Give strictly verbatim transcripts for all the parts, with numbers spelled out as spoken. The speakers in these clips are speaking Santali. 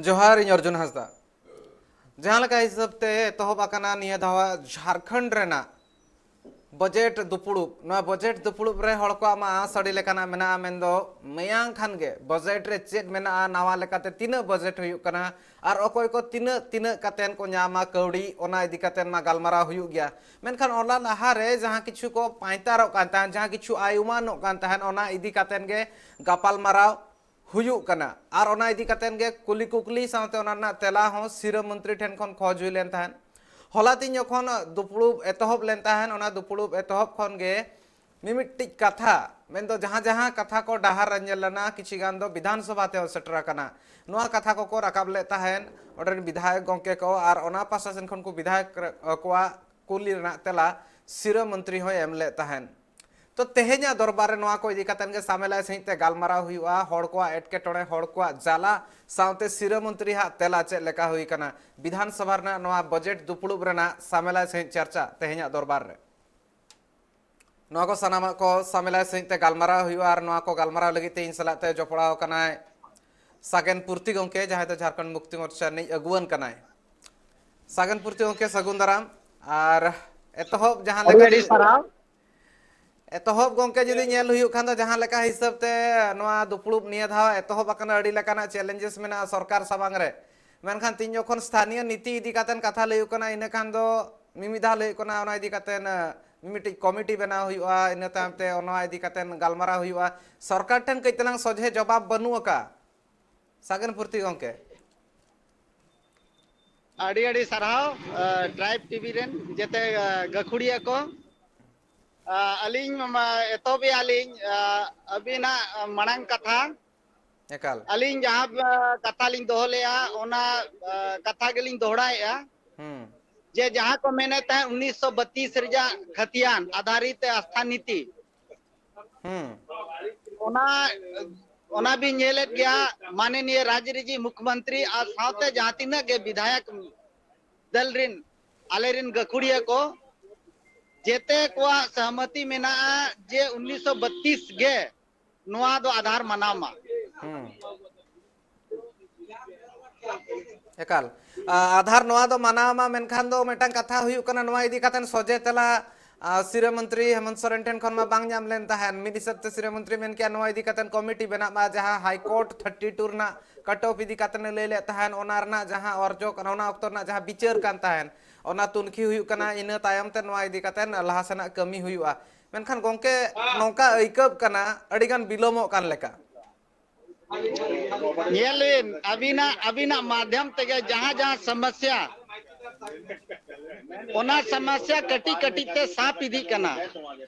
ᱡᱚᱦᱟᱨ, ᱤᱧ ᱚᱨᱡᱩᱱ ᱦᱟᱸᱥᱫᱟ᱾ ᱡᱟᱦᱟᱸ ᱞᱮᱠᱟ ᱦᱤᱥᱟᱹᱵ ᱛᱮ ᱮᱛᱚᱦᱚᱵ ᱟᱠᱟᱱᱟ ᱱᱤᱭᱟᱹ ᱫᱷᱟᱣ ᱡᱷᱟᱲᱠᱷᱚᱸᱰ ᱨᱮᱱᱟᱜ ᱵᱚᱡᱮᱴ ᱫᱩᱯᱩᱲᱩᱵ, ᱱᱚᱣᱟ ᱵᱚᱡᱮᱴ ᱫᱩᱯᱩᱲᱩᱵ ᱨᱮ ᱦᱚᱲ ᱠᱚᱣᱟᱜ ᱢᱟ ᱟᱸᱥ ᱟᱹᱰᱤ ᱞᱮᱠᱟᱱᱟᱜ ᱢᱮᱱᱟᱜᱼᱟ, ᱢᱮᱱᱫᱚ ᱢᱟᱭᱟᱝ ᱠᱷᱟᱱ ᱜᱮ ᱵᱚᱡᱮᱴ ᱨᱮ ᱪᱮᱫ ᱢᱮᱱᱟᱜᱼᱟ, ᱱᱟᱣᱟ ᱞᱮᱠᱟᱛᱮ ᱛᱤᱱᱟᱹᱜ ᱵᱚᱡᱮᱴ ᱦᱩᱭᱩᱜ ᱠᱟᱱᱟ ᱟᱨ ᱚᱠᱚᱭ ᱠᱚ ᱛᱤᱱᱟᱹᱜ ᱛᱤᱱᱟᱹᱜ ᱠᱟᱛᱮᱱ ᱠᱚ ᱧᱟᱢᱟ ᱠᱟᱹᱣᱰᱤ, ᱚᱱᱟ ᱤᱫᱤ ᱠᱟᱛᱮᱱ ᱢᱟ ᱜᱟᱞᱢᱟᱨᱟᱣ ᱦᱩᱭᱩᱜ ᱜᱮᱭᱟ᱾ ᱢᱮᱱᱠᱷᱟᱱ ᱚᱱᱟ ᱞᱟᱦᱟᱨᱮ ᱡᱟᱦᱟᱸ ᱠᱤᱪᱷᱩ ᱠᱚ ᱯᱟᱸᱭᱛᱟᱨᱚᱜ ᱠᱟᱱ ᱛᱟᱦᱮᱸᱫ, ᱡᱟᱦᱟᱸ ᱠᱤᱪᱷᱩ ᱟᱭᱩᱢᱟᱹᱱᱚᱜ ᱠᱟᱱ ᱛᱟᱦᱮᱸᱫ, ᱚᱱᱟ ᱤᱫᱤ ᱠᱟᱛᱮᱱ ᱜᱮ ᱜᱟᱯᱟᱞᱢᱟᱨᱟᱣ ᱦᱩᱭᱩᱜ ᱠᱟᱱᱟ᱾ ᱟᱨ ᱚᱱᱟ ᱤᱫᱤ ᱠᱟᱛᱮᱱ ᱜᱮ ᱠᱩᱞᱤ ᱠᱩᱠᱞᱤ ᱥᱟᱶᱛᱮ ᱚᱱᱟ ᱨᱮᱱᱟᱜ ᱛᱮᱞᱟ ᱦᱚᱸ ᱥᱤᱨᱟᱹ ᱢᱚᱱᱛᱨᱤ ᱴᱷᱮᱱ ᱠᱷᱚᱱ ᱠᱷᱚᱡᱽ ᱦᱩᱭ ᱞᱮᱱ ᱛᱟᱦᱮᱸᱫ᱾ ᱦᱚᱞᱟ ᱛᱤᱧ ᱡᱚᱠᱷᱚᱱ ᱫᱩᱯᱲᱩᱵ ᱮᱛᱚᱦᱚᱵ ᱞᱮᱱ ᱛᱟᱦᱮᱸᱫ, ᱚᱱᱟ ᱫᱩᱯᱲᱩᱵ ᱮᱛᱚᱦᱚᱵ ᱠᱷᱚᱱ ᱜᱮ ᱢᱤᱢᱤᱫᱴᱤᱡ ᱠᱟᱛᱷᱟ, ᱢᱮᱱᱫᱚ ᱡᱟᱦᱟᱸ ᱡᱟᱦᱟᱸ ᱠᱟᱛᱷᱟ ᱠᱚ ᱰᱟᱦᱟᱨ ᱨᱮ ᱧᱮᱞ ᱞᱮᱱᱟ, ᱠᱤᱪᱷᱤ ᱜᱟᱱ ᱫᱚ ᱵᱤᱫᱷᱟᱱ ᱥᱚᱵᱷᱟ ᱛᱮᱦᱚᱸ ᱥᱮᱴᱮᱨ ᱟᱠᱟᱱᱟ, ᱱᱚᱣᱟ ᱠᱟᱛᱷᱟ ᱠᱚᱠᱚ ᱨᱟᱠᱟᱵ ᱞᱮᱫ ᱛᱟᱦᱮᱸᱫ ᱚᱸᱰᱮ ᱨᱮᱱ ᱵᱤᱫᱷᱟᱭᱚᱠ ᱜᱚᱢᱠᱮ ᱠᱚ ᱟᱨ ᱚᱱᱟ ᱯᱟᱥᱴᱟ ᱥᱮᱱ ᱠᱷᱚᱱ ᱠᱚ ᱵᱤᱫᱷᱟᱭᱚᱠ ᱠᱚᱣᱟᱜ ᱠᱩᱞᱤ ᱨᱮᱱᱟᱜ ᱛᱮᱞᱟ ᱥᱤᱨᱟᱹ ᱢᱚᱱᱛᱨᱤ ᱦᱚᱸᱭ ᱮᱢ ᱞᱮᱫ ᱛᱟᱦᱮᱸᱫ᱾ ᱛᱚ, ᱛᱮᱦᱮᱧᱟᱜ ᱫᱚᱨᱵᱟᱨ ᱨᱮ ᱱᱚᱣᱟ ᱠᱚ ᱤᱫᱤ ᱠᱟᱛᱮᱱ ᱜᱮ ᱥᱟᱢᱮᱞᱟᱭ ᱥᱟᱺᱦᱤᱡ ᱛᱮ ᱜᱟᱞᱢᱟᱨᱟᱣ ᱦᱩᱭᱩᱜᱼᱟ᱾ ᱦᱚᱲ ᱠᱚᱣᱟᱜ ᱮᱴᱠᱮᱴᱚᱬᱮ, ᱦᱚᱲ ᱠᱚᱣᱟᱜ ᱡᱟᱞᱟ ᱥᱟᱶᱛᱮ ᱥᱤᱨᱟᱹ ᱢᱚᱱᱛᱨᱤ ᱦᱟᱜ ᱛᱮᱞᱟ ᱪᱮᱫ ᱞᱮᱠᱟ ᱦᱩᱭ ᱠᱟᱱᱟ, ᱵᱤᱫᱷᱟᱱ ᱥᱚᱵᱷᱟ ᱨᱮᱱᱟᱜ ᱱᱚᱣᱟ ᱵᱚᱡᱮᱴ ᱫᱩᱯᱲᱩᱵ ᱨᱮᱱᱟᱜ ᱥᱟᱢᱮᱞᱟᱭ ᱥᱟᱺᱦᱤᱡ ᱪᱟᱨᱪᱟ ᱛᱮᱦᱮᱧᱟᱜ ᱫᱚᱨᱵᱟᱨ ᱨᱮ᱾ ᱱᱚᱣᱟ ᱠᱚ ᱥᱟᱱᱟᱢᱟᱜ ᱠᱚ ᱥᱟᱢᱮᱞᱟᱭ ᱥᱟᱺᱦᱤᱡ ᱛᱮ ᱜᱟᱞᱢᱟᱨᱟᱣ ᱦᱩᱭᱩᱜᱼᱟ ᱟᱨ ᱱᱚᱣᱟ ᱠᱚ ᱜᱟᱞᱢᱟᱨᱟᱣ ᱞᱟᱹᱜᱤᱫ ᱛᱮ ᱤᱧ ᱥᱟᱞᱟᱜ ᱛᱮ ᱡᱚᱯᱲᱟᱣ ᱠᱟᱱᱟᱭ ᱥᱟᱜᱮᱱ ᱯᱩᱨᱛᱤ ᱜᱚᱢᱠᱮ, ᱡᱟᱦᱟᱸᱭ ᱫᱚ ᱡᱷᱟᱲᱠᱷᱚᱸᱰ ᱢᱩᱠᱛᱤ ᱢᱳᱨᱪᱟ ᱨᱤᱱᱤᱡ ᱟᱹᱜᱩᱣᱟᱹᱱ ᱠᱟᱱᱟᱭ᱾ ᱥᱟᱜᱮᱱ ᱯᱩᱨᱛᱤ ᱜᱚᱢᱠᱮ, ᱥᱟᱹᱜᱩᱱ ᱫᱟᱨᱟᱢ᱾ ᱟᱨ ᱮᱛᱚᱦᱚᱵ ᱡᱟᱦᱟᱸ ᱟᱹᱰᱤ ᱞᱮᱠᱟ ᱟᱹᱰᱤ ᱡᱩᱫᱤ ᱥᱟᱨᱦᱟᱣ᱾ ᱮᱛᱚᱦᱚᱵ ᱜᱚᱢᱠᱮ ᱡᱩᱫᱤ ᱧᱮᱞ ᱦᱩᱭᱩᱜ ᱠᱷᱟᱱ ᱫᱚ ᱡᱟᱦᱟᱸ ᱞᱮᱠᱟ ᱦᱤᱥᱟᱹᱵ ᱛᱮ ᱱᱚᱣᱟ ᱫᱩᱯᱲᱩᱵ ᱱᱤᱭᱟᱹ ᱫᱷᱟᱣ ᱮᱛᱚᱦᱚᱵ ᱟᱠᱟᱱᱟ, ᱟᱹᱰᱤ ᱞᱮᱠᱟᱱᱟᱜ ᱪᱮᱞᱮᱧᱡᱮᱥ ᱢᱮᱱᱟᱜᱼᱟ ᱥᱚᱨᱠᱟᱨ ᱥᱟᱢᱟᱝ ᱨᱮ᱾ ᱢᱮᱱᱠᱷᱟᱱ ᱛᱤᱧ ᱡᱚᱠᱷᱚᱱ ᱥᱛᱷᱟᱱᱤᱭᱚ ᱱᱤᱛᱤ ᱤᱫᱤ ᱠᱟᱛᱮᱱ ᱠᱟᱛᱷᱟ ᱞᱟᱹᱭᱩᱜ ᱠᱟᱱᱟ, ᱤᱱᱟᱹ ᱠᱷᱟᱱ ᱫᱚ ᱢᱤᱢᱤᱫ ᱫᱷᱟᱣ ᱞᱟᱹᱭᱩᱜ ᱠᱟᱱᱟ ᱚᱱᱟ ᱤᱫᱤ ᱠᱟᱛᱮᱱ, ᱟᱸ, ᱢᱤᱢᱤᱫᱴᱤᱡ ᱠᱚᱢᱤᱴᱤ ᱵᱮᱱᱟᱣ ᱦᱩᱭᱩᱜᱼᱟ, ᱤᱱᱟᱹ ᱛᱟᱭᱚᱢ ᱛᱮ ᱚᱱᱟ ᱤᱫᱤ ᱠᱟᱛᱮᱱ ᱜᱟᱞᱢᱟᱨᱟᱣ ᱦᱩᱭᱩᱜᱼᱟ᱾ ᱥᱚᱨᱠᱟᱨ ᱴᱷᱮᱱ ᱠᱟᱹᱡ ᱛᱟᱞᱟᱝ ᱥᱚᱡᱷᱮ ᱡᱚᱵᱟᱵ ᱵᱟᱹᱱᱩᱜ ᱟᱠᱟᱫ᱾ ᱥᱟᱜᱮᱱ ᱯᱩᱨᱛᱤ ᱜᱚᱢᱠᱮ᱾ ᱟᱹᱰᱤ ᱟᱹᱰᱤ ᱥᱟᱨᱦᱟᱣ, ᱟᱸ, ᱴᱨᱟᱭᱤᱵᱽ ᱴᱤᱵᱷᱤ ᱨᱮᱱ ᱡᱮᱛᱮ, ᱟᱸ, ᱜᱟᱹᱠᱷᱩᱲᱤᱭᱟᱹ ᱠᱚ᱾ ᱟᱸ, ᱟᱹᱞᱤᱧ ᱢᱟ ᱮᱛᱚᱦᱚᱵᱮᱜᱼᱟ ᱞᱤᱧ, ᱟᱸ, ᱟᱹᱵᱤᱱᱟᱜ ᱢᱟᱲᱟᱝ ᱠᱟᱛᱷᱟ᱾ ᱮᱠᱟᱞ᱾ ᱟᱹᱞᱤᱧ ᱡᱟᱦᱟᱸ, ᱟᱸ, ᱠᱟᱛᱷᱟ ᱞᱤᱧ ᱫᱚᱦᱚ ᱞᱮᱜᱼᱟ, ᱚᱱᱟ, ᱟᱸ, ᱠᱟᱛᱷᱟ ᱜᱮᱞᱤᱧ ᱫᱚᱦᱲᱟᱭᱮᱜᱼᱟ᱾ ᱦᱩᱸ᱾ ᱡᱮ ᱡᱟᱦᱟᱸ ᱠᱚ ᱢᱮᱱᱮᱫ ᱛᱟᱦᱮᱸᱫ ᱩᱱᱤᱥᱥᱚ ᱵᱟᱛᱤᱥ ᱨᱮᱭᱟᱜ ᱠᱷᱟᱹᱛᱤᱭᱟᱱ ᱟᱫᱷᱟᱨᱤᱛ ᱟᱥᱛᱷᱟ ᱱᱤᱛᱤ, ᱦᱩᱸ᱾ ᱚᱱᱟ, ᱚᱱᱟ ᱵᱤᱱ ᱧᱮᱞᱮᱫ ᱜᱮᱭᱟ, ᱢᱟᱱᱱᱤᱭᱚ ᱨᱟᱡᱽ ᱨᱤᱡᱤ ᱢᱩᱠᱷᱭᱚᱢᱚᱱᱛᱨᱤ ᱟᱨ ᱥᱟᱶᱛᱮ ᱡᱟᱦᱟᱸ ᱛᱤᱱᱟᱹᱜ ᱜᱮ ᱵᱤᱫᱷᱟᱭᱚᱠ ᱫᱚᱞ ᱨᱤᱱ, ᱟᱞᱮ ᱨᱤᱱ ᱜᱟᱹᱠᱷᱩᱲᱤᱭᱟᱹ ᱠᱚ, ᱡᱮᱛᱮ ᱠᱚᱣᱟᱜ ᱥᱚᱦᱢᱚᱛᱤ ᱢᱮᱱᱟᱜᱼᱟ ᱡᱮ ᱩᱱᱤᱥᱥᱚ ᱵᱟᱛᱤᱥ ᱜᱮ ᱱᱚᱣᱟ ᱫᱚ ᱟᱫᱷᱟᱨ ᱢᱟᱱᱟᱣ ᱢᱟ᱾ ᱦᱩᱸ᱾ ᱮᱠᱟᱞ᱾ ᱟ, ᱟᱫᱷᱟᱨ ᱱᱚᱣᱟ ᱫᱚ ᱢᱟᱱᱟᱣ ᱢᱟ, ᱢᱮᱱᱠᱷᱟᱱ ᱫᱚ ᱢᱤᱫᱴᱟᱝ ᱠᱟᱛᱷᱟ ᱦᱩᱭᱩᱜ ᱠᱟᱱᱟ, ᱱᱚᱣᱟ ᱤᱫᱤ ᱠᱟᱛᱮ ᱥᱚᱡᱷᱮ ᱛᱮᱞᱟ, ᱟ, ᱥᱤᱨᱟᱹ ᱢᱚᱱᱛᱨᱤ ᱦᱮᱢᱚᱱᱛ ᱥᱚᱨᱮᱱ ᱴᱷᱮᱱ ᱠᱷᱚᱱ ᱢᱟ ᱵᱟᱝ ᱧᱟᱢ ᱞᱮᱱ ᱛᱟᱦᱮᱸᱱ᱾ ᱢᱤᱫ ᱦᱤᱥᱟᱹᱵ ᱛᱮ ᱥᱤᱨᱟᱹ ᱢᱚᱱᱛᱨᱤ ᱢᱮᱱ ᱠᱮᱜᱼᱟ, ᱱᱚᱣᱟ ᱤᱫᱤ ᱠᱟᱛᱮ ᱠᱚᱢᱤᱴᱤ ᱵᱮᱱᱟᱜ ᱢᱟ, ᱡᱟᱦᱟᱸ ᱦᱟᱭ ᱠᱳᱨᱴ ᱛᱷᱟᱨᱴᱤ ᱴᱩ ᱨᱮᱱᱟᱜ ᱠᱟᱴ ᱚᱯᱷ ᱤᱫᱤ ᱠᱟᱛᱮ ᱮ ᱞᱟᱹᱭ ᱞᱮᱫ ᱛᱟᱦᱮᱸᱱ, ᱚᱱᱟ ᱨᱮᱱᱟᱜ ᱡᱟᱦᱟᱸ ᱚᱨᱡᱚ ᱠᱟᱱᱟ, ᱚᱱᱟ ᱚᱠᱛᱚ ᱨᱮᱱᱟᱜ ᱡᱟᱦᱟᱸ ᱵᱤᱪᱟᱹᱨ ᱠᱟᱱ ᱛᱟᱦᱮᱸᱱ, ᱚᱱᱟ ᱛᱩᱱᱠᱷᱤ ᱦᱩᱭᱩᱜ ᱠᱟᱱᱟ, ᱤᱱᱟᱹ ᱛᱟᱭᱚᱢ ᱛᱮ ᱱᱚᱣᱟ ᱤᱫᱤ ᱠᱟᱛᱮ ᱞᱟᱦᱟ ᱥᱮᱱᱟᱜ ᱠᱟᱹᱢᱤ ᱦᱩᱭᱩᱜᱼᱟ᱾ ᱢᱮᱱᱠᱷᱟᱱ ᱜᱚᱝᱠᱮ, ᱱᱚᱝᱠᱟ ᱟᱹᱭᱠᱟᱹᱜ ᱠᱟᱱᱟ ᱟᱹᱰᱤ ᱜᱟᱱ ᱵᱤᱞᱚᱢᱚᱜ ᱠᱟᱱ ᱞᱮᱠᱟ᱾ ᱧᱮᱞ ᱵᱤᱱ, ᱟᱹᱵᱤᱱᱟᱜ, ᱟᱹᱵᱤᱱᱟᱜ ᱢᱟᱫᱷᱭᱚᱢ ᱛᱮᱜᱮ ᱡᱟᱦᱟᱸ ᱡᱟᱦᱟᱸ ᱥᱚᱢᱚᱥᱭᱟ, ᱚᱱᱟ ᱥᱚᱢᱚᱥᱭᱟ ᱠᱟᱹᱴᱤᱡ ᱠᱟᱹᱴᱤᱡ ᱛᱮ ᱥᱟᱯ ᱤᱫᱤᱜ ᱠᱟᱱᱟ᱾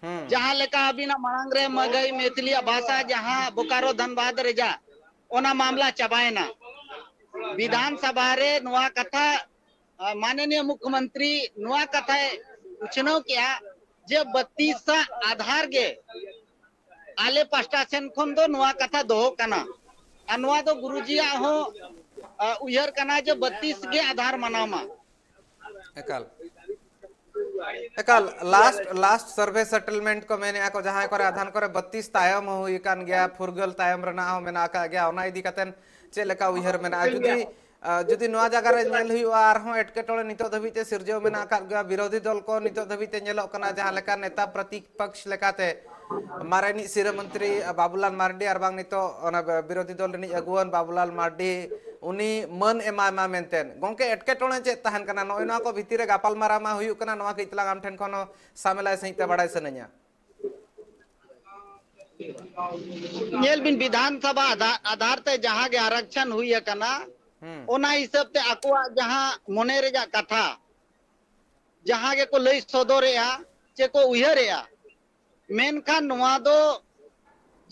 ᱦᱩᱸ᱾ ᱡᱟᱦᱟᱸ ᱞᱮᱠᱟ ᱟᱹᱵᱤᱱᱟᱜ ᱢᱟᱲᱟᱝ ᱨᱮ ᱢᱟᱹᱜᱟᱹᱭ, ᱢᱮᱛᱷᱤᱞᱤ, ᱟᱵᱷᱟᱥᱟ, ᱡᱟᱦᱟᱸ ᱵᱳᱠᱟᱨᱳ ᱫᱷᱟᱱᱵᱟᱫᱽ ᱨᱮᱭᱟᱜ, ᱚᱱᱟ ᱢᱟᱢᱞᱟ ᱪᱟᱵᱟᱭᱮᱱᱟ᱾ ᱵᱤᱫᱷᱟᱱ ᱥᱚᱵᱷᱟ ᱨᱮ ᱱᱚᱣᱟ ᱠᱟᱛᱷᱟ, ᱟ, ᱢᱟᱱᱚᱱᱤᱭᱚ ᱢᱩᱠᱷᱭᱚᱢᱚᱱᱛᱨᱤ ᱱᱚᱣᱟ ᱠᱟᱛᱷᱟᱭ ᱩᱪᱷᱟᱹᱱᱟᱹᱣ ᱠᱮᱜᱼᱟ ᱡᱮ ᱵᱟᱹᱛᱤᱥ ᱟᱜ ᱟᱫᱷᱟᱨ ᱜᱮ ᱟᱞᱮ ᱯᱟᱥᱴᱟ ᱥᱮᱱ ᱠᱷᱚᱱ ᱫᱚ ᱱᱚᱣᱟ ᱠᱟᱛᱷᱟ ᱫᱚᱦᱚ ᱠᱟᱱᱟ᱾ ᱟᱨ ᱱᱚᱣᱟ ᱫᱚ ᱜᱩᱨᱩᱡᱤᱭᱟᱜ ᱦᱚᱸ, ᱟ, ᱩᱭᱦᱟᱹᱨ ᱠᱟᱱᱟ ᱡᱮ ᱵᱟᱹᱛᱤᱥ ᱜᱮ ᱟᱫᱷᱟᱨ ᱢᱟᱱᱟᱣ ᱢᱟ᱾ ᱮᱠᱟᱞ᱾ ᱮᱠᱟᱞ, ᱞᱟᱥᱴ, ᱞᱟᱥᱴ ᱥᱟᱨᱵᱷᱮ ᱥᱮᱴᱮᱞᱢᱮᱱᱴ ᱠᱚ ᱢᱮᱱᱮᱜᱼᱟ ᱠᱚ, ᱡᱟᱦᱟᱸᱭ ᱠᱚᱨᱮ ᱟᱫᱷᱟᱱ ᱠᱚᱨᱮ ᱵᱟᱹᱛᱤᱥ ᱛᱟᱭᱚᱢ ᱦᱚᱸ ᱦᱩᱭ ᱟᱠᱟᱱ ᱜᱮᱭᱟ, ᱯᱷᱩᱨᱜᱟᱹᱞ ᱛᱟᱭᱚᱢ ᱨᱮᱱᱟᱜ ᱦᱚᱸ ᱢᱮᱱᱟᱜ ᱟᱠᱟᱫ ᱜᱮᱭᱟ, ᱚᱱᱟ ᱤᱫᱤ ᱠᱟᱛᱮ ᱪᱮᱫ ᱞᱮᱠᱟ ᱩᱭᱦᱟᱹᱨ ᱢᱮᱱᱟᱜᱼᱟ? ᱡᱩᱫᱤ, ᱟ, ᱡᱩᱫᱤ ᱱᱚᱣᱟ ᱡᱟᱭᱜᱟ ᱨᱮ ᱧᱮᱞ ᱦᱩᱭᱩᱜᱼᱟ, ᱟᱨᱦᱚᱸ ᱮᱴᱠᱮᱴᱚᱬᱮ ᱱᱤᱛᱚᱜ ᱫᱷᱟᱹᱵᱤᱡ ᱛᱮ ᱥᱤᱨᱡᱟᱹᱣ ᱢᱮᱱᱟᱜ ᱟᱠᱟᱫ ᱜᱮᱭᱟ, ᱵᱤᱨᱳᱫᱷᱤ ᱫᱚᱞ ᱠᱚ ᱱᱤᱛᱚᱜ ᱫᱷᱟᱹᱵᱤᱡ ᱛᱮ ᱧᱮᱞᱚᱜ ᱠᱟᱱᱟ, ᱡᱟᱦᱟᱸ ᱞᱮᱠᱟ ᱱᱮᱛᱟ ᱯᱨᱚᱛᱤᱯᱚᱠᱥ ᱞᱮᱠᱟᱛᱮ ᱢᱟᱨᱮᱱᱤᱡ ᱥᱤᱨᱟᱹ ᱢᱚᱱᱛᱨᱤ ᱵᱟᱵᱩᱞᱟᱞ ᱢᱟᱨᱰᱤ ᱟᱨ ᱵᱟᱝ ᱱᱤᱛᱚᱜ ᱚᱱᱟ ᱵᱤᱨᱳᱫᱷᱤ ᱫᱚᱞ ᱨᱤᱱᱤᱡ ᱟᱹᱜᱩᱣᱟᱹᱱ ᱵᱟᱵᱩᱞᱟᱞ ᱢᱟᱨᱰᱤ, ᱩᱱᱤ ᱢᱟᱹᱱ ᱮᱢᱟᱭ ᱢᱟ ᱢᱮᱱᱛᱮ᱾ ᱜᱚᱝᱠᱮ, ᱮᱴᱠᱮᱴᱚᱬᱮ ᱪᱮᱫ ᱛᱟᱦᱮᱱ ᱠᱟᱱᱟ? ᱱᱚᱜᱼᱚᱭ ᱱᱚᱣᱟ ᱠᱚ ᱵᱷᱤᱛᱤᱨ ᱨᱮ ᱜᱟᱯᱟᱞᱢᱟᱨᱟᱣ ᱢᱟ ᱦᱩᱭᱩᱜ ᱠᱟᱱᱟ, ᱱᱚᱣᱟ ᱠᱟᱹᱡ ᱛᱟᱞᱟᱝ ᱟᱢ ᱴᱷᱮᱱ ᱠᱷᱚᱱ ᱦᱚᱸ ᱥᱟᱢᱮᱞᱟᱭ ᱥᱟᱺᱦᱤᱡ ᱛᱮ ᱵᱟᱲᱟᱭ ᱥᱟᱱᱟᱧᱟ᱾ ᱧᱮᱞ ᱵᱤᱱ, ᱵᱤᱫᱷᱟᱱ ᱥᱚᱵᱷᱟ ᱟᱫᱷᱟ-, ᱟᱫᱷᱟᱨ ᱛᱮ ᱡᱟᱦᱟᱸ ᱜᱮ ᱟᱨᱟᱠᱪᱷᱚᱱ ᱦᱩᱭ ᱟᱠᱟᱱᱟ, ᱦᱩᱸ᱾ ᱚᱱᱟ ᱦᱤᱥᱟᱹᱵ ᱛᱮ ᱟᱠᱚᱣᱟᱜ ᱡᱟᱦᱟᱸ ᱢᱚᱱᱮ ᱨᱮᱭᱟᱜ ᱠᱟᱛᱷᱟ, ᱡᱟᱦᱟᱸ ᱜᱮᱠᱚ ᱞᱟᱹᱭ ᱥᱚᱫᱚᱨᱮᱜᱼᱟ, ᱪᱮ ᱠᱚ ᱩᱭᱦᱟᱹᱨᱮᱜᱼᱟ, ᱢᱮᱱᱠᱷᱟᱱ ᱱᱚᱣᱟ ᱫᱚ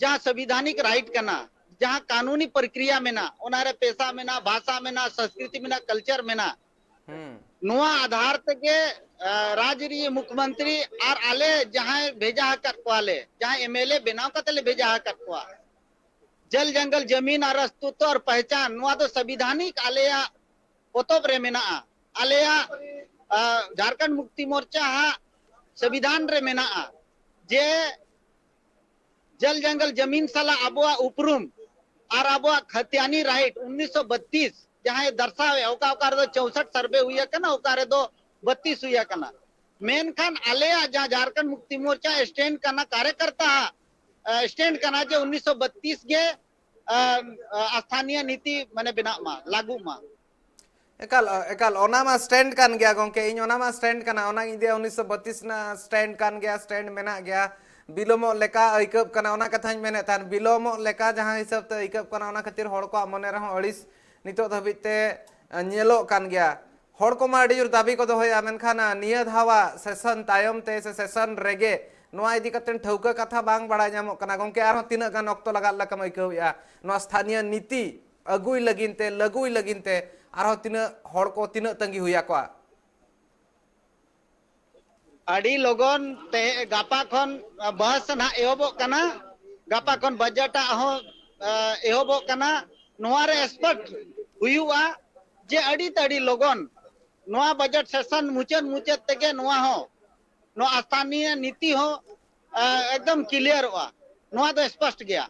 ᱡᱟᱦᱟᱸ ᱥᱚᱝᱵᱤᱫᱷᱟᱱᱤᱠ ᱨᱟᱭᱤᱴ ᱠᱟᱱᱟ, ᱡᱟᱦᱟᱸ ᱠᱟᱹᱱᱩᱱᱤ ᱯᱨᱚᱠᱨᱤᱭᱟ ᱢᱮᱱᱟᱜ, ᱚᱱᱟᱨᱮ ᱯᱮᱥᱟ ᱢᱮᱱᱟᱜ, ᱵᱷᱟᱥᱟ ᱢᱮᱱᱟᱜ, ᱥᱚᱝᱥᱠᱨᱤᱛᱤ ᱢᱮᱱᱟᱜ, ᱠᱟᱞᱪᱟᱨ ᱢᱮᱱᱟᱜ, ᱦᱩᱸ᱾ ᱱᱚᱣᱟ ᱟᱫᱷᱟᱨ ᱛᱮᱜᱮ, ᱟ, ᱨᱟᱡᱽ ᱨᱤᱱᱤᱡ ᱢᱩᱠᱷᱭᱚᱢᱚᱱᱛᱨᱤ ᱟᱨ ᱟᱞᱮ ᱡᱟᱦᱟᱸᱭ ᱵᱷᱮᱡᱟ ᱟᱠᱟᱫ ᱠᱚᱣᱟᱞᱮ, ᱡᱟᱦᱟᱸᱭ ᱮᱢ ᱮᱞ ᱮ ᱵᱮᱱᱟᱣ ᱠᱟᱛᱮ ᱞᱮ ᱵᱷᱮᱡᱟ ᱟᱠᱟᱫ ᱠᱚᱣᱟ, ᱡᱚᱞ ᱡᱚᱝᱜᱚᱞ ᱡᱟᱢᱤᱱ ᱟᱨ ᱚᱥᱛᱤᱛᱣ ᱟᱨ ᱯᱮᱦᱪᱟᱱ, ᱱᱚᱣᱟ ᱫᱚ ᱥᱚᱝᱵᱤᱫᱷᱟᱱᱤᱠ ᱟᱞᱮᱭᱟᱜ ᱯᱚᱛᱚᱵ ᱨᱮ ᱢᱮᱱᱟᱜᱼᱟ᱾ ᱟᱞᱮᱭᱟᱜ, ᱟ, ᱡᱷᱟᱨᱠᱷᱚᱸᱰ ᱢᱩᱠᱛᱤ ᱢᱳᱨᱪᱟ ᱦᱟᱜ ᱥᱚᱝᱵᱤᱫᱷᱟᱱ ᱨᱮ ᱢᱮᱱᱟᱜᱼᱟ ᱡᱮ ᱡᱚᱞ ᱡᱚᱝᱜᱚᱞ ᱡᱟᱢᱤᱱ ᱥᱟᱞᱟᱜ ᱟᱵᱚᱣᱟᱜ ᱩᱯᱨᱩᱢ ᱟᱨ ᱟᱵᱚᱣᱟᱜ ᱠᱷᱟᱛᱤᱭᱟᱱᱤ ᱨᱟᱭᱤᱴ ᱩᱱᱤᱥᱥᱚ ᱵᱟᱛᱤᱥ ᱡᱟᱦᱟᱸᱭ ᱫᱟᱨᱥᱟᱣᱮᱫᱼᱟ, ᱚᱠᱟ ᱚᱠᱟ ᱨᱮᱫᱚ ᱪᱳᱥᱚᱴ ᱥᱟᱨᱵᱷᱮ ᱦᱩᱭ ᱟᱠᱟᱱᱟ, ᱚᱠᱟ ᱨᱮᱫᱚ ᱵᱟᱛᱤᱥ ᱦᱩᱭ ᱟᱠᱟᱱᱟ᱾ ᱢᱮᱱᱠᱷᱟᱱ ᱟᱞᱮᱭᱟᱜ ᱡᱟᱦᱟᱸ ᱡᱷᱟᱨᱠᱷᱚᱸᱰ ᱢᱩᱠᱛᱤ ᱢᱳᱨᱪᱟ ᱥᱴᱮᱱᱰ ᱠᱟᱱᱟ, ᱠᱟᱨᱭᱚᱠᱚᱨᱛᱟ ᱥᱴᱮᱱᱰ ᱠᱟᱱᱟ ᱡᱮ ᱩᱱᱤᱥᱥᱚ ᱵᱟᱛᱤᱥ ᱜᱮ ᱟᱸ, ᱟᱸ, ᱥᱛᱷᱟᱱᱤᱭᱚ ᱱᱤᱛᱤ ᱢᱟᱱᱮ ᱵᱮᱱᱟᱜ ᱢᱟ, ᱞᱟᱹᱜᱩᱜ ᱢᱟ᱾ ᱮᱠᱟᱞ, ᱮᱠᱟᱞ, ᱚᱱᱟ ᱢᱟ ᱥᱴᱮᱱᱰ ᱠᱟᱱ ᱜᱮᱭᱟ ᱜᱚᱝᱠᱮ, ᱤᱧ ᱚᱱᱟ ᱢᱟ ᱥᱴᱮᱱᱰ ᱠᱟᱱᱟ, ᱚᱱᱟᱧ ᱤᱫᱤᱭᱟ ᱩᱱᱤᱥᱥᱚ ᱵᱟᱛᱤᱥ ᱨᱮᱱᱟᱜ ᱥᱴᱮᱱᱰ ᱠᱟᱱ ᱜᱮᱭᱟ, ᱥᱴᱮᱱᱰ ᱢᱮᱱᱟᱜ ᱜᱮᱭᱟ᱾ ᱵᱤᱞᱚᱢᱚᱜ ᱞᱮᱠᱟ ᱟᱹᱭᱠᱟᱹᱜ ᱠᱟᱱᱟ, ᱚᱱᱟ ᱠᱟᱛᱷᱟᱧ ᱢᱮᱱᱮᱫ ᱛᱟᱦᱮᱸᱫ, ᱵᱤᱞᱚᱢᱚᱜ ᱞᱮᱠᱟ ᱡᱟᱦᱟᱸ ᱦᱤᱥᱟᱹᱵ ᱛᱮ ᱟᱹᱭᱠᱟᱹᱜ ᱠᱟᱱᱟ, ᱚᱱᱟ ᱠᱷᱟᱹᱛᱤᱨ ᱦᱚᱲ ᱠᱚᱣᱟᱜ ᱢᱚᱱᱮ ᱨᱮᱦᱚᱸ ᱟᱹᱲᱤᱥ ᱱᱤᱛᱚᱜ ᱫᱷᱟᱹᱵᱤᱡ ᱛᱮ, ᱟᱸ, ᱧᱮᱞᱚᱜ ᱠᱟᱱ ᱜᱮᱭᱟ᱾ ᱦᱚᱲ ᱠᱚᱢᱟ ᱟᱹᱰᱤ ᱡᱳᱨ ᱫᱟᱹᱵᱤ ᱠᱚ ᱫᱚᱦᱚᱭᱟ, ᱢᱮᱱᱠᱷᱟᱱ, ᱟᱸ, ᱱᱤᱭᱟᱹ ᱫᱷᱟᱣᱟᱜ ᱥᱮᱥᱚᱱ ᱛᱟᱭᱚᱢ ᱛᱮ ᱥᱮ ᱥᱮᱥᱚᱱ ᱨᱮᱜᱮ ᱱᱚᱣᱟ ᱤᱫᱤ ᱠᱟᱛᱮ ᱴᱷᱟᱹᱣᱠᱟᱹ ᱠᱟᱛᱷᱟ ᱵᱟᱝ ᱵᱟᱲᱟᱭ ᱧᱟᱢᱚᱜ ᱠᱟᱱᱟ᱾ ᱜᱚᱝᱠᱮ, ᱟᱨᱦᱚᱸ ᱛᱤᱱᱟᱹᱜ ᱜᱟᱱ ᱚᱠᱛᱚ ᱞᱟᱜᱟᱜ ᱞᱮᱠᱟᱢ ᱟᱹᱭᱠᱟᱹᱣᱮᱫᱼᱟ ᱱᱚᱣᱟ ᱥᱛᱷᱟᱱᱤᱭᱚ ᱱᱤᱛᱤ ᱟᱹᱜᱩᱭ ᱞᱟᱹᱜᱤᱫ ᱛᱮ, ᱞᱟᱹᱜᱩᱭ ᱞᱟᱹᱜᱤᱫ ᱛᱮ? ᱟᱨᱦᱚᱸ ᱛᱤᱱᱟᱹᱜ ᱦᱚᱲ ᱠᱚ ᱛᱤᱱᱟᱹᱜ ᱛᱟᱺᱜᱤ ᱦᱩᱭ ᱟᱠᱚᱣᱟ? ᱟᱹᱰᱤ ᱞᱚᱜᱚᱱ ᱛᱮ ᱜᱟᱯᱟ ᱠᱷᱚᱱ ᱵᱟᱦᱟᱥ ᱱᱟᱦᱟᱜ ᱮᱦᱚᱵᱚᱜ ᱠᱟᱱᱟ᱾ ᱜᱟᱯᱟ ᱠᱷᱚᱱ ᱵᱟᱡᱮᱴ ᱟᱜ ᱦᱚᱸ, ᱟ, ᱮᱦᱚᱵᱚᱜ ᱠᱟᱱᱟ᱾ ᱱᱚᱣᱟ ᱨᱮ ᱮᱠᱥᱯᱟᱨᱴ ᱦᱩᱭᱩᱜᱼᱟ ᱡᱮ ᱟᱹᱰᱤ ᱛᱮ ᱟᱹᱰᱤ ᱞᱚᱜᱚᱱ ᱱᱚᱣᱟ ᱵᱟᱡᱮᱴ ᱥᱮᱥᱚᱱ ᱢᱩᱪᱟᱹᱫ ᱢᱩᱪᱟᱹᱫ ᱛᱮᱜᱮ ᱱᱚᱣᱟ ᱦᱚᱸ, ᱱᱚᱣᱟ ᱥᱛᱷᱟᱱᱤᱭᱚ ᱱᱤᱛᱤ ᱦᱚᱸ, ᱟ, ᱮᱠᱫᱚᱢ ᱠᱞᱤᱭᱟᱨᱚᱜᱼᱟ᱾ ᱱᱚᱣᱟ ᱫᱚ ᱥᱯᱚᱥᱴ ᱜᱮᱭᱟ᱾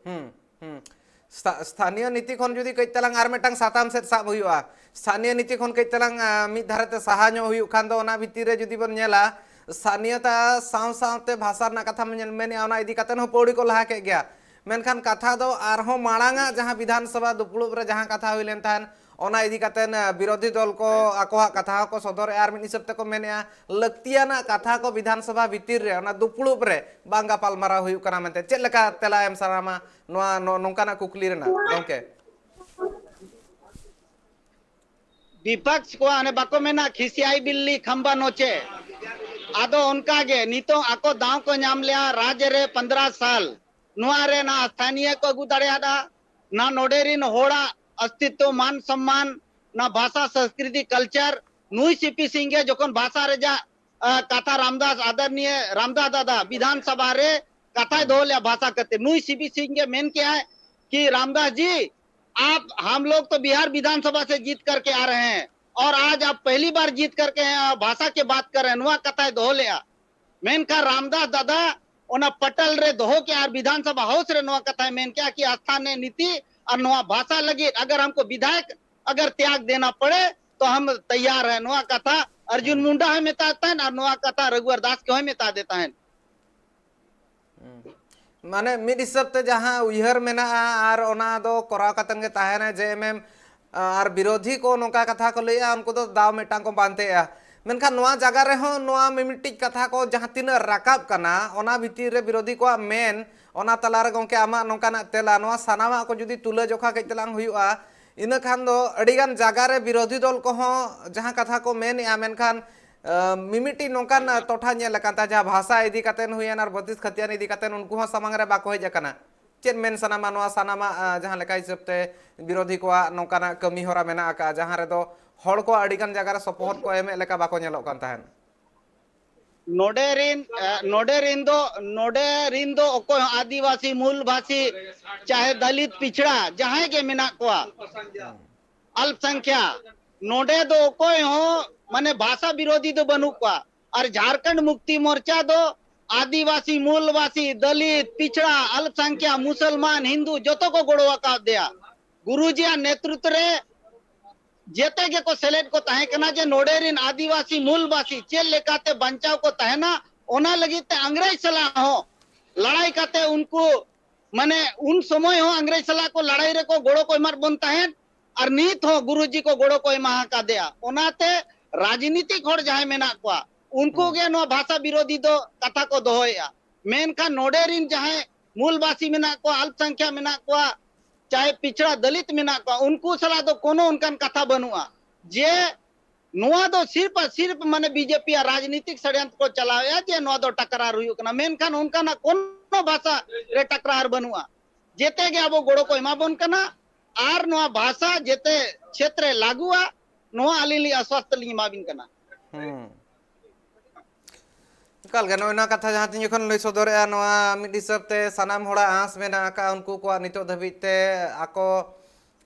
ᱦᱩᱸ, ᱦᱩᱸ᱾ ᱥᱛᱷᱟ-, ᱥᱛᱷᱟᱱᱤᱭᱚ ᱱᱤᱛᱤ ᱠᱷᱚᱱ ᱡᱩᱫᱤ ᱠᱟᱹᱡ ᱛᱟᱞᱟᱝ ᱟᱨ ᱢᱤᱫᱴᱟᱝ ᱥᱟᱛᱟᱢ ᱥᱮᱫ ᱥᱟᱵ ᱦᱩᱭᱩᱜᱼᱟ, ᱥᱛᱷᱟᱱᱤᱭᱚ ᱱᱤᱛᱤ ᱠᱷᱚᱱ ᱠᱟᱹᱡ ᱛᱟᱞᱟᱝ, ᱟ, ᱢᱤᱫ ᱫᱷᱟᱨᱮ ᱛᱮ ᱥᱟᱦᱟ ᱧᱚᱜ ᱦᱩᱭᱩᱜ ᱠᱷᱟᱱ ᱫᱚ, ᱚᱱᱟ ᱵᱷᱤᱛᱤᱨ ᱨᱮ ᱡᱩᱫᱤ ᱵᱚᱱ ᱧᱮᱞᱟ, ᱥᱛᱷᱟᱱᱤᱭᱚᱛᱟ ᱥᱟᱶ ᱥᱟᱶᱛᱮ ᱵᱷᱟᱥᱟ ᱨᱮᱱᱟᱜ ᱠᱟᱛᱷᱟ ᱵᱚᱱ ᱧᱮᱞ, ᱢᱮᱱᱮᱜᱼᱟ, ᱚᱱᱟ ᱤᱫᱤ ᱠᱟᱛᱮ ᱦᱚᱸ ᱯᱟᱹᱣᱲᱤ ᱠᱚ ᱞᱟᱦᱟ ᱠᱮᱫ ᱜᱮᱭᱟ᱾ ᱢᱮᱱᱠᱷᱟᱱ ᱠᱟᱛᱷᱟ ᱫᱚ ᱟᱨᱦᱚᱸ ᱢᱟᱲᱟᱝ ᱟᱜ ᱡᱟᱦᱟᱸ ᱵᱤᱫᱷᱟᱱ ᱥᱚᱵᱷᱟ ᱫᱩᱯᱲᱩᱵ ᱨᱮ ᱡᱟᱦᱟᱸ ᱠᱟᱛᱷᱟ ᱦᱩᱭ ᱞᱮᱱ ᱛᱟᱦᱮᱸᱫ, ᱚᱱᱟ ᱤᱫᱤ ᱠᱟᱛᱮ, ᱟ, ᱵᱤᱨᱳᱫᱷᱤ ᱫᱚᱞ ᱠᱚ ᱟᱠᱚᱣᱟᱜ ᱠᱟᱛᱷᱟ ᱦᱚᱸᱠᱚ ᱥᱚᱫᱚᱨᱮᱜᱼᱟ, ᱟᱨ ᱢᱤᱫ ᱦᱤᱥᱟᱹᱵ ᱛᱮᱠᱚ ᱢᱮᱱᱮᱜᱼᱟ, ᱞᱟᱹᱠᱛᱤᱭᱟᱱᱟᱜ ᱠᱟᱛᱷᱟ ᱠᱚ ᱵᱤᱫᱷᱟᱱ ᱥᱚᱵᱷᱟ ᱵᱷᱤᱛᱤᱨ ᱨᱮ ᱚᱱᱟ ᱫᱩᱯᱲᱩᱵ ᱨᱮ ᱵᱟᱝ ᱜᱟᱯᱟᱞ ᱢᱟᱨᱟᱣ ᱦᱩᱭᱩᱜ ᱠᱟᱱᱟ ᱢᱮᱱᱛᱮ᱾ ᱪᱮᱫ ᱞᱮᱠᱟ ᱛᱮᱞᱟ ᱮᱢ ᱥᱟᱱᱟᱢᱟ ᱱᱚᱣᱟ, ᱱᱚ-, ᱱᱚᱝᱠᱟᱱᱟᱜ ᱠᱩᱠᱞᱤ ᱨᱮᱱᱟᱜ, ᱜᱚᱝᱠᱮ? ᱵᱤᱯᱚᱠᱥ ᱠᱚᱣᱟᱜ ᱚᱱᱮ ᱵᱟᱠᱚ ᱢᱮᱱᱟ, "ᱠᱷᱤᱥᱤᱭᱟᱭ ᱵᱤᱞᱞᱤ ᱠᱷᱟᱢᱵᱟ ᱱᱚᱪᱮ", ᱟᱫᱚ ᱚᱱᱠᱟ ᱜᱮ ᱱᱤᱛᱚᱜ ᱟᱠᱚ ᱫᱟᱣ ᱠᱚ ᱧᱟᱢ ᱞᱮᱜᱼᱟ ᱨᱟᱡᱽ ᱨᱮ ᱯᱚᱱᱫᱽᱨᱟ ᱥᱟᱞ᱾ ᱱᱚᱣᱟ ᱨᱮ ᱱᱟ ᱥᱛᱷᱟᱱᱤᱭᱚ ᱠᱚ ᱟᱹᱜᱩ ᱫᱟᱲᱮᱭᱟᱫᱟ, ᱱᱟ ᱱᱚᱰᱮ ᱨᱤᱱ ᱦᱚᱲᱟᱜ ᱚᱥᱛᱤᱛᱣ, ᱢᱟᱱ ᱥᱚᱢᱢᱟᱱ, ᱱᱟ ᱵᱷᱟᱥᱟ, ᱥᱚᱸᱥᱠᱨᱤᱛᱤ, ᱠᱟᱞᱪᱟᱨ᱾ ᱱᱩᱭ ᱥᱤ ᱯᱤ ᱥᱤᱝ ᱜᱮ ᱡᱚᱠᱷᱚᱱ ᱵᱷᱟᱥᱟ ᱨᱮᱭᱟᱜ, ᱟ, ᱠᱟᱛᱷᱟ ᱨᱟᱢᱫᱟᱥ, ᱟᱫᱚᱨᱱᱤᱭᱚ ᱨᱟᱢᱫᱟᱥ ᱫᱟᱫᱟ ᱵᱤᱫᱷᱟᱱ ᱥᱚᱵᱷᱟ ᱨᱮ ᱠᱟᱛᱷᱟᱭ ᱫᱚᱦᱚ ᱞᱮᱜᱼᱟ ᱵᱷᱟᱥᱟ ᱠᱟᱛᱮ, ᱱᱩᱭ ᱥᱤ ᱯᱤ ᱥᱤᱝ ᱜᱮ ᱢᱮᱱ ᱠᱮᱜᱼᱟᱭ ᱠᱤ, "ᱨᱟᱢᱫᱟᱥ ᱡᱤ, आप, हम लोग तो बिहार विधानसभा से जीत करके आ रहे हैं और आज आप पहली बार जीत करके, आ, भाषा की बात कर रहे हैं", ᱱᱚᱣᱟ ᱠᱟᱛᱷᱟᱭ ᱫᱚᱦᱚ ᱞᱮᱜᱼᱟ᱾ ᱢᱮᱱᱠᱷᱟᱱ ᱨᱟᱢᱫᱟᱥ ᱫᱟᱫᱟ ᱚᱱᱟ ᱯᱟᱴᱟᱞ ᱨᱮ ᱫᱚᱦᱚ ᱠᱮᱜᱼᱟ ᱟᱨ ᱵᱤᱫᱷᱟᱱ ᱥᱚᱵᱷᱟ ᱦᱟᱣᱩᱥ ᱨᱮ ᱱᱚᱣᱟ ᱠᱟᱛᱷᱟᱭ ᱢᱮᱱ ᱠᱮᱜᱼᱟ ᱠᱤ ᱥᱛᱷᱟᱱᱤᱭᱚ ᱱᱤᱛᱤ ᱟᱨ ᱱᱚᱣᱟ ᱵᱷᱟᱥᱟ ᱞᱟᱹᱜᱤᱫ ᱟᱜᱟᱨ ᱦᱟᱢᱠᱚ ᱵᱤᱫᱷᱟᱭᱚᱠ ᱟᱜᱟᱨ ᱛᱭᱟᱜᱽ ᱫᱮᱱᱟ ᱯᱟᱲᱮ ᱛᱚ ᱦᱟᱢ ᱛᱟᱭᱭᱟᱨ ᱦᱟᱭ᱾ ᱱᱚᱣᱟ ᱠᱟᱛᱷᱟ ᱟᱨᱡᱩᱱ ᱦᱩᱸ᱾ ᱢᱩᱱᱰᱟ ᱦᱚᱸᱭ ᱢᱮᱛᱟᱫ ᱛᱟᱦᱮᱱ ᱟᱨ ᱱᱚᱣᱟ ᱠᱟᱛᱷᱟ ᱨᱟᱜᱷᱩᱣᱟᱨ ᱫᱟᱥ ᱜᱮ ᱦᱚᱸᱭ ᱢᱮᱛᱟᱫᱮ ᱛᱟᱦᱮᱱ᱾ ᱦᱩᱸ᱾ ᱢᱟᱱᱮ ᱢᱤᱫ ᱦᱤᱥᱟᱹᱵ ᱛᱮ ᱡᱟᱦᱟᱸ ᱩᱭᱦᱟᱹᱨ ᱢᱮᱱᱟᱜᱼᱟ ᱟᱨ ᱚᱱᱟ ᱫᱚ ᱠᱚᱨᱟᱣ ᱠᱟᱛᱮᱱ ᱜᱮ ᱛᱟᱦᱮᱱᱟ ᱡᱮ ᱮᱢ ᱮᱢ, ᱟᱨ ᱵᱤᱨᱳᱫᱷᱤ ᱠᱚ ᱱᱚᱝᱠᱟ ᱠᱟᱛᱷᱟ ᱠᱚ ᱞᱟᱹᱭᱮᱜᱼᱟ, ᱩᱱᱠᱩ ᱫᱚ ᱫᱟᱣ ᱢᱤᱫᱴᱟᱝ ᱠᱚ ᱯᱟᱱᱛᱮᱭᱮᱜᱼᱟ᱾ ᱢᱮᱱᱠᱷᱟᱱ ᱱᱚᱣᱟ ᱡᱟᱭᱜᱟ ᱨᱮᱦᱚᱸ ᱱᱚᱣᱟ ᱢᱤᱢᱤᱫᱴᱤᱡ ᱠᱟᱛᱷᱟ ᱠᱚ ᱡᱟᱦᱟᱸ ᱛᱤᱱᱟᱹᱜ ᱨᱟᱠᱟᱵ ᱠᱟᱱᱟ, ᱚᱱᱟ ᱵᱷᱤᱛᱤᱨ ᱨᱮ ᱵᱤᱨᱳᱫᱷᱤ ᱠᱚᱣᱟᱜ ᱢᱮᱱ, ᱚᱱᱟ ᱛᱟᱞᱟᱨᱮ ᱜᱚᱢᱠᱮ ᱟᱢᱟᱜ ᱱᱚᱝᱠᱟᱱᱟᱜ ᱛᱮᱞᱟ, ᱱᱚᱣᱟ ᱥᱟᱱᱟᱢᱟᱜ ᱠᱚ ᱡᱩᱫᱤ ᱛᱩᱞᱟᱹᱡᱚᱠᱷᱟ ᱠᱟᱹᱡ ᱛᱮᱞᱟᱝ ᱦᱩᱭᱩᱜᱼᱟ, ᱤᱱᱟᱹ ᱠᱷᱟᱱ ᱫᱚ ᱟᱹᱰᱤᱜᱟᱱ ᱡᱟᱭᱜᱟ ᱨᱮ ᱵᱤᱨᱳᱫᱷᱤ ᱫᱚᱞ ᱠᱚᱦᱚᱸ ᱡᱟᱦᱟᱸ ᱠᱟᱛᱷᱟ ᱠᱚ ᱢᱮᱱᱮᱜᱼᱟ, ᱢᱮᱱᱠᱷᱟᱱ ᱟᱸ, ᱢᱤᱢᱤᱫᱴᱤᱡ ᱱᱚᱝᱠᱟᱱ, ᱟᱸ, ᱴᱚᱴᱷᱟ ᱧᱮᱞ ᱟᱠᱟᱱ ᱛᱟᱦᱮᱸ, ᱡᱟᱦᱟᱸ ᱵᱷᱟᱥᱟ ᱤᱫᱤ ᱠᱟᱛᱮᱱ ᱦᱩᱭᱮᱱ ᱟᱨ ᱵᱟᱹᱛᱤᱥ ᱠᱷᱟᱹᱛᱤᱭᱟᱱ ᱤᱫᱤ ᱠᱟᱛᱮᱱ ᱩᱱᱠᱩ ᱦᱚᱸ ᱥᱟᱢᱟᱝ ᱨᱮ ᱵᱟᱠᱚ ᱦᱮᱡ ᱟᱠᱟᱱᱟ᱾ ᱪᱮᱫ ᱢᱮᱱ ᱥᱟᱱᱟᱢᱟ ᱱᱚᱣᱟ ᱥᱟᱱᱟᱢᱟᱜ, ᱟᱸ, ᱡᱟᱦᱟᱸ ᱞᱮᱠᱟ ᱦᱤᱥᱟᱹᱵ ᱛᱮ ᱵᱤᱨᱳᱫᱷᱤ ᱠᱚᱣᱟᱜ ᱱᱚᱝᱠᱟᱱᱟᱜ ᱠᱟᱹᱢᱤ ᱦᱚᱨᱟ ᱢᱮᱱᱟᱜ ᱟᱠᱟᱫᱼᱟ, ᱡᱟᱦᱟᱸ ᱨᱮᱫᱚ ᱦᱚᱲ ᱠᱚ ᱟᱹᱰᱤ ᱜᱟᱱ ᱡᱟᱭᱜᱟ ᱨᱮ ᱥᱚᱯᱚᱦᱚᱫ ᱠᱚ ᱮᱢᱮᱫ ᱞᱮᱠᱟ ᱵᱟᱠᱚ ᱧᱮᱞᱚᱜ ᱠᱟᱱ ᱛᱟᱦᱮᱸᱫ? ᱱᱚᱰᱮ ᱨᱤᱱ, ᱮ, ᱱᱚᱰᱮ ᱨᱤᱱ ᱫᱚ, ᱱᱚᱰᱮ ᱨᱤᱱ ᱫᱚ ᱚᱠᱚᱭ ᱦᱚᱸ ᱟᱹᱫᱤᱵᱟᱹᱥᱤ, ᱢᱩᱞ ᱵᱷᱟᱥᱤ, ᱪᱟᱦᱮ ᱫᱟᱞᱤᱛ ᱯᱤᱪᱷᱲᱟ ᱡᱟᱦᱟᱸᱭ ᱜᱮ ᱢᱮᱱᱟᱜ ᱠᱚᱣᱟ, ᱦᱩᱸ᱾ ᱟᱞᱯ ᱥᱚᱝᱠᱷᱭᱟ, ᱱᱚᱰᱮ ᱫᱚ ᱚᱠᱚᱭ ᱦᱚᱸ ᱢᱟᱱᱮ ᱵᱷᱟᱥᱟ ᱵᱤᱨᱳᱫᱷᱤ ᱫᱚ ᱵᱟᱹᱱᱩᱜ ᱠᱚᱣᱟ᱾ ᱟᱨ ᱡᱷᱟᱨᱠᱷᱚᱸᱰ ᱢᱩᱠᱛᱤ ᱢᱳᱨᱪᱟ ᱫᱚ ᱟᱹᱫᱤᱵᱟᱹᱥᱤ, ᱢᱩᱞᱵᱟᱥᱤ, ᱫᱟᱞᱤᱛ, ᱯᱤᱪᱷᱲᱟ, ᱟᱞᱯ ᱥᱚᱝᱠᱷᱭᱟ, ᱢᱩᱥᱚᱞᱢᱟᱱ, ᱦᱤᱱᱫᱩ ᱡᱚᱛᱚ ᱠᱚ ᱜᱚᱲᱚ ᱟᱠᱟᱫᱮᱭᱟ᱾ ᱜᱩᱨᱩᱡᱤᱭᱟᱜ ᱱᱮᱛᱨᱤᱛᱵ ᱨᱮ ᱡᱮᱛᱮ ᱜᱮᱠᱚ ᱥᱮᱞᱮᱫ ᱠᱚ ᱛᱟᱦᱮᱸ ᱠᱟᱱᱟ ᱡᱮ ᱱᱚᱰᱮ ᱨᱮᱱ ᱟᱹᱫᱤᱵᱟᱹᱥᱤ, ᱢᱩᱞᱵᱟᱥᱤ ᱪᱮᱫ ᱞᱮᱠᱟᱛᱮ ᱵᱟᱧᱪᱟᱣ ᱠᱚ ᱛᱟᱦᱮᱱᱟ, ᱚᱱᱟ ᱞᱟᱹᱜᱤᱫ ᱛᱮ ᱤᱝᱨᱮᱡᱽ ᱥᱟᱞᱟᱜ ᱦᱚᱸ ᱞᱟᱲᱟᱭ ᱠᱟᱛᱮ ᱩᱱᱠᱩ ᱢᱟᱱᱮ ᱩᱱ ᱥᱚᱢᱚᱭ ᱦᱚᱸ ᱤᱝᱨᱮᱡᱽ ᱥᱟᱞᱟᱜ ᱠᱚ ᱞᱟᱲᱟᱭ ᱨᱮᱠᱚ ᱜᱚᱲᱚ ᱠᱚ ᱮᱢᱟᱫ ᱵᱚᱱ ᱛᱟᱦᱮᱸᱫ, ᱟᱨ ᱱᱤᱛ ᱦᱚᱸ ᱜᱩᱨᱩᱡᱤ ᱠᱚ ᱜᱚᱲᱚ ᱠᱚ ᱮᱢᱟ ᱟᱠᱟᱫᱮᱭᱟ᱾ ᱚᱱᱟᱛᱮ ᱨᱟᱡᱽᱱᱤᱛᱤᱠ ᱦᱚᱲ ᱡᱟᱦᱟᱸᱭ ᱢᱮᱱᱟᱜ ᱠᱚᱣᱟ, ᱩᱱᱠᱩ ᱦᱩᱸ᱾ ᱜᱮ ᱱᱚᱣᱟ ᱵᱷᱟᱥᱟ ᱵᱤᱨᱳᱫᱷᱤ ᱫᱚ ᱠᱟᱛᱷᱟ ᱠᱚ ᱫᱚᱦᱚᱭᱮᱫᱼᱟ᱾ ᱢᱮᱱᱠᱷᱟᱱ ᱱᱚᱰᱮ ᱨᱤᱱ ᱡᱟᱦᱟᱸᱭ ᱢᱩᱞᱵᱟᱥᱤ ᱢᱮᱱᱟᱜ ᱠᱚᱣᱟ, ᱟᱞᱯ ᱥᱚᱝᱠᱷᱭᱟ ᱢᱮᱱᱟᱜ ᱠᱚᱣᱟ, ᱪᱟᱦᱮ ᱯᱤᱪᱷᱲᱟ ᱫᱟᱞᱤᱛ ᱢᱮᱱᱟᱜ ᱠᱚᱣᱟ, ᱩᱱᱠᱩ ᱥᱟᱞᱟᱜ ᱫᱚ ᱠᱳᱱᱳ ᱚᱱᱠᱟᱱ ᱠᱟᱛᱷᱟ ᱵᱟᱹᱱᱩᱜᱼᱟ ᱡᱮ ᱱᱚᱣᱟ ᱫᱚ ᱥᱤᱨᱯ ᱟᱨ ᱥᱤᱨᱯ ᱢᱟᱱᱮ ᱵᱤᱡᱮᱯᱤ ᱟᱜ ᱨᱟᱡᱽᱱᱤᱛᱤᱠ ᱥᱟᱲᱭᱟᱱᱛᱨᱚ ᱠᱚ ᱪᱟᱞᱟᱣᱮᱫᱼᱟ ᱡᱮ ᱱᱚᱣᱟ ᱫᱚ ᱴᱟᱠᱨᱟᱨ ᱦᱩᱭᱩᱜ ᱠᱟᱱᱟ, ᱢᱮᱱᱠᱷᱟᱱ ᱚᱱᱠᱟᱱᱟᱜ ᱠᱳᱱᱳ ᱵᱷᱟᱥᱟ ᱨᱮ ᱴᱟᱠᱨᱟᱨ ᱵᱟᱹᱱᱩᱜᱼᱟ᱾ ᱡᱮᱛᱮ ᱜᱮ ᱟᱵᱚ ᱜᱚᱲᱚ ᱠᱚ ᱮᱢᱟ ᱵᱚᱱ ᱠᱟᱱᱟ ᱟᱨ ᱱᱚᱣᱟ ᱵᱷᱟᱥᱟ ᱡᱮᱛᱮ ᱠᱷᱮᱛᱨᱮ ᱞᱟᱹᱜᱩᱜᱼᱟ, ᱱᱚᱣᱟ ᱟᱹᱞᱤᱧ ᱞᱤᱧ ᱟᱥᱣᱟᱥ ᱛᱮᱞᱤᱧ ᱮᱢᱟ ᱵᱤᱱ ᱠᱟᱱᱟ᱾ ᱦᱩᱸ᱾ ᱮᱠᱟᱞ ᱜᱮ ᱱᱚᱜᱼᱚᱭ ᱱᱚᱣᱟ ᱠᱟᱛᱷᱟ ᱡᱟᱦᱟᱸ ᱛᱤᱱ ᱡᱚᱠᱷᱚᱱ ᱞᱟᱹᱭ ᱥᱚᱫᱚᱨᱮᱜᱼᱟ, ᱱᱚᱣᱟ ᱢᱤᱫ ᱦᱤᱥᱟᱹᱵ ᱛᱮ ᱥᱟᱱᱟᱢ ᱦᱚᱲᱟᱜ ᱟᱸᱥ ᱢᱮᱱᱟᱜ ᱟᱠᱟᱫᱼᱟ, ᱩᱱᱠᱩ ᱠᱚᱣᱟᱜ ᱱᱤᱛᱚᱜ ᱫᱷᱟᱹᱵᱤᱡ ᱛᱮ ᱟᱠᱚ,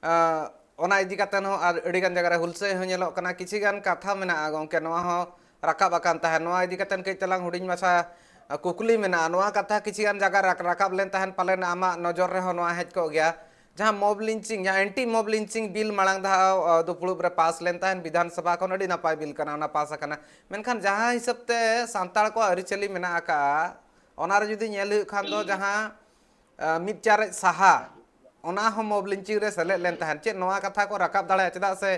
ᱟᱸ, ᱚᱱᱟ ᱤᱫᱤ ᱠᱟᱛᱮ ᱦᱚᱸ ᱟᱨ ᱟᱹᱰᱤ ᱜᱟᱱ ᱡᱟᱭᱜᱟ ᱨᱮ ᱦᱩᱞᱥᱟᱹᱭ ᱦᱚᱸ ᱧᱮᱞᱚᱜ ᱠᱟᱱᱟ᱾ ᱠᱤᱪᱷᱤ ᱜᱟᱱ ᱠᱟᱛᱷᱟ ᱢᱮᱱᱟᱜᱼᱟ ᱜᱚᱢᱠᱮ, ᱱᱚᱣᱟ ᱦᱚᱸ ᱨᱟᱠᱟᱵ ᱟᱠᱟᱱ ᱛᱟᱦᱮᱸᱫ, ᱱᱚᱣᱟ ᱤᱫᱤ ᱠᱟᱛᱮ ᱠᱟᱹᱡ ᱛᱟᱞᱟᱝ ᱦᱩᱰᱤᱧ ᱢᱟᱪᱷᱟ, ᱟᱸ, ᱠᱩᱠᱞᱤ ᱢᱮᱱᱟᱜᱼᱟ᱾ ᱱᱚᱣᱟ ᱠᱟᱛᱷᱟ ᱠᱤᱪᱷᱤ ᱜᱟᱱ ᱡᱟᱭᱜᱟ ᱨᱮ ᱨᱟᱠᱟᱵ ᱞᱮᱱ ᱛᱟᱦᱮᱸᱫ, ᱯᱟᱞᱮᱱ ᱟᱢᱟᱜ ᱱᱚᱡᱚᱨ ᱨᱮᱦᱚᱸ ᱱᱚᱣᱟ ᱦᱮᱡ ᱠᱚᱜ ᱜᱮᱭᱟ᱾ ᱡᱟᱦᱟᱸ ᱢᱚᱵ ᱞᱤᱧᱪᱤᱝ, ᱡᱟᱦᱟᱸ ᱮᱱᱴᱤ ᱢᱚᱵ ᱞᱤᱧᱪᱤᱝ ᱵᱤᱞ ᱢᱟᱲᱟᱝ ᱫᱷᱟᱣ ᱫᱩᱯᱲᱩᱵ ᱨᱮ ᱯᱟᱥ ᱞᱮᱱ ᱛᱟᱦᱮᱸᱫ ᱵᱤᱫᱷᱟᱱ ᱥᱚᱵᱷᱟ ᱠᱷᱚᱱ, ᱟᱹᱰᱤ ᱱᱟᱯᱟᱭ ᱵᱤᱞ ᱠᱟᱱᱟ, ᱚᱱᱟ ᱯᱟᱥ ᱟᱠᱟᱱᱟ᱾ ᱢᱮᱱᱠᱷᱟᱱ ᱡᱟᱦᱟᱸ ᱦᱤᱥᱟᱹᱵ ᱛᱮ ᱥᱟᱱᱛᱟᱲ ᱠᱚᱣᱟᱜ ᱟᱹᱨᱤᱪᱟᱹᱞᱤ ᱢᱮᱱᱟᱜ ᱟᱠᱟᱫᱼᱟ, ᱚᱱᱟᱨᱮ ᱡᱩᱫᱤ ᱧᱮᱞ ᱦᱩᱭᱩᱜ ᱠᱷᱟᱱ ᱫᱚ ᱡᱟᱦᱟᱸ ᱢᱤᱫ ᱪᱟᱨᱮᱡ ᱥᱟᱦᱟ, ᱚᱱᱟ ᱦᱚᱸ ᱢᱚᱵ ᱞᱤᱧᱪᱤᱝ ᱨᱮ ᱥᱮᱞᱮᱫ ᱞᱮᱱ ᱛᱟᱦᱮᱸᱫ᱾ ᱪᱮᱫ ᱱᱚᱣᱟ ᱠᱟᱛᱷᱟ ᱠᱚ ᱨᱟᱠᱟᱵ ᱫᱟᱲᱮᱭᱟᱜᱼᱟ? ᱪᱮᱫᱟᱜ ᱥᱮ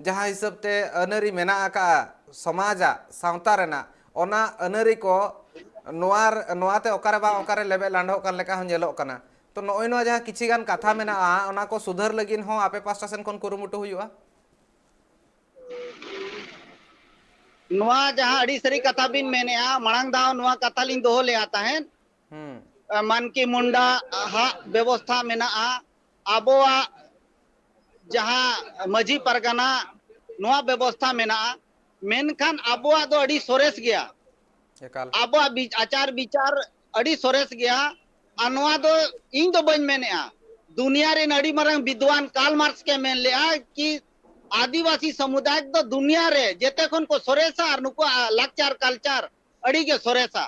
ᱡᱟᱦᱟᱸ ᱦᱤᱥᱟᱹᱵ ᱛᱮ ᱟᱹᱱᱟᱹᱨᱤ ᱢᱮᱱᱟᱜ ᱟᱠᱟᱫᱼᱟ ᱥᱚᱢᱟᱡᱟᱜ, ᱥᱟᱶᱛᱟ ᱨᱮᱱᱟᱜ, ᱚᱱᱟ ᱟᱹᱱᱟᱹᱨᱤ ᱠᱚ ᱱᱚᱣᱟ ᱱᱚᱣᱟᱛᱮ ᱚᱠᱟᱨᱮ ᱵᱟᱝ ᱚᱠᱟᱨᱮ ᱞᱮᱵᱮᱫ ᱞᱟᱸᱰᱷᱚᱜ ᱠᱟᱱ ᱞᱮᱠᱟ ᱦᱚᱸ ᱧᱮᱞᱚᱜ ᱠᱟᱱᱟ᱾ ᱛᱚ ᱱᱚᱜᱼᱚᱭ ᱱᱚᱣᱟ ᱡᱟᱦᱟᱸ ᱠᱤᱪᱷᱤ ᱜᱟᱱ ᱠᱟᱛᱷᱟ ᱢᱮᱱᱟᱜᱼᱟ, ᱚᱱᱟ ᱠᱚ ᱥᱩᱫᱷᱟᱹᱨ ᱞᱟᱹᱜᱤᱫ ᱦᱚᱸ ᱟᱯᱮ ᱯᱟᱥᱴᱟ ᱥᱮᱱ ᱠᱷᱚᱱ ᱠᱩᱨᱩᱢᱩᱴᱩ ᱦᱩᱭᱩᱜᱼᱟ᱾ ᱱᱚᱣᱟ ᱡᱟᱦᱟᱸ ᱟᱹᱰᱤ ᱥᱟᱹᱨᱤ ᱠᱟᱛᱷᱟ ᱵᱤᱱ ᱢᱮᱱᱮᱜᱼᱟ, ᱢᱟᱲᱟᱝ ᱫᱷᱟᱣ ᱱᱚᱣᱟ ᱠᱟᱛᱷᱟ ᱞᱤᱧ ᱫᱚᱦᱚ ᱞᱮᱜᱼᱟ ᱛᱟᱦᱮᱸᱫ᱾ ᱦᱩᱸ᱾ ᱢᱟᱱᱠᱤ ᱢᱩᱱᱰᱟ ᱦᱟᱜ ᱵᱮᱵᱚᱥᱛᱷᱟ ᱢᱮᱱᱟᱜᱼᱟ, ᱟᱵᱚᱣᱟᱜ ᱡᱟᱦᱟᱸ ᱢᱟᱹᱡᱷᱤ ᱯᱟᱨᱜᱟᱱᱟ ᱱᱚᱣᱟ ᱵᱮᱵᱚᱥᱛᱷᱟ ᱢᱮᱱᱟᱜᱼᱟ, ᱢᱮᱱᱠᱷᱟᱱ ᱟᱵᱚᱣᱟᱜ ᱫᱚ ᱟᱹᱰᱤ ᱥᱚᱨᱮᱥ ᱜᱮᱭᱟ᱾ ᱮᱠᱟᱞ᱾ ᱟᱵᱚᱣᱟᱜ ᱵᱤᱪ- ᱟᱪᱟᱨ ᱵᱤᱪᱟᱨ ᱟᱹᱰᱤ ᱥᱚᱨᱮᱥ ᱜᱮᱭᱟ᱾ ᱟᱨ ᱱᱚᱣᱟ ᱫᱚ ᱤᱧ ᱫᱚ ᱵᱟᱹᱧ ᱢᱮᱱᱮᱜᱼᱟ, ᱫᱩᱱᱤᱭᱟ ᱨᱮᱱ ᱟᱹᱰᱤ ᱢᱟᱨᱟᱝ ᱵᱤᱫᱣᱟᱱ ᱠᱟᱨᱞ ᱢᱟᱨᱠᱥ ᱮ ᱢᱮᱱ ᱞᱮᱜᱼᱟ ᱠᱤ ᱟᱹᱫᱤᱵᱟᱹᱥᱤ ᱥᱚᱢᱩᱫᱟᱭ ᱫᱚ ᱫᱩᱱᱤᱭᱟ ᱨᱮ ᱡᱮᱛᱮ ᱠᱷᱚᱱ ᱠᱚ ᱥᱚᱨᱮᱥᱟ ᱟᱨ ᱱᱩᱠᱩᱣᱟᱜ ᱞᱟᱠᱪᱟᱨ ᱠᱟᱞᱪᱟᱨ ᱟᱹᱰᱤ ᱜᱮ ᱥᱚᱨᱮᱥᱟ᱾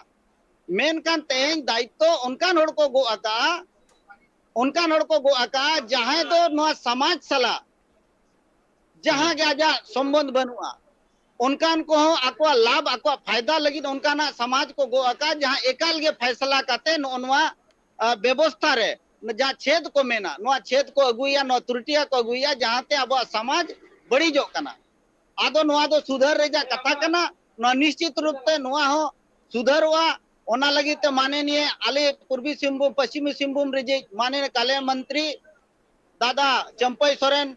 ᱢᱮᱱᱠᱷᱟᱱ ᱛᱮᱦᱮᱧ ᱫᱟᱭᱤᱛᱛᱚ ᱚᱱᱠᱟᱱ ᱦᱚᱲ ᱠᱚ ᱜᱚᱜ ᱟᱠᱟᱜᱼᱟ, ᱚᱱᱠᱟᱱ ᱦᱚᱲ ᱠᱚ ᱜᱚᱜ ᱟᱠᱟᱜᱼᱟ ᱡᱟᱦᱟᱸᱭ ᱫᱚ ᱱᱚᱣᱟ ᱥᱚᱢᱟᱡᱽ ᱥᱟᱞᱟᱜ ᱡᱟᱦᱟᱸ ᱜᱮ ᱟᱡᱟᱜ ᱥᱚᱢᱵᱚᱱᱫᱷ ᱵᱟᱹᱱᱩᱜᱼᱟ, ᱚᱱᱠᱟᱱ ᱠᱚᱦᱚᱸ ᱟᱠᱚᱣᱟᱜ ᱞᱟᱵᱷ, ᱟᱠᱚᱣᱟᱜ ᱯᱷᱟᱭᱫᱟ ᱞᱟᱹᱜᱤᱫ ᱚᱱᱠᱟᱱᱟᱜ ᱥᱚᱢᱟᱡᱽ ᱠᱚ ᱜᱚᱜ ᱟᱠᱟᱫ, ᱡᱟᱦᱟᱸ ᱮᱠᱟᱞ ᱜᱮ ᱯᱷᱟᱭᱥᱟᱞᱟ ᱠᱟᱛᱮ ᱱᱚᱜᱼᱚ ᱱᱚᱣᱟ, ᱟ, ᱵᱮᱵᱚᱥᱛᱷᱟ ᱨᱮ ᱡᱟᱦᱟᱸ ᱪᱷᱮᱫ ᱠᱚ ᱢᱮᱱᱟ, ᱱᱚᱣᱟ ᱪᱷᱮᱫ ᱠᱚ ᱟᱹᱜᱩᱭᱟ, ᱱᱚᱣᱟ ᱛᱨᱩᱴᱤᱭᱟ ᱠᱚ ᱟᱹᱜᱩᱭᱟ, ᱡᱟᱦᱟᱸᱛᱮ ᱟᱵᱚᱣᱟᱜ ᱥᱚᱢᱟᱡᱽ ᱵᱟᱹᱲᱤᱡᱚᱜ ᱠᱟᱱᱟ᱾ ᱟᱫᱚ ᱱᱚᱣᱟ ᱫᱚ ᱥᱩᱫᱷᱟᱹᱨ ᱨᱮᱭᱟᱜ ᱠᱟᱛᱷᱟ ᱠᱟᱱᱟ, ᱱᱚᱣᱟ ᱱᱤᱥᱪᱤᱛ ᱨᱩᱯ ᱛᱮ ᱱᱚᱣᱟ ᱦᱚᱸ ᱥᱩᱫᱷᱟᱹᱨᱚᱜᱼᱟ᱾ ᱚᱱᱟ ᱞᱟᱹᱜᱤᱫ ᱛᱮ ᱢᱟᱱᱚᱱᱤᱭᱟ ᱟᱞᱮ ᱯᱩᱨᱵᱤ ᱥᱤᱝᱵᱷᱩᱢ, ᱯᱚᱥᱪᱤᱢᱤ ᱥᱤᱝᱵᱷᱩᱢ ᱨᱮ ᱡᱮ ᱢᱟᱱᱚᱱᱤᱭᱟ ᱠᱟᱞᱭᱟᱱ ᱢᱚᱱᱛᱨᱤ ᱫᱟᱫᱟ ᱪᱟᱹᱢᱯᱟᱹᱭ ᱥᱚᱨᱮᱱ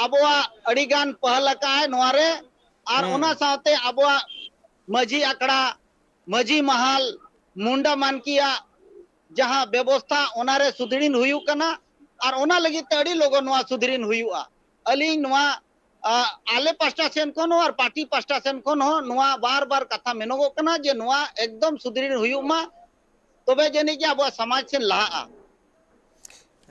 ᱟᱵᱚᱣᱟᱜ ᱟᱹᱰᱤ ᱜᱟᱱ ᱯᱟᱹᱦᱟᱞ ᱟᱠᱟᱫᱼᱟᱭ ᱱᱚᱣᱟ ᱨᱮ, ᱟᱨ ᱦᱩᱸ᱾ ᱚᱱᱟ ᱥᱟᱶᱛᱮ ᱟᱵᱚᱣᱟᱜ ᱢᱟᱹᱡᱷᱤ ᱟᱠᱷᱲᱟ, ᱢᱟᱹᱡᱷᱤ ᱢᱟᱦᱟᱞ, ᱢᱩᱱᱰᱟ ᱢᱟᱱᱠᱤᱭᱟᱜ ᱡᱟᱦᱟᱸ ᱵᱮᱵᱚᱥᱛᱷᱟ, ᱚᱱᱟ ᱨᱮ ᱥᱩᱫᱷᱲᱤᱱ ᱦᱩᱭᱩᱜ ᱠᱟᱱᱟ᱾ ᱟᱨ ᱚᱱᱟ ᱞᱟᱹᱜᱤᱫ ᱛᱮ ᱟᱹᱰᱤ ᱞᱚᱜᱚᱱ ᱱᱚᱣᱟ ᱥᱩᱫᱷᱲᱤᱱ ᱦᱩᱭᱩᱜᱼᱟ᱾ ᱟᱹᱞᱤᱧ ᱱᱚᱣᱟ, ᱟ, ᱟᱞᱮ ᱯᱟᱥᱴᱟ ᱥᱮᱱ ᱠᱷᱚᱱ ᱦᱚᱸ ᱟᱨ ᱯᱟᱨᱴᱤ ᱯᱟᱥᱴᱟ ᱥᱮᱱ ᱠᱷᱚᱱ ᱦᱚᱸ ᱱᱚᱣᱟ ᱵᱟᱨ ᱵᱟᱨ ᱠᱟᱛᱷᱟ ᱢᱮᱱᱚᱜᱚᱜ ᱠᱟᱱᱟ ᱡᱮ ᱱᱚᱣᱟ ᱮᱠᱫᱚᱢ ᱥᱩᱫᱷᱲᱤᱱ ᱦᱩᱭᱩᱜ ᱢᱟ, ᱛᱚᱵᱮ ᱡᱟᱹᱱᱤᱡ ᱜᱮ ᱟᱵᱚᱣᱟᱜ ᱥᱚᱢᱟᱡᱽ ᱥᱮᱱ ᱞᱟᱦᱟᱜᱼᱟ᱾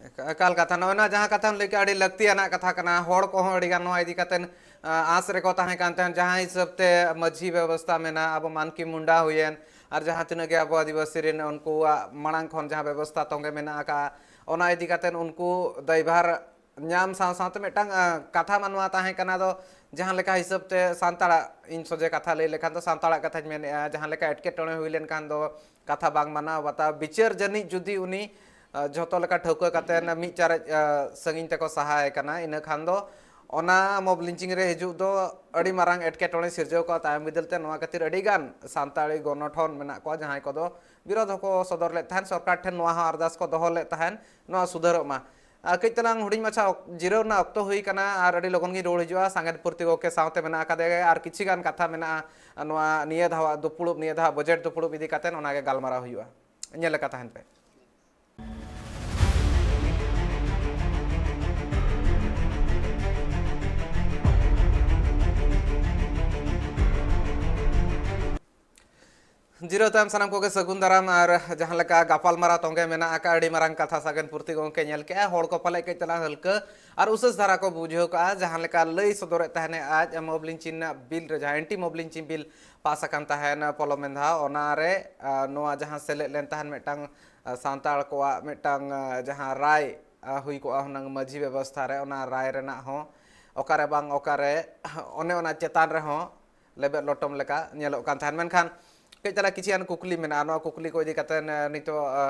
ᱮᱠ-, ᱮᱠᱟᱞ ᱠᱟᱛᱷᱟ, ᱱᱚᱜᱼᱚᱭ ᱱᱚᱣᱟ ᱡᱟᱦᱟᱸ ᱠᱟᱛᱷᱟᱢ ᱞᱟᱹᱭ ᱠᱮᱜᱼᱟ, ᱟᱹᱰᱤ ᱞᱟᱹᱠᱛᱤᱭᱟᱱᱟᱜ ᱠᱟᱛᱷᱟ ᱠᱟᱱᱟ᱾ ᱦᱚᱲ ᱠᱚᱦᱚᱸ ᱟᱹᱰᱤ ᱜᱟᱱ ᱱᱚᱣᱟ ᱤᱫᱤ ᱠᱟᱛᱮᱫ, ᱟ, ᱟᱸᱥ ᱨᱮᱠᱚ ᱛᱟᱦᱮᱸ ᱠᱟᱱ ᱛᱟᱦᱮᱸᱫ, ᱡᱟᱦᱟᱸ ᱦᱤᱥᱟᱹᱵ ᱛᱮ ᱢᱟᱹᱡᱷᱤ ᱵᱮᱵᱚᱥᱛᱷᱟ ᱢᱮᱱᱟᱜᱼᱟ, ᱟᱵᱚ ᱢᱟᱱᱠᱤ ᱢᱩᱱᱰᱟ ᱦᱩᱭᱮᱱ, ᱟᱨ ᱡᱟᱦᱟᱸ ᱛᱤᱱᱟᱹᱜ ᱜᱮ ᱟᱵᱚ ᱟᱹᱫᱤᱵᱟᱹᱥᱤ ᱨᱮᱱ ᱩᱱᱠᱩᱣᱟᱜ ᱢᱟᱲᱟᱝ ᱠᱷᱚᱱ ᱡᱟᱦᱟᱸ ᱵᱮᱵᱚᱥᱛᱷᱟ ᱛᱚᱸᱜᱮ ᱢᱮᱱᱟᱜ ᱟᱠᱟᱫᱼᱟ, ᱚᱱᱟ ᱤᱫᱤ ᱠᱟᱛᱮ ᱩᱱᱠᱩ ᱫᱟᱭᱵᱷᱟᱨ ᱧᱟᱢ ᱥᱟᱶ ᱥᱟᱶᱛᱮ ᱢᱤᱫᱴᱟᱝ, ᱟ, ᱠᱟᱛᱷᱟ ᱢᱟ ᱱᱚᱣᱟ ᱛᱟᱦᱮᱸ ᱠᱟᱱᱟ ᱫᱚ, ᱡᱟᱦᱟᱸ ᱞᱮᱠᱟ ᱦᱤᱥᱟᱹᱵ ᱛᱮ ᱥᱟᱱᱛᱟᱲᱟᱜ, ᱤᱧ ᱥᱚᱡᱷᱮ ᱠᱟᱛᱷᱟ ᱞᱟᱹᱭ ᱞᱮᱠᱷᱟᱱ ᱫᱚ ᱥᱟᱱᱛᱟᱲᱟᱜ ᱠᱟᱛᱷᱟᱧ ᱢᱮᱱᱮᱫᱼᱟ, ᱡᱟᱦᱟᱸ ᱞᱮᱠᱟ ᱮᱴᱠᱮᱴᱚᱬᱮ ᱦᱩᱭ ᱞᱮᱱᱠᱷᱟᱱ ᱫᱚ ᱠᱟᱛᱷᱟ ᱵᱟᱝ ᱢᱟᱱᱟᱣ ᱵᱟᱛᱟᱣ, ᱵᱤᱪᱟᱹᱨ ᱡᱟᱹᱱᱤᱡ ᱡᱩᱫᱤ ᱩᱱᱤ, ᱟ, ᱡᱷᱚᱛᱚ ᱞᱮᱠᱟ ᱴᱷᱟᱹᱣᱠᱟᱹ ᱠᱟᱛᱮ ᱢᱤᱫ ᱪᱟᱨᱮᱡ, ᱟ, ᱥᱟᱺᱜᱤᱧ ᱛᱮᱠᱚ ᱥᱟᱦᱟᱭᱮ ᱠᱟᱱᱟ, ᱤᱱᱟᱹ ᱠᱷᱟᱱ ᱫᱚ ᱚᱱᱟ mob lynching ᱨᱮ ᱦᱤᱡᱩᱜ ᱫᱚ ᱟᱹᱰᱤ ᱢᱟᱨᱟᱝ ᱮᱴᱠᱮᱴᱚᱬᱮ ᱥᱤᱨᱡᱟᱹᱣ ᱠᱚᱜᱼᱟ᱾ ᱛᱟᱭᱚᱢ ᱵᱤᱫᱟᱹᱞ ᱛᱮ ᱱᱚᱣᱟ ᱠᱷᱟᱹᱛᱤᱨ ᱟᱹᱰᱤ ᱜᱟᱱ ᱥᱟᱱᱛᱟᱲᱤ ᱜᱚᱱᱚᱴᱷᱚᱱ ᱢᱮᱱᱟᱜ ᱠᱚᱣᱟ, ᱡᱟᱦᱟᱸᱭ ᱠᱚᱫᱚ ᱵᱤᱨᱳᱫᱷ ᱦᱚᱸᱠᱚ ᱥᱚᱫᱚᱨ ᱞᱮᱫ ᱛᱟᱦᱮᱸᱱ, ᱥᱚᱨᱠᱟᱨ ᱴᱷᱮᱱ ᱱᱚᱣᱟ ᱦᱚᱸ ᱟᱨᱫᱟᱥ ᱠᱚ ᱫᱚᱦᱚ ᱞᱮᱫ ᱛᱟᱦᱮᱸᱱ, ᱱᱚᱣᱟ ᱥᱩᱫᱷᱟᱹᱨᱚᱜ ᱢᱟ᱾ ᱟᱨ ᱠᱟᱹᱡ ᱛᱟᱞᱟᱝ ᱦᱩᱰᱤᱧ ᱢᱟᱪᱷᱟ ᱚᱠ-, ᱡᱤᱨᱟᱹᱣ ᱨᱮᱱᱟᱜ ᱚᱠᱛᱚ ᱦᱩᱭ ᱠᱟᱱᱟ ᱟᱨ ᱟᱹᱰᱤ ᱞᱚᱜᱚᱱ ᱜᱤᱧ ᱨᱩᱣᱟᱹᱲ ᱦᱤᱡᱩᱜᱼᱟ᱾ ᱥᱟᱸᱜᱮᱱ ᱯᱩᱨᱛᱤ ᱜᱚᱢᱠᱮ ᱥᱟᱶᱛᱮ ᱢᱮᱱᱟᱜ ᱟᱠᱟᱫᱮ ᱜᱮ ᱟᱨ ᱠᱤᱪᱷᱤ ᱜᱟᱱ ᱠᱟᱛᱷᱟ ᱢᱮᱱᱟᱜᱼᱟ ᱱᱚᱣᱟ ᱱᱤᱭᱟᱹ ᱫᱷᱟᱣᱟᱜ ᱫᱩᱯᱩᱲᱩᱵ, ᱱᱤᱭᱟᱹ ᱫᱷᱟᱣᱟᱜ budget ᱫᱩᱯᱩᱲᱩᱵ ᱤᱫᱤ ᱠᱟᱛᱮ, ᱚᱱᱟᱜᱮ ᱜᱟᱞᱢᱟᱨᱟᱣ ᱦᱩᱭᱩᱜᱼᱟ᱾ ᱧᱮᱞ ᱞᱮᱠᱟ ᱛᱟᱦᱮᱱ ᱯᱮ᱾ ᱡᱤᱨᱟᱹᱣ ᱛᱟᱭᱚᱢ ᱥᱟᱱᱟᱢ ᱠᱚᱜᱮ ᱥᱟᱹᱜᱩᱱ ᱫᱟᱨᱟᱢ᱾ ᱟᱨ ᱡᱟᱦᱟᱸ ᱞᱮᱠᱟ ᱜᱟᱯᱟᱞᱢᱟᱨᱟᱣ ᱛᱚᱸᱜᱮ ᱢᱮᱱᱟᱜ ᱟᱠᱟᱫ, ᱟᱹᱰᱤ ᱢᱟᱨᱟᱝ ᱠᱟᱛᱷᱟ ᱥᱟᱜᱮᱱ ᱯᱩᱨᱛᱤ ᱜᱚᱢᱠᱮ ᱧᱮᱞ ᱠᱮᱜᱼᱟ᱾ ᱦᱚᱲ ᱠᱚ ᱯᱟᱞᱮ ᱠᱟᱹᱡ ᱛᱟᱞᱟᱝ ᱦᱟᱹᱞᱠᱟᱹ ᱟᱨ ᱩᱥᱟᱹᱥ ᱫᱷᱟᱨᱟ ᱠᱚ ᱵᱩᱡᱷᱟᱹᱣ ᱠᱟᱜᱼᱟ᱾ ᱡᱟᱦᱟᱸ ᱞᱮᱠᱟ ᱞᱟᱹᱭ ᱥᱚᱫᱚᱨᱮᱫ ᱛᱟᱦᱮᱱᱮ ᱟᱡ, mob lynching ᱨᱮᱱᱟᱜ ᱵᱤᱞ ᱨᱮ, ᱡᱟᱦᱟᱸ anti mob lynching bill pass ᱟᱠᱟᱱ ᱛᱟᱦᱮᱱ ᱯᱚᱞᱚᱢᱮᱱ ᱫᱷᱟᱣ, ᱚᱱᱟᱨᱮ, ᱟ, ᱱᱚᱣᱟ ᱡᱟᱦᱟᱸ ᱥᱮᱞᱮᱫ ᱞᱮᱱ ᱛᱟᱦᱮᱱ ᱢᱤᱫᱴᱟᱝ, ᱟ, ᱥᱟᱱᱛᱟᱲ ᱠᱚᱣᱟᱜ ᱢᱤᱫᱴᱟᱝ, ᱟ, ᱡᱟᱦᱟᱸ ᱨᱟᱭ, ᱟ, ᱦᱩᱭ ᱠᱚᱜᱼᱟ ᱦᱩᱱᱟᱹᱝ ᱢᱟᱹᱡᱷᱤ ᱵᱮᱵᱚᱥᱛᱷᱟ ᱨᱮ, ᱚᱱᱟ ᱨᱟᱭ ᱨᱮᱱᱟᱜ ᱦᱚᱸ ᱚᱠᱟᱨᱮ ᱵᱟᱝ ᱚᱠᱟᱨᱮ ᱚᱱᱮ ᱚᱱᱟ ᱪᱮᱛᱟᱱ ᱨᱮᱦᱚᱸ ᱞᱮᱵᱮᱫ ᱞᱚᱴᱚᱢ ᱞᱮᱠᱟ ᱧᱮᱞᱚᱜ ᱠᱟᱱ ᱛᱟᱦᱮᱱ᱾ ᱢᱮᱱᱠᱷᱟᱱ ᱠᱟᱹᱡ ᱛᱟᱞᱟ ᱠᱤᱪᱷᱤ ᱜᱟᱱ ᱠᱩᱠᱞᱤ ᱢᱮᱱᱟᱜᱼᱟ, ᱱᱚᱣᱟ ᱠᱩᱠᱞᱤ ᱠᱚ ᱤᱫᱤ ᱠᱟᱛᱮ, ᱮ, ᱱᱤᱛᱚᱜ, ᱮ,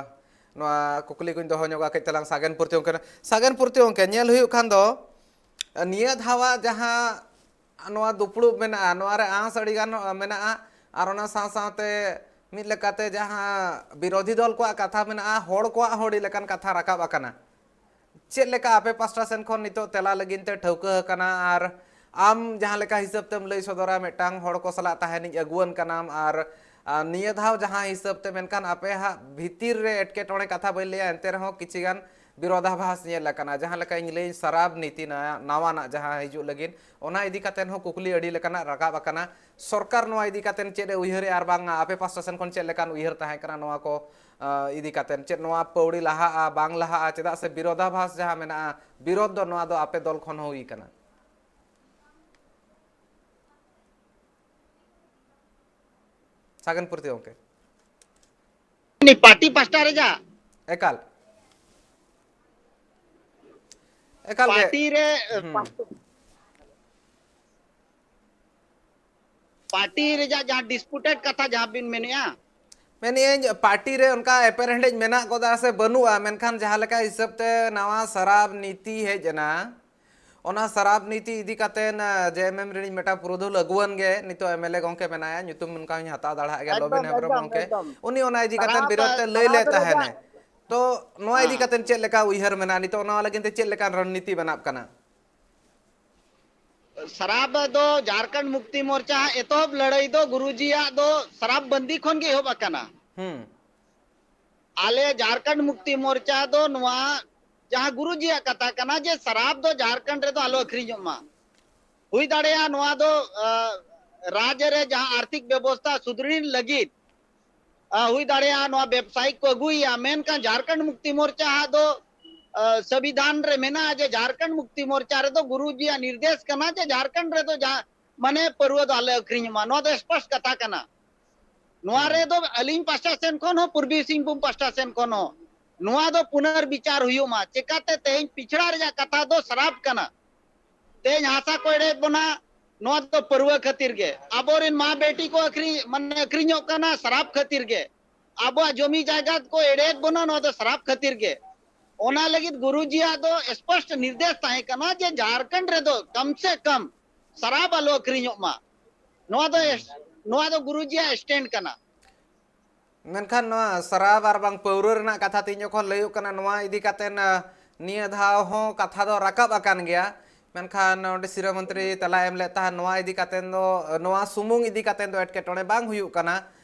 ᱱᱚᱣᱟ ᱠᱩᱠᱞᱤ ᱠᱚᱧ ᱫᱚᱦᱚ ᱧᱚᱜᱟ ᱠᱟᱹᱡ ᱛᱟᱞᱟᱝ ᱥᱟᱜᱮᱱ ᱯᱩᱨᱛᱤ ᱜᱚᱢᱠᱮ᱾ ᱥᱟᱜᱮᱱ ᱯᱩᱨᱛᱤ ᱜᱚᱢᱠᱮ, ᱧᱮᱞ ᱦᱩᱭᱩᱜ ᱠᱷᱟᱱ ᱫᱚ, ᱮ, ᱱᱤᱭᱟᱹ ᱫᱷᱟᱣᱟᱜ ᱡᱟᱦᱟᱸ ᱱᱚᱣᱟ ᱫᱩᱯᱲᱩᱵ ᱢᱮᱱᱟᱜᱼᱟ, ᱱᱚᱣᱟ ᱨᱮ ᱟᱸᱥ ᱟᱹᱰᱤ ᱜᱟᱱ, ᱮ, ᱢᱮᱱᱟᱜᱼᱟ, ᱟᱨ ᱚᱱᱟ ᱥᱟᱶ ᱥᱟᱶᱛᱮ ᱢᱤᱫ ᱞᱮᱠᱟᱛᱮ ᱡᱟᱦᱟᱸ ᱵᱤᱨᱳᱫᱷᱤ ᱫᱚᱞ ᱠᱚᱣᱟᱜ ᱠᱟᱛᱷᱟ ᱢᱮᱱᱟᱜᱼᱟ, ᱦᱚᱲ ᱠᱚᱣᱟᱜ ᱦᱚᱸ ᱟᱹᱰᱤ ᱞᱮᱠᱟᱱ ᱠᱟᱛᱷᱟ ᱨᱟᱠᱟᱵ ᱟᱠᱟᱱᱟ᱾ ᱪᱮᱫ ᱞᱮᱠᱟ ᱟᱯᱮ ᱯᱟᱥᱴᱟ ᱥᱮᱱ ᱠᱷᱚᱱ ᱱᱤᱛᱚᱜ ᱛᱮᱞᱟ ᱞᱟᱹᱜᱤᱫ ᱛᱮ ᱴᱷᱟᱹᱣᱠᱟᱹ ᱟᱠᱟᱱᱟ? ᱟᱨ ᱟᱢ ᱡᱟᱦᱟᱸ ᱞᱮᱠᱟ ᱦᱤᱥᱟᱹᱵ ᱛᱮᱢ ᱞᱟᱹᱭ ᱥᱚᱫᱚᱨᱟ, ᱢᱤᱫᱴᱟᱝ ᱦᱚᱲ ᱠᱚ ᱥᱟᱞᱟᱜ ᱛᱟᱦᱮᱱᱤᱡ ᱟᱹᱜᱩᱣᱟᱹᱱ ᱠᱟᱱᱟᱢ, ᱟᱨ, ᱟᱨ ᱱᱤᱭᱟᱹ ᱫᱷᱟᱣ ᱡᱟᱦᱟᱸ ᱦᱤᱥᱟᱹᱵ ᱛᱮ, ᱢᱮᱱᱠᱷᱟᱱ ᱟᱯᱮ ᱦᱟᱸᱜ ᱵᱷᱤᱛᱤᱨ ᱨᱮ ᱮᱴᱠᱮᱴᱚᱬᱮ ᱠᱟᱛᱷᱟ ᱵᱟᱹᱧ ᱞᱟᱹᱭᱟ, ᱮᱱᱛᱮ ᱨᱮᱦᱚᱸ ᱠᱤᱪᱷᱤ ᱜᱟᱱ ᱵᱤᱨᱳᱫᱷᱟᱵᱷᱟᱥ ᱧᱮᱞ ᱟᱠᱟᱱᱟ᱾ ᱡᱟᱦᱟᱸ ᱞᱮᱠᱟ ᱤᱧ ᱞᱟᱹᱭᱟᱹᱧ, ᱥᱟᱨᱟᱯ ᱱᱤᱛᱤ ᱱᱟᱭᱟ-, ᱱᱟᱣᱟᱱᱟᱜ ᱡᱟᱦᱟᱸ ᱦᱤᱡᱩᱜ ᱞᱟᱹᱜᱤᱫ, ᱚᱱᱟ ᱤᱫᱤ ᱠᱟᱛᱮ ᱦᱚᱸ ᱠᱩᱠᱞᱤ ᱟᱹᱰᱤ ᱞᱮᱠᱟᱱᱟᱜ ᱨᱟᱠᱟᱵ ᱟᱠᱟᱱᱟ᱾ ᱥᱚᱨᱠᱟᱨ ᱱᱚᱣᱟ ᱤᱫᱤ ᱠᱟᱛᱮ ᱪᱮᱫ ᱮ ᱩᱭᱦᱟᱹᱨᱮᱜᱼᱟ, ᱟᱨ ᱵᱟᱝ ᱟᱯᱮ ᱯᱟᱥᱴᱟ ᱥᱮᱱ ᱠᱷᱚᱱ ᱪᱮᱫ ᱞᱮᱠᱟᱱ ᱩᱭᱦᱟᱹᱨ ᱛᱟᱦᱮᱸ ᱠᱟᱱᱟ ᱱᱚᱣᱟ ᱠᱚ, ᱟ, ᱤᱫᱤ ᱠᱟᱛᱮ? ᱪᱮᱫ ᱱᱚᱣᱟ ᱯᱟᱹᱣᱲᱤ ᱞᱟᱦᱟᱜᱼᱟ, ᱵᱟᱝ ᱞᱟᱦᱟᱜᱼᱟ? ᱪᱮᱫᱟᱜ ᱥᱮ ᱵᱤᱨᱳᱫᱷᱟᱵᱷᱟᱥ ᱡᱟᱦᱟᱸ ᱢᱮᱱᱟᱜᱼᱟ, ᱵᱤᱨᱳᱫᱷ ᱫᱚ ᱱᱚᱣᱟ ᱫᱚ ᱟᱯᱮ ᱫᱚᱞ ᱠᱷᱚᱱ ᱦᱚᱸ ᱦᱩᱭ ᱠᱟᱱᱟ᱾ ᱥᱟᱜᱮᱱ ᱯᱩᱨᱛᱤ ᱜᱚᱢᱠᱮ᱾ ᱩᱱᱤ ᱯᱟᱨᱴᱤ ᱯᱟᱥᱴᱟ ᱨᱮ ᱡᱟ᱾ ᱮᱠᱟᱞ᱾ ᱮᱠᱟᱞ ᱜᱮ᱾ ᱯᱟᱨᱴᱤ ᱨᱮ ᱦᱩᱸ᱾ ᱯᱟᱨᱴᱤ ᱨᱮᱭᱟᱜ ᱡᱟᱦᱟᱸ ᱰᱤᱥᱯᱩᱴᱮᱰ ᱠᱟᱛᱷᱟ ᱡᱟᱦᱟᱸ ᱵᱤᱱ ᱢᱮᱱᱮᱜᱼᱟ, ᱢᱮᱱᱮᱜᱼᱟᱹᱧ, ᱯᱟᱨᱴᱤ ᱨᱮ ᱚᱱᱠᱟ ᱮᱯᱮᱨᱦᱮᱸᱰᱮᱡ ᱢᱮᱱᱟᱜ ᱜᱚᱫᱟ ᱥᱮ ᱵᱟᱹᱱᱩᱜᱼᱟ, ᱢᱮᱱᱠᱷᱟᱱ ᱡᱟᱦᱟᱸ ᱞᱮᱠᱟ ᱦᱤᱥᱟᱹᱵ ᱛᱮ ᱱᱟᱣᱟ ᱥᱟᱨᱟᱯ ᱱᱤᱛᱤ ᱦᱮᱡ ᱮᱱᱟ, ᱚᱱᱟ ᱥᱟᱨᱟᱯ ᱱᱤᱛᱤ ᱤᱫᱤ ᱠᱟᱛᱮ ᱡᱮ ᱮᱢ ᱮᱢ ᱨᱤᱱᱤᱡ ᱢᱤᱫᱴᱟᱝ ᱯᱩᱨᱩᱫᱷᱩᱞ ᱟᱹᱜᱩᱣᱟᱹᱱ ᱜᱮ ᱱᱤᱛᱚᱜ ᱮᱢ ᱮᱞ ᱮ ᱜᱚᱢᱠᱮ ᱢᱮᱱᱟᱭᱟ, ᱧᱩᱛᱩᱢ ᱚᱱᱠᱟ ᱦᱚᱸᱧ ᱦᱟᱛᱟᱣ ᱫᱟᱲᱮᱭᱟᱜ ᱜᱮᱭᱟ, ᱞᱚᱵᱤᱱ ᱮᱠᱫᱚᱢ, ᱦᱮᱢᱵᱨᱚᱢ ᱮᱠᱫᱚᱢ, ᱜᱚᱢᱠᱮ, ᱮᱠᱫᱚᱢ᱾ ᱩᱱᱤ ᱚᱱᱟ ᱤᱫᱤ ᱠᱟᱛᱮ ᱥᱟᱨᱟᱯ, ᱵᱤᱨᱳᱫᱷ ᱛᱮ ᱞᱟᱹᱭ ᱥᱟᱨᱟᱯ ᱞᱮᱫ ᱨᱮᱭᱟᱜ, ᱛᱟᱦᱮᱱᱮ᱾ ᱛᱚ ᱱᱚᱣᱟ ᱤᱫᱤ ᱦᱮᱸ᱾ ᱠᱟᱛᱮ ᱪᱮᱫ ᱞᱮᱠᱟ ᱩᱭᱦᱟᱹᱨ ᱢᱮᱱᱟᱜᱼᱟ ᱱᱤᱛᱚᱜ, ᱱᱚᱣᱟ ᱞᱟᱹᱜᱤᱫ ᱛᱮ ᱪᱮᱫ ᱞᱮᱠᱟᱱ ᱨᱚᱱᱱᱤᱛᱤ ᱵᱮᱱᱟᱜ ᱠᱟᱱᱟ? ᱥᱟᱨᱟᱯ ᱫᱚ ᱡᱷᱟᱨᱠᱷᱚᱸᱰ ᱢᱩᱠᱛᱤ ᱢᱳᱨᱪᱟ ᱮᱛᱚᱦᱚᱵ ᱞᱟᱹᱲᱦᱟᱹᱭ ᱫᱚ ᱜᱩᱨᱩᱡᱤᱭᱟᱜ ᱫᱚ ᱥᱟᱨᱟᱯ ᱵᱟᱹᱱᱫᱤ ᱠᱷᱚᱱ ᱜᱮ ᱮᱦᱚᱵ ᱟᱠᱟᱱᱟ᱾ ᱦᱩᱸ᱾ ᱟᱞᱮ ᱡᱷᱟᱨᱠᱷᱚᱸᱰ ᱢᱩᱠᱛᱤ ᱢᱳᱨᱪᱟ ᱫᱚ ᱱᱚᱣᱟ ᱡᱟᱦᱟᱸ ᱜᱩᱨᱩᱡᱤᱭᱟᱜ ᱠᱟᱛᱷᱟ ᱠᱟᱱᱟ ᱡᱮ ᱥᱟᱨᱟᱯ ᱫᱚ ᱡᱷᱟᱨᱠᱷᱚᱸᱰ ᱨᱮᱫᱚ ᱟᱞᱚ ᱟᱹᱠᱷᱨᱤᱧᱚᱜ ᱢᱟ᱾ ᱦᱩᱭ ᱫᱟᱲᱮᱭᱟᱜᱼᱟ ᱱᱚᱣᱟ ᱫᱚ, ᱟ, ᱨᱟᱡᱽ ᱨᱮ ᱡᱟᱦᱟᱸ ᱟᱨᱛᱷᱤᱠ ᱵᱮᱵᱚᱥᱛᱷᱟ ᱥᱩᱫᱷᱨᱤᱲ ᱞᱟᱹᱜᱤᱫ, ᱟ, ᱦᱩᱭ ᱫᱟᱲᱮᱭᱟᱜᱼᱟ ᱱᱚᱣᱟ ᱵᱮᱵᱥᱟᱭᱤᱠ ᱠᱚ ᱟᱹᱜᱩᱭᱮᱭᱟ, ᱢᱮᱱᱠᱷᱟᱱ ᱡᱷᱟᱨᱠᱷᱚᱸᱰ ᱢᱩᱠᱛᱤ ᱢᱳᱨᱪᱟ ᱦᱟᱜ ᱫᱚ, ᱟ, ᱥᱚᱝᱵᱤᱫᱷᱟᱱ ᱨᱮ ᱢᱮᱱᱟᱜᱼᱟ ᱡᱮ ᱡᱷᱟᱨᱠᱷᱚᱸᱰ ᱢᱩᱠᱛᱤ ᱢᱳᱨᱪᱟ ᱨᱮᱫᱚ ᱜᱩᱨᱩᱡᱤᱭᱟᱜ ᱱᱤᱨᱫᱮᱥ ᱠᱟᱱᱟ ᱡᱮ ᱡᱷᱟᱨᱠᱷᱚᱸᱰ ᱨᱮᱫᱚ ᱡᱟᱦᱟᱸ, ᱢᱟᱱᱮ, ᱯᱟᱹᱨᱣᱟᱹ ᱫᱚ ᱟᱞᱚ ᱟᱹᱠᱷᱨᱤᱧᱚᱜ ᱢᱟ᱾ ᱱᱚᱣᱟ ᱫᱚ ᱥᱯᱚᱥᱴ ᱠᱟᱛᱷᱟ ᱠᱟᱱᱟ᱾ ᱱᱚᱣᱟ ᱦᱩᱸ᱾ ᱨᱮᱫᱚ ᱟᱹᱞᱤᱧ ᱯᱟᱥᱴᱟ ᱥᱮᱱ ᱠᱷᱚᱱ ᱦᱚᱸ, ᱯᱩᱨᱵᱤ ᱥᱤᱝᱵᱷᱩᱢ ᱯᱟᱥᱴᱟ ᱥᱮᱱ ᱠᱷᱚᱱ ᱦᱚᱸ ᱱᱚᱣᱟ ᱫᱚ ᱯᱩᱱᱟᱨᱵᱤᱪᱟᱨ ᱦᱩᱭᱩᱜ ᱢᱟ᱾ ᱪᱮᱠᱟᱛᱮ ᱛᱮᱦᱮᱧ ᱯᱤᱪᱷᱲᱟ ᱨᱮᱭᱟᱜ ᱠᱟᱛᱷᱟ ᱫᱚ ᱥᱟᱨᱟᱯ ᱠᱟᱱᱟ᱾ ᱛᱮᱦᱮᱧ ᱦᱟᱥᱟ ᱠᱚ ᱮᱲᱮᱭᱮᱫ ᱵᱚᱱᱟ, ᱱᱚᱣᱟ ᱫᱚ ᱯᱟᱹᱨᱣᱟᱹ ᱠᱷᱟᱹᱛᱤᱨ ᱜᱮ᱾ ᱟᱵᱚᱨᱮᱱ ᱢᱟ ᱵᱮᱴᱤ ᱠᱚ ᱟᱹᱠᱷᱨᱤᱧ, ᱢᱟᱱᱮ, ᱟᱹᱠᱷᱨᱤᱧᱚᱜ ᱠᱟᱱᱟ ᱥᱟᱨᱟᱯ ᱠᱷᱟᱹᱛᱤᱨ ᱜᱮ᱾ ᱟᱵᱚᱣᱟᱜ ᱡᱚᱢᱤ ᱡᱟᱭᱜᱟ ᱠᱚ ᱮᱲᱮᱭᱮᱫ ᱵᱚᱱᱟ, ᱱᱚᱣᱟ ᱫᱚ ᱥᱟᱨᱟᱯ ᱠᱷᱟᱹᱛᱤᱨ ᱜᱮ᱾ ᱚᱱᱟ ᱞᱟᱹᱜᱤᱫ ᱜᱩᱨᱩᱡᱤᱭᱟᱜ ᱫᱚ ᱥᱯᱚᱥᱴ ᱱᱤᱨᱫᱮᱥ ᱛᱟᱦᱮᱸ ᱠᱟᱱᱟ ᱡᱮ ᱡᱷᱟᱨᱠᱷᱚᱸᱰ ᱨᱮᱫᱚ ᱠᱚᱢ ᱥᱮ ᱠᱚᱢ ᱥᱟᱨᱟᱯ ᱟᱞᱚ ᱟᱹᱠᱷᱨᱤᱧᱚᱜ ᱢᱟ᱾ ᱱᱚᱣᱟ ᱫᱚ, ᱱᱚᱣᱟ ᱫᱚ ᱜᱩᱨᱩᱡᱤᱭᱟᱜ ᱥᱴᱮᱱᱰ ᱠᱟᱱᱟ᱾ ᱢᱮᱱᱠᱷᱟᱱ ᱱᱚᱣᱟ ᱥᱟᱨᱟᱯ ᱟᱨ ᱵᱟᱝ ᱯᱟᱹᱣᱨᱟᱹ ᱨᱮᱱᱟᱜ ᱠᱟᱛᱷᱟ ᱛᱮᱦᱮᱧ ᱡᱚᱠᱷᱚᱱ ᱞᱟᱹᱭᱚᱜ ᱠᱟᱱᱟ, ᱱᱚᱣᱟ ᱤᱫᱤ ᱠᱟᱛᱮ, ᱟ, ᱱᱤᱭᱟᱹ ᱫᱷᱟᱣ ᱦᱚᱸ ᱠᱟᱛᱷᱟ ᱫᱚ ᱨᱟᱠᱟᱵ ᱟᱠᱟᱱ ᱜᱮᱭᱟ᱾ ᱢᱮᱱᱠᱷᱟᱱ ᱚᱸᱰᱮ ᱥᱤᱨᱟᱹ ᱢᱚᱱᱛᱨᱤ ᱛᱮᱞᱟᱭ ᱮᱢ ᱞᱮᱫ ᱛᱟᱦᱮᱸᱫ, ᱱᱚᱣᱟ ᱤᱫᱤ ᱠᱟᱛᱮ ᱫᱚ, ᱱᱚᱣᱟ ᱥᱩᱢᱩᱝ ᱤᱫᱤ ᱠᱟᱛᱮ ᱫᱚ ᱮᱴᱠᱮᱴᱚᱬᱮ ᱵᱟᱝ ᱦᱩᱭᱩᱜ ᱠᱟᱱᱟ᱾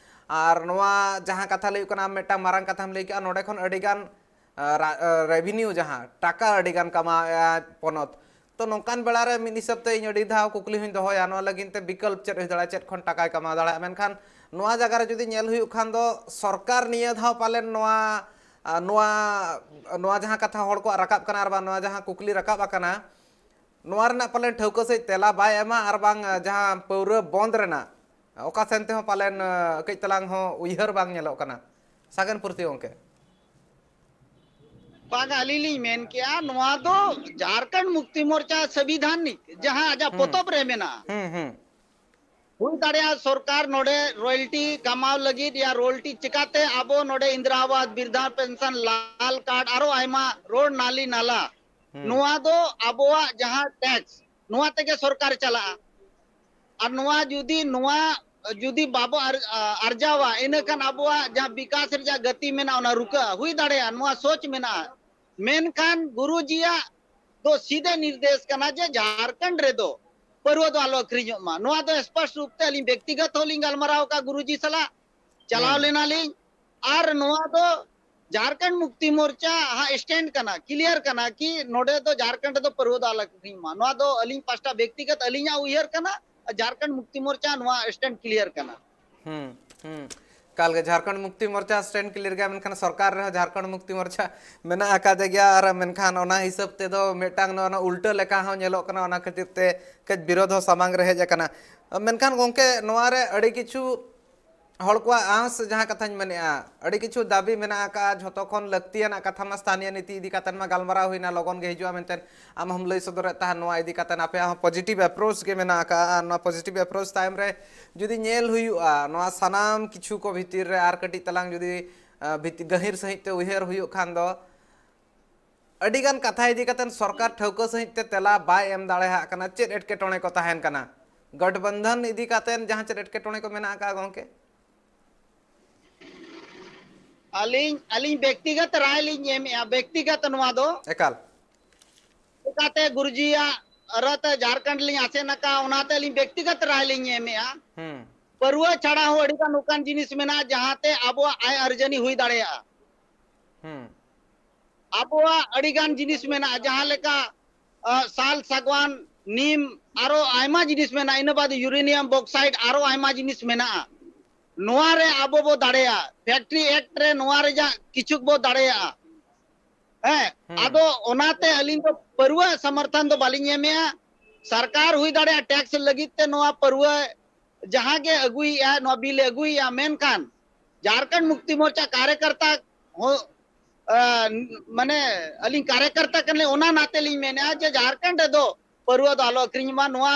ᱟᱨ ᱱᱚᱣᱟ ᱡᱟᱦᱟᱸ ᱠᱟᱛᱷᱟ ᱞᱟᱹᱭᱚᱜ ᱠᱟᱱᱟ, ᱟᱢ ᱢᱤᱫᱴᱟᱝ ᱢᱟᱨᱟᱝ ᱠᱟᱛᱷᱟᱢ ᱞᱟᱹᱭ ᱠᱮᱜᱼᱟ, ᱱᱚᱰᱮ ᱠᱷᱚᱱ ᱟᱹᱰᱤᱜᱟᱱ, ᱟ, ᱨᱟ-, ᱟ, ᱨᱮᱵᱷᱤᱱᱤᱭᱩ, ᱡᱟᱦᱟᱸ ᱴᱟᱠᱟ ᱟᱹᱰᱤᱜᱟᱱ ᱠᱟᱢᱟᱣᱮᱜᱼᱟ ᱯᱚᱱᱚᱛ᱾ ᱛᱚ ᱱᱚᱝᱠᱟᱱ ᱵᱮᱲᱟ ᱨᱮ ᱢᱤᱫ ᱦᱤᱥᱟᱹᱵ ᱛᱮ ᱤᱧ ᱟᱹᱰᱤ ᱫᱷᱟᱣ ᱠᱩᱠᱞᱤ ᱦᱚᱸᱧ ᱫᱚᱦᱚᱭᱟ, ᱱᱚᱣᱟ ᱞᱟᱹᱜᱤᱫ ᱛᱮ ᱵᱤᱠᱚᱞᱯ ᱪᱮᱫ ᱦᱩᱭ ᱫᱟᱲᱮᱭᱟᱜᱼᱟ, ᱪᱮᱫ ᱠᱷᱚᱱ ᱴᱟᱠᱟᱭ ᱠᱟᱢᱟᱣ ᱫᱟᱲᱮᱭᱟᱜᱼᱟ? ᱢᱮᱱᱠᱷᱟᱱ ᱱᱚᱣᱟ ᱡᱟᱭᱜᱟ ᱨᱮ ᱡᱩᱫᱤ ᱧᱮᱞ ᱦᱩᱭᱩᱜ ᱠᱷᱟᱱ ᱫᱚ ᱥᱚᱨᱠᱟᱨ ᱱᱤᱭᱟᱹ ᱫᱷᱟᱣ ᱯᱟᱞᱮᱱ ᱱᱚᱣᱟ, ᱟ, ᱱᱚᱣᱟ, ᱱᱚᱣᱟ ᱡᱟᱦᱟᱸ ᱠᱟᱛᱷᱟ ᱦᱚᱲ ᱠᱚᱣᱟᱜ ᱨᱟᱠᱟᱵ ᱠᱟᱱᱟ ᱟᱨ ᱵᱟᱝ ᱱᱚᱣᱟ ᱡᱟᱦᱟᱸ ᱠᱩᱠᱞᱤ ᱨᱟᱠᱟᱵ ᱟᱠᱟᱱᱟ, ᱱᱚᱣᱟ ᱨᱮᱱᱟᱜ ᱯᱟᱞᱮᱱ ᱴᱷᱟᱹᱣᱠᱟᱹ ᱥᱟᱺᱦᱤᱡ ᱛᱮᱞᱟ ᱵᱟᱭ ᱮᱢᱟ ᱟᱨ ᱵᱟᱝ, ᱟ, ᱡᱟᱦᱟᱸ ᱯᱟᱹᱣᱨᱟᱹ ᱵᱚᱱᱫ ᱨᱮᱱᱟᱜ ᱚᱠᱟ ᱥᱮᱱ ᱛᱮᱦᱚᱸ ᱯᱟᱞᱮᱱ, ᱟ, ᱠᱟᱹᱡ ᱛᱟᱞᱟᱝ ᱦᱚᱸ ᱩᱭᱦᱟᱹᱨ ᱵᱟᱝ ᱧᱮᱞᱚᱜ ᱠᱟᱱᱟ᱾ ᱥᱟᱜᱮᱱ ᱯᱩᱨᱛᱤ ᱜᱚᱢᱠᱮ᱾ ᱵᱟᱝ, ᱟᱹᱞᱤᱧ ᱞᱤᱧ ᱢᱮᱱ ᱠᱮᱜᱼᱟ, ᱱᱚᱣᱟ ᱫᱚ ᱡᱷᱟᱨᱠᱷᱚᱸᱰ ᱢᱩᱠᱛᱤ ᱢᱳᱨᱪᱟ ᱥᱚᱝᱵᱤᱫᱷᱟᱱᱤᱠ ᱡᱟᱦᱟᱸ ᱟᱡᱟᱜ ᱦᱩᱸ᱾ ᱯᱚᱛᱚᱵ ᱨᱮ ᱢᱮᱱᱟᱜᱼᱟ᱾ ᱦᱩᱸ, ᱦᱩᱸ᱾ ᱦᱩᱭ ᱫᱟᱲᱮᱭᱟᱜᱼᱟ ᱥᱚᱨᱠᱟᱨ ᱱᱚᱰᱮ ᱨᱚᱭᱮᱞᱴᱤ ᱠᱟᱢᱟᱣ ᱞᱟᱹᱜᱤᱫ ᱭᱟ ᱨᱚᱭᱮᱞᱴᱤ ᱪᱤᱠᱟᱛᱮ ᱟᱵᱚ ᱱᱚᱰᱮ ᱤᱱᱫᱨᱟ ᱟᱵᱟᱥ, ᱵᱤᱨᱫᱷᱟ ᱯᱮᱱᱥᱚᱱ, ᱞᱟᱞ ᱠᱟᱨᱰ, ᱟᱨᱚ ᱟᱭᱢᱟ ᱨᱳᱰ, ᱱᱟᱞᱤ, ᱱᱟᱞᱟ, ᱦᱩᱸ᱾ ᱱᱚᱣᱟ ᱫᱚ ᱟᱵᱚᱣᱟᱜ ᱡᱟᱦᱟᱸ ᱴᱮᱠᱥ, ᱱᱚᱣᱟ ᱛᱮᱜᱮ ᱥᱚᱨᱠᱟᱨ ᱪᱟᱞᱟᱜᱼᱟ᱾ ᱟᱨ ᱱᱚᱣᱟ ᱡᱩᱫᱤ, ᱱᱚᱣᱟ ᱡᱩᱫᱤ ᱵᱟᱵᱚ ᱟᱨ-, ᱟ-, ᱟᱨᱡᱟᱣᱟ, ᱤᱱᱟᱹ ᱠᱷᱟᱱ ᱟᱵᱚᱣᱟᱜ ᱡᱟᱦᱟᱸ ᱵᱤᱠᱟᱥ ᱨᱮᱭᱟᱜ ᱜᱟᱹᱛᱤ ᱢᱮᱱᱟᱜᱼᱟ, ᱚᱱᱟ ᱨᱩᱠᱟᱹᱜᱼᱟ᱾ ᱦᱩᱭ ᱫᱟᱲᱮᱭᱟᱜᱼᱟ, ᱱᱚᱣᱟ ᱥᱳᱪ ᱢᱮᱱᱟᱜᱼᱟ᱾ ᱢᱮᱱᱠᱷᱟᱱ ᱜᱩᱨᱩᱡᱤᱭᱟᱜ ᱫᱚ ᱥᱤᱫᱷᱟᱹ ᱱᱤᱨᱫᱮᱥ ᱠᱟᱱᱟ ᱡᱮ ᱡᱷᱟᱨᱠᱷᱚᱸᱰ ᱨᱮᱫᱚ ᱯᱟᱹᱨᱣᱟᱹ ᱫᱚ ᱟᱞᱚ ᱟᱹᱠᱷᱨᱤᱧᱚᱜ ᱢᱟ᱾ ᱱᱚᱣᱟ ᱫᱚ ᱥᱯᱚᱥᱴ ᱨᱩᱯ ᱛᱮ ᱟᱹᱞᱤᱧ ᱵᱮᱠᱛᱤᱜᱚᱛ ᱦᱚᱸᱞᱤᱧ ᱜᱟᱞᱢᱟᱨᱟᱣ ᱟᱠᱟᱫ ᱜᱩᱨᱩᱡᱤ ᱥᱟᱞᱟᱜ, ᱪᱟᱞᱟᱣ ᱦᱩᱸ᱾ ᱞᱮᱱᱟᱞᱤᱧ᱾ ᱟᱨ ᱱᱚᱣᱟ ᱫᱚ ᱡᱷᱟᱨᱠᱷᱚᱸᱰ ᱢᱩᱠᱛᱤ ᱢᱳᱨᱪᱟ ᱦᱟᱸᱜ ᱥᱴᱮᱱᱰ ᱠᱟᱱᱟ, ᱠᱞᱤᱭᱟᱨ ᱠᱟᱱᱟ ᱠᱤ ᱱᱚᱰᱮ ᱫᱚ ᱡᱷᱟᱨᱠᱷᱚᱸᱰ ᱨᱮᱫᱚ ᱯᱟᱹᱨᱣᱟᱹ ᱫᱚ ᱟᱞᱚ ᱟᱹᱠᱷᱨᱤᱧ ᱢᱟ᱾ ᱱᱚᱣᱟ ᱫᱚ ᱟᱹᱞᱤᱧ ᱯᱟᱥᱴᱟ ᱵᱮᱠᱛᱤᱜᱚᱛ ᱟᱹᱞᱤᱧᱟᱜ ᱩᱭᱦᱟᱹᱨ ᱠᱟᱱᱟ, ᱟᱨ ᱡᱷᱟᱨᱠᱷᱚᱸᱰ ᱢᱩᱠᱛᱤ ᱢᱳᱨᱪᱟ ᱱᱚᱣᱟ ᱥᱴᱮᱱᱰ ᱠᱞᱤᱭᱟᱨ ᱠᱟᱱᱟ᱾ ᱦᱩᱸ, ᱦᱩᱸ᱾ ᱮᱠᱟᱞ ᱜᱮ ᱡᱷᱟᱨᱠᱷᱚᱸᱰ ᱢᱩᱠᱛᱤ ᱢᱳᱨᱪᱟ ᱥᱴᱮᱱᱰ ᱠᱞᱤᱭᱟᱨ ᱜᱮᱭᱟ, ᱢᱮᱱᱠᱷᱟᱱ ᱥᱚᱨᱠᱟᱨ ᱨᱮᱦᱚᱸ ᱡᱷᱟᱨᱠᱷᱚᱸᱰ ᱢᱩᱠᱛᱤ ᱢᱳᱨᱪᱟ ᱢᱮᱱᱟᱜ ᱟᱠᱟᱫᱮ ᱜᱮᱭᱟ, ᱟᱨ ᱢᱮᱱᱠᱷᱟᱱ ᱚᱱᱟ ᱦᱤᱥᱟᱹᱵ ᱛᱮᱫᱚ ᱢᱤᱫᱴᱟᱝ ᱱᱚᱣᱟ ᱩᱞᱴᱟᱹ ᱞᱮᱠᱟ ᱦᱚᱸ ᱧᱮᱞᱚᱜ ᱠᱟᱱᱟ, ᱚᱱᱟ ᱠᱷᱟᱹᱛᱤᱨ ᱛᱮ ᱠᱟᱹᱡ ᱵᱤᱨᱳᱫᱷ ᱦᱚᱸ ᱥᱟᱢᱟᱝ ᱨᱮ ᱦᱮᱡ ᱟᱠᱟᱱᱟ᱾ ᱢᱮᱱᱠᱷᱟᱱ ᱜᱚᱝᱠᱮ, ᱱᱚᱣᱟ ᱨᱮ ᱟᱹᱰᱤ ᱠᱤᱪᱷᱩ ᱦᱚᱲ ᱠᱚᱣᱟᱜ ᱟᱸᱥ, ᱡᱟᱦᱟᱸ ᱠᱟᱛᱷᱟᱧ ᱢᱮᱱᱮᱫᱼᱟ, ᱟᱹᱰᱤ ᱠᱤᱪᱷᱩ ᱫᱟᱹᱵᱤ ᱢᱮᱱᱟᱜ ᱟᱠᱟᱫᱼᱟ᱾ ᱡᱷᱚᱛᱚ ᱠᱷᱚᱱ ᱞᱟᱹᱠᱛᱤᱭᱟᱱᱟᱜ ᱠᱟᱛᱷᱟ ᱢᱟ ᱥᱛᱷᱟᱱᱤᱭᱚ ᱱᱤᱛᱤ ᱤᱫᱤ ᱠᱟᱛᱮᱫ ᱢᱟ ᱜᱟᱞᱢᱟᱨᱟᱣ ᱦᱩᱭᱱᱟ, ᱞᱚᱜᱚᱱ ᱜᱮ ᱦᱤᱡᱩᱜᱼᱟ ᱢᱮᱱᱛᱮ ᱟᱢ ᱦᱚᱸᱢ ᱞᱟᱹᱭ ᱥᱚᱫᱚᱨᱮᱫ ᱛᱟᱦᱮᱸᱫ᱾ ᱱᱚᱣᱟ ᱤᱫᱤ ᱠᱟᱛᱮᱫ ᱟᱯᱮᱭᱟᱜ ᱦᱚᱸ ᱯᱚᱡᱤᱴᱤᱵᱷ ᱮᱯᱨᱳᱪ ᱜᱮ ᱢᱮᱱᱟᱜ ᱟᱠᱟᱫᱼᱟ᱾ ᱟᱨ ᱱᱚᱣᱟ ᱯᱚᱡᱤᱴᱤᱵᱷ ᱮᱯᱨᱳᱪ ᱛᱟᱭᱚᱢ ᱨᱮ ᱡᱩᱫᱤ ᱧᱮᱞ ᱦᱩᱭᱩᱜᱼᱟ, ᱱᱚᱣᱟ ᱥᱟᱱᱟᱢ ᱠᱤᱪᱷᱩ ᱠᱚ ᱵᱷᱤᱛᱤᱨ ᱨᱮ ᱟᱨ ᱠᱟᱹᱴᱤᱡ ᱛᱟᱞᱟᱝ ᱡᱩᱫᱤ, ᱟᱸ, ᱵᱷᱤᱛ-, ᱜᱟᱹᱦᱤᱨ ᱥᱟᱺᱦᱤᱡ ᱛᱮ ᱩᱭᱦᱟᱹᱨ ᱦᱩᱭᱩᱜ ᱠᱷᱟᱱ ᱫᱚ, ᱟᱹᱰᱤ ᱜᱟᱱ ᱠᱟᱛᱷᱟ ᱤᱫᱤ ᱠᱟᱛᱮᱫ ᱥᱚᱨᱠᱟᱨ ᱴᱷᱟᱹᱣᱠᱟᱹ ᱥᱟᱺᱦᱤᱡ ᱛᱮ ᱛᱮᱞᱟ ᱵᱟᱭ ᱮᱢ ᱫᱟᱲᱮᱭᱟᱜ ᱠᱟᱱᱟ᱾ ᱪᱮᱫ ᱮᱴᱠᱮᱴᱚᱬᱮ ᱠᱚ ᱛᱟᱦᱮᱱ ᱠᱟᱱᱟ? ᱜᱚᱴᱵᱚᱱᱫᱷᱚᱱ ᱤᱫᱤ ᱠᱟᱛᱮᱫ ᱡᱟᱦᱟᱸ ᱪᱮᱫ ᱮᱴᱠᱮᱴᱚᱬᱮ ᱠᱚ ᱢᱮᱱᱟᱜ ᱟᱠᱟᱫᱼᱟ, ᱜᱚᱝᱠᱮ? ᱟᱹᱞᱤᱧ, ᱟᱹᱞᱤᱧ ᱵᱮᱠᱛᱤᱜᱚᱛ ᱨᱟᱭ ᱞᱤᱧ ᱮᱢᱮᱜᱼᱟ, ᱵᱮᱠᱛᱤᱜᱚᱛ ᱱᱚᱣᱟ ᱫᱚ᱾ ᱮᱠᱟᱞ᱾ ᱪᱮᱠᱟᱛᱮ ᱜᱩᱨᱩᱡᱤᱭᱟᱜ ᱨᱟᱭ ᱛᱮ ᱡᱷᱟᱨᱠᱷᱚᱸᱰ ᱞᱤᱧ ᱟᱥᱮᱱ ᱟᱠᱟᱫᱼᱟ, ᱚᱱᱟᱛᱮ ᱟᱹᱞᱤᱧ ᱵᱮᱠᱛᱤᱜᱚᱛ ᱨᱟᱭ ᱞᱤᱧ ᱮᱢᱮᱜᱼᱟ᱾ ᱦᱩᱸ᱾ ᱯᱟᱹᱨᱣᱟᱹ ᱪᱷᱟᱲᱟ ᱦᱚᱸ ᱟᱹᱰᱤ ᱜᱟᱱ ᱚᱱᱠᱟᱱ ᱡᱤᱱᱤᱥ ᱢᱮᱱᱟᱜᱼᱟ, ᱡᱟᱦᱟᱸᱛᱮ ᱟᱵᱚᱣᱟᱜ ᱟᱭ ᱟᱹᱨᱡᱟᱹᱱᱤ ᱦᱩᱭ ᱫᱟᱲᱮᱭᱟᱜᱼᱟ᱾ ᱦᱩᱸ᱾ ᱟᱵᱚᱣᱟᱜ ᱟᱹᱰᱤ ᱜᱟᱱ ᱡᱤᱱᱤᱥ ᱢᱮᱱᱟᱜᱼᱟ, ᱡᱟᱦᱟᱸ ᱞᱮᱠᱟ, ᱟ, ᱥᱟᱞ, ᱥᱟᱜᱣᱟᱱ, ᱱᱤᱢ, ᱟᱨᱚ ᱟᱭᱢᱟ ᱡᱤᱱᱤᱥ ᱢᱮᱱᱟᱜᱼᱟ, ᱤᱱᱟᱹ ᱵᱟᱫ ᱤᱭᱩᱨᱮᱱᱤᱭᱟᱢ ᱵᱚᱠᱥᱟᱭᱤᱰ, ᱟᱨᱚ ᱟᱭᱢᱟ ᱡᱤᱱᱤᱥ ᱢᱮᱱᱟᱜᱼᱟ᱾ ᱱᱚᱣᱟ ᱨᱮ ᱟᱵᱚ ᱵᱚ ᱫᱟᱲᱮᱭᱟᱜᱼᱟ, ᱯᱷᱮᱠᱴᱨᱤ ᱮᱠᱴ ᱨᱮ ᱱᱚᱣᱟ ᱨᱮᱭᱟᱜ ᱠᱤᱪᱷᱩᱠ ᱵᱚ ᱫᱟᱲᱮᱭᱟᱜᱼᱟ᱾ ᱦᱮᱸ, ᱦᱩᱸ᱾ ᱟᱫᱚ ᱚᱱᱟᱛᱮ ᱟᱹᱞᱤᱧ ᱫᱚ ᱯᱟᱹᱨᱣᱟᱹ ᱥᱚᱢᱚᱨᱛᱷᱚᱱ ᱫᱚ ᱵᱟᱹᱞᱤᱧ ᱮᱢᱮᱜᱼᱟ᱾ ᱥᱚᱨᱠᱟᱨ ᱦᱩᱭ ᱫᱟᱲᱮᱭᱟᱜᱼᱟ ᱴᱮᱠᱥ ᱞᱟᱹᱜᱤᱫ ᱛᱮ ᱱᱚᱣᱟ ᱯᱟᱹᱨᱣᱟᱹ ᱡᱟᱦᱟᱸ ᱜᱮ ᱟᱹᱜᱩᱭᱮᱜᱼᱟ, ᱱᱚᱣᱟ ᱵᱤᱞ ᱮ ᱟᱹᱜᱩᱭᱮᱜᱼᱟ, ᱢᱮᱱᱠᱷᱟᱱ ᱡᱷᱟᱨᱠᱷᱚᱸᱰ ᱢᱩᱠᱛᱤ ᱢᱳᱨᱪᱟ ᱠᱟᱨᱭᱚᱠᱚᱨᱛᱟ ᱦᱚᱸ ᱟ, ᱢᱟᱱᱮ ᱟᱹᱞᱤᱧ ᱠᱟᱨᱭᱟᱠᱟᱨᱛᱟ ᱠᱟᱱᱟᱞᱤᱧ, ᱚᱱᱟ ᱱᱟᱛᱮ ᱞᱤᱧ ᱢᱮᱱᱮᱫᱼᱟ ᱡᱮ ᱡᱷᱟᱲᱠᱷᱚᱸᱰ ᱨᱮᱫᱚ ᱯᱟᱹᱨᱣᱟᱹ ᱫᱚ ᱟᱞᱚ ᱟᱹᱠᱷᱨᱤᱧ ᱢᱟ᱾ ᱱᱚᱣᱟ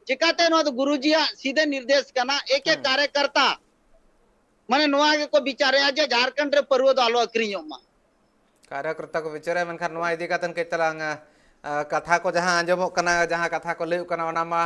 ᱪᱤᱠᱟᱛᱮ? ᱱᱚᱣᱟ ᱫᱚ ᱜᱩᱨᱩᱡᱤᱭᱟᱜ ᱥᱤᱫᱷᱟᱹ ᱱᱤᱨᱫᱮᱥ ᱠᱟᱱᱟ, ᱮᱠ ᱮᱠ ᱦᱩᱸ᱾ ᱠᱟᱨᱭᱟᱠᱟᱨᱛᱟ ᱢᱟᱱᱮ ᱱᱚᱣᱟ ᱜᱮᱠᱚ ᱵᱤᱪᱟᱨᱮᱜᱼᱟ ᱡᱮ ᱡᱷᱟᱲᱠᱷᱚᱸᱰ ᱨᱮ ᱯᱟᱹᱨᱣᱟᱹ ᱫᱚ ᱟᱞᱚ ᱟᱹᱠᱷᱨᱤᱧᱚᱜ ᱢᱟ᱾ ᱠᱟᱨᱭᱟᱠᱨᱚᱛᱟ ᱠᱚ ᱵᱤᱪᱟᱹᱨᱟ, ᱢᱮᱱᱠᱷᱟᱱ ᱱᱚᱣᱟ ᱤᱫᱤ ᱠᱟᱛᱮ ᱠᱟᱹᱡ ᱛᱟᱞᱟᱝ, ᱟ, ᱠᱟᱛᱷᱟ ᱠᱚ ᱡᱟᱦᱟᱸ ᱟᱸᱡᱚᱢᱚᱜ ᱠᱟᱱᱟ, ᱡᱟᱦᱟᱸ ᱠᱟᱛᱷᱟ ᱠᱚ ᱞᱟᱹᱭᱚᱜ ᱠᱟᱱᱟ, ᱚᱱᱟ ᱢᱟ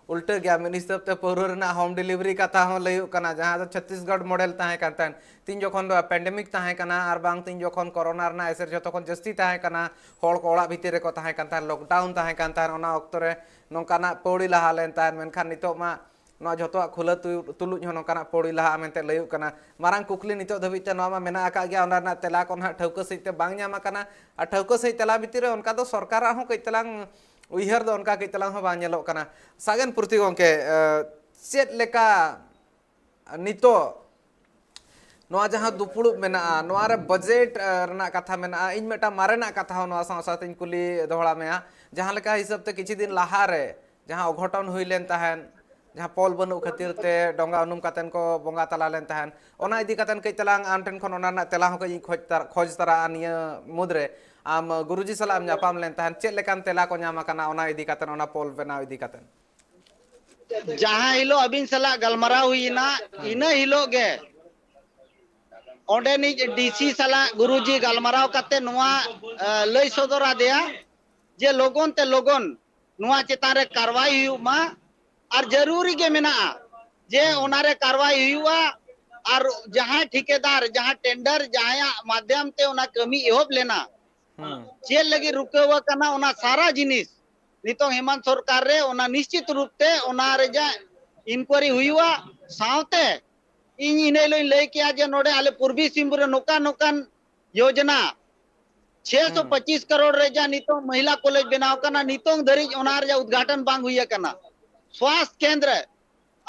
ᱩᱞᱴᱟᱹ ᱜᱮᱭᱟ᱾ ᱢᱤᱫ ᱦᱤᱥᱟᱹᱵ ᱛᱮ ᱯᱟᱹᱣᱨᱟᱹ ᱨᱮᱱᱟᱜ home delivery ᱠᱟᱛᱷᱟ ᱦᱚᱸ ᱞᱟᱹᱭᱚᱜ ᱠᱟᱱᱟ, ᱡᱟᱦᱟᱸ ᱫᱚ ᱪᱷᱚᱛᱛᱤᱥᱜᱚᱲ model ᱛᱟᱦᱮᱸ ᱠᱟᱱ ᱛᱟᱦᱮᱸᱫ᱾ ᱛᱤᱱ ᱡᱚᱠᱷᱚᱱ ᱫᱚ pandemic ᱛᱟᱦᱮᱸ ᱠᱟᱱᱟ ᱟᱨ ᱵᱟᱝ ᱛᱤᱱ ᱡᱚᱠᱷᱚᱱ ᱠᱚᱨᱳᱱᱟ ᱨᱮᱱᱟᱜ ᱮᱥᱮᱨ ᱡᱚᱛᱚ ᱠᱷᱚᱱ ᱡᱟᱹᱥᱛᱤ ᱛᱟᱦᱮᱸ ᱠᱟᱱᱟ, ᱦᱚᱲ ᱠᱚ ᱚᱲᱟᱜ ᱵᱷᱤᱛᱤᱨ ᱨᱮᱠᱚ ᱛᱟᱦᱮᱸ ᱠᱟᱱ ᱛᱟᱦᱮᱸᱫ, lockdown ᱛᱟᱦᱮᱸ ᱠᱟᱱ ᱛᱟᱦᱮᱸᱫ, ᱚᱱᱟ ᱚᱠᱛᱚ ᱨᱮ ᱱᱚᱝᱠᱟᱱᱟᱜ ᱯᱟᱹᱣᱲᱤ ᱞᱟᱦᱟ ᱞᱮᱱ ᱛᱟᱦᱮᱸᱫ᱾ ᱢᱮᱱᱠᱷᱟᱱ ᱱᱤᱛᱚᱜ ᱢᱟ ᱱᱚᱣᱟ ᱡᱷᱚᱛᱚᱣᱟᱜ ᱠᱷᱩᱞᱟᱹ ᱛᱩ-, ᱛᱩᱞᱩᱡ ᱦᱚᱸ ᱱᱚᱝᱠᱟᱱᱟᱜ ᱯᱟᱹᱣᱲᱤ ᱞᱟᱦᱟᱜᱼᱟ ᱢᱮᱱᱛᱮ ᱞᱟᱹᱭᱚᱜ ᱠᱟᱱᱟ᱾ ᱢᱟᱨᱟᱝ ᱠᱩᱠᱞᱤ ᱱᱤᱛᱚᱜ ᱫᱷᱟᱹᱵᱤᱡ ᱛᱮ ᱱᱚᱣᱟ ᱢᱟ ᱢᱮᱱᱟᱜ ᱟᱠᱟᱫ ᱜᱮᱭᱟ, ᱚᱱᱟ ᱨᱮᱱᱟᱜ ᱛᱮᱞᱟ ᱠᱚ ᱱᱟᱦᱟᱜ ᱴᱷᱟᱹᱣᱠᱟᱹ ᱥᱟᱺᱦᱤᱡ ᱛᱮ ᱵᱟᱝ ᱧᱟᱢ ᱟᱠᱟᱱᱟ᱾ ᱟᱨ ᱴᱷᱟᱹᱣᱠᱟᱹ ᱥᱟᱺᱦᱤᱡ ᱛᱮᱞᱟ ᱵᱷᱤᱛᱤᱨ ᱨᱮ ᱚᱱᱠᱟ ᱫᱚ ᱥᱚᱨᱠᱟᱨᱟᱜ ᱦᱚᱸ ᱠᱟᱹᱡ ᱛᱟᱞᱟᱝ ᱩᱭᱦᱟᱹᱨ ᱫᱚ ᱚᱱᱠᱟ ᱠᱟᱹᱡ ᱛᱟᱞᱟᱝ ᱦᱚᱸ ᱵᱟᱝ ᱧᱮᱞᱚᱜ ᱠᱟᱱᱟ᱾ ᱥᱟᱜᱮᱱ ᱯᱩᱨᱛᱷᱤ ᱜᱚᱢᱠᱮ, ᱮ, ᱪᱮᱫ ᱞᱮᱠᱟ ᱱᱤᱛᱚᱜ ᱱᱚᱣᱟ ᱡᱟᱦᱟᱸ ᱫᱩᱯᱩᱲᱩᱵ ᱢᱮᱱᱟᱜᱼᱟ, ᱱᱚᱣᱟ ᱨᱮ budget, ᱮ, ᱨᱮᱱᱟᱜ ᱠᱟᱛᱷᱟ ᱢᱮᱱᱟᱜᱼᱟ᱾ ᱤᱧ ᱢᱤᱫᱴᱟᱝ ᱢᱟᱨᱮᱱᱟᱜ ᱠᱟᱛᱷᱟ ᱦᱚᱸ ᱱᱚᱣᱟ ᱥᱟᱶ ᱥᱟᱶᱛᱮᱧ ᱠᱩᱞᱤ ᱫᱚᱦᱲᱟ ᱢᱮᱭᱟ᱾ ᱡᱟᱦᱟᱸ ᱞᱮᱠᱟ ᱦᱤᱥᱟᱹᱵ ᱛᱮ ᱠᱤᱪᱷᱩ ᱫᱤᱱ ᱞᱟᱦᱟ ᱨᱮ ᱡᱟᱦᱟᱸ ᱚᱜᱷᱚᱴᱚᱱ ᱦᱩᱭ ᱞᱮᱱ ᱛᱟᱦᱮᱸᱫ, ᱡᱟᱦᱟᱸ ᱯᱳᱞ ᱵᱟᱹᱱᱩᱜ ᱠᱷᱟᱹᱛᱤᱨ ᱛᱮ ᱰᱚᱸᱜᱟ ᱩᱱᱩᱢ ᱠᱟᱛᱮᱱ ᱠᱚ ᱵᱚᱸᱜᱟ ᱛᱟᱞᱟ ᱞᱮᱱ ᱛᱟᱦᱮᱸᱫ, ᱚᱱᱟ ᱤᱫᱤ ᱠᱟᱛᱮᱱ ᱠᱟᱹᱡ ᱛᱟᱞᱟᱝ ᱟᱢ ᱴᱷᱮᱱ ᱠᱷᱚᱱ ᱚᱱᱟ ᱨᱮᱱᱟᱜ ᱛᱮᱞᱟ ᱦᱚᱸ ᱠᱟᱹᱡ ᱤᱧ ᱠᱷᱚᱡᱽ ᱛᱟᱨ-, ᱠᱷᱚᱡᱽ ᱛᱟᱨᱟᱜᱼᱟ᱾ ᱱᱤᱭᱟᱹ ᱢᱩᱫᱽᱨᱮ ᱟᱢ ᱜᱩᱨᱩᱡᱤ ᱥᱟᱞᱟᱜ ᱮᱢ ᱧᱟᱯᱟᱢ ᱞᱮᱱ ᱛᱟᱦᱮᱸᱫ, ᱪᱮᱫ ᱞᱮᱠᱟᱱ ᱛᱮᱞᱟ ᱠᱚ ᱧᱟᱢ ᱟᱠᱟᱱᱟ ᱚᱱᱟ ᱤᱫᱤ ᱠᱟᱛᱮᱱ, ᱚᱱᱟ ᱯᱳᱞ ᱵᱮᱱᱟᱣ ᱤᱫᱤ ᱠᱟᱛᱮᱱ? ᱡᱟᱦᱟᱸ ᱦᱤᱞᱳᱜ ᱟᱹᱵᱤᱱ ᱥᱟᱞᱟᱜ ᱜᱟᱞᱢᱟᱨᱟᱣ ᱦᱩᱭ ᱮᱱᱟ, ᱦᱮᱸ᱾ ᱤᱱᱟᱹ ᱦᱤᱞᱳᱜ ᱜᱮ ᱚᱸᱰᱮᱱᱤᱡ D C ᱥᱟᱞᱟᱜ ᱜᱩᱨᱩᱡᱤ ᱜᱟᱞᱢᱟᱨᱟᱣ ᱠᱟᱛᱮ ᱱᱚᱣᱟ, ᱮ, ᱞᱟᱹᱭ ᱥᱚᱫᱚᱨ ᱟᱫᱮᱭᱟ ᱡᱮ ᱞᱚᱜᱚᱱ ᱛᱮ ᱞᱚᱜᱚᱱ ᱱᱚᱣᱟ ᱪᱮᱛᱟᱱ ᱨᱮ ᱠᱟᱨᱣᱟᱭ ᱦᱩᱭᱩᱜ ᱢᱟ, ᱟᱨ ᱡᱟᱹᱨᱩᱨᱤ ᱜᱮ ᱢᱮᱱᱟᱜᱼᱟ ᱡᱮ ᱦᱮᱸ᱾ ᱚᱱᱟ ᱨᱮ ᱠᱟᱨᱣᱟᱭ ᱦᱩᱭᱩᱜᱼᱟ᱾ ᱟᱨ ᱡᱟᱦᱟᱸᱭ ᱴᱷᱤᱠᱟᱹᱫᱟᱨ, ᱡᱟᱦᱟᱸ tender, ᱡᱟᱦᱟᱸᱭᱟᱜ ᱢᱟᱫᱷᱭᱚᱢ ᱛᱮ ᱚᱱᱟ ᱠᱟᱹᱢᱤ ᱮᱦᱚᱵ ᱞᱮᱱᱟ, ᱦᱮᱸ᱾ ᱪᱮᱫ ᱞᱟᱹᱜᱤᱫ ᱨᱩᱠᱟᱹᱣ ᱟᱠᱟᱱᱟ, ᱚᱱᱟ ᱥᱟᱨᱟ ᱡᱤᱱᱤᱥ ᱱᱤᱛᱚᱝ ᱦᱮᱢᱟᱱᱛ ᱥᱚᱨᱠᱟᱨ ᱨᱮ ᱚᱱᱟ ᱱᱤᱥᱪᱤᱛ ᱨᱩᱯ ᱛᱮ ᱚᱱᱟ ᱨᱮᱭᱟᱜ inquiry ᱦᱩᱭᱩᱜᱼᱟ᱾ ᱥᱟᱶᱛᱮ ᱤᱧ ᱤᱱᱟᱹ ᱦᱤᱞᱳᱜ ᱤᱧ ᱞᱟᱹᱭ ᱠᱮᱜᱼᱟ ᱡᱮ ᱱᱚᱰᱮ ᱟᱞᱮ ᱯᱩᱨᱵᱤ ᱥᱤᱝᱵᱷᱩᱢ ᱨᱮ ᱱᱚᱝᱠᱟᱱ ᱱᱚᱝᱠᱟᱱ ᱭᱳᱡᱽᱱᱟ, ᱪᱷᱮ ᱥᱚ ᱯᱚᱸᱪᱤᱥ ᱠᱟᱨᱳᱲ ᱨᱮᱭᱟᱜ ᱱᱤᱛᱚᱝ ᱢᱚᱦᱤᱞᱟ ᱠᱚᱞᱮᱡᱽ ᱵᱮᱱᱟᱣ ᱠᱟᱱᱟ, ᱱᱤᱛᱚᱝ ᱫᱷᱟᱹᱨᱤᱡ ᱚᱱᱟ ᱨᱮᱭᱟᱜ ᱩᱫᱽᱜᱷᱟᱴᱚᱱ ᱵᱟᱝ ᱦᱩᱭ ᱟᱠᱟᱱᱟ᱾ ᱥᱣᱟᱥᱛᱷ ᱠᱮᱱᱫᱨᱚ,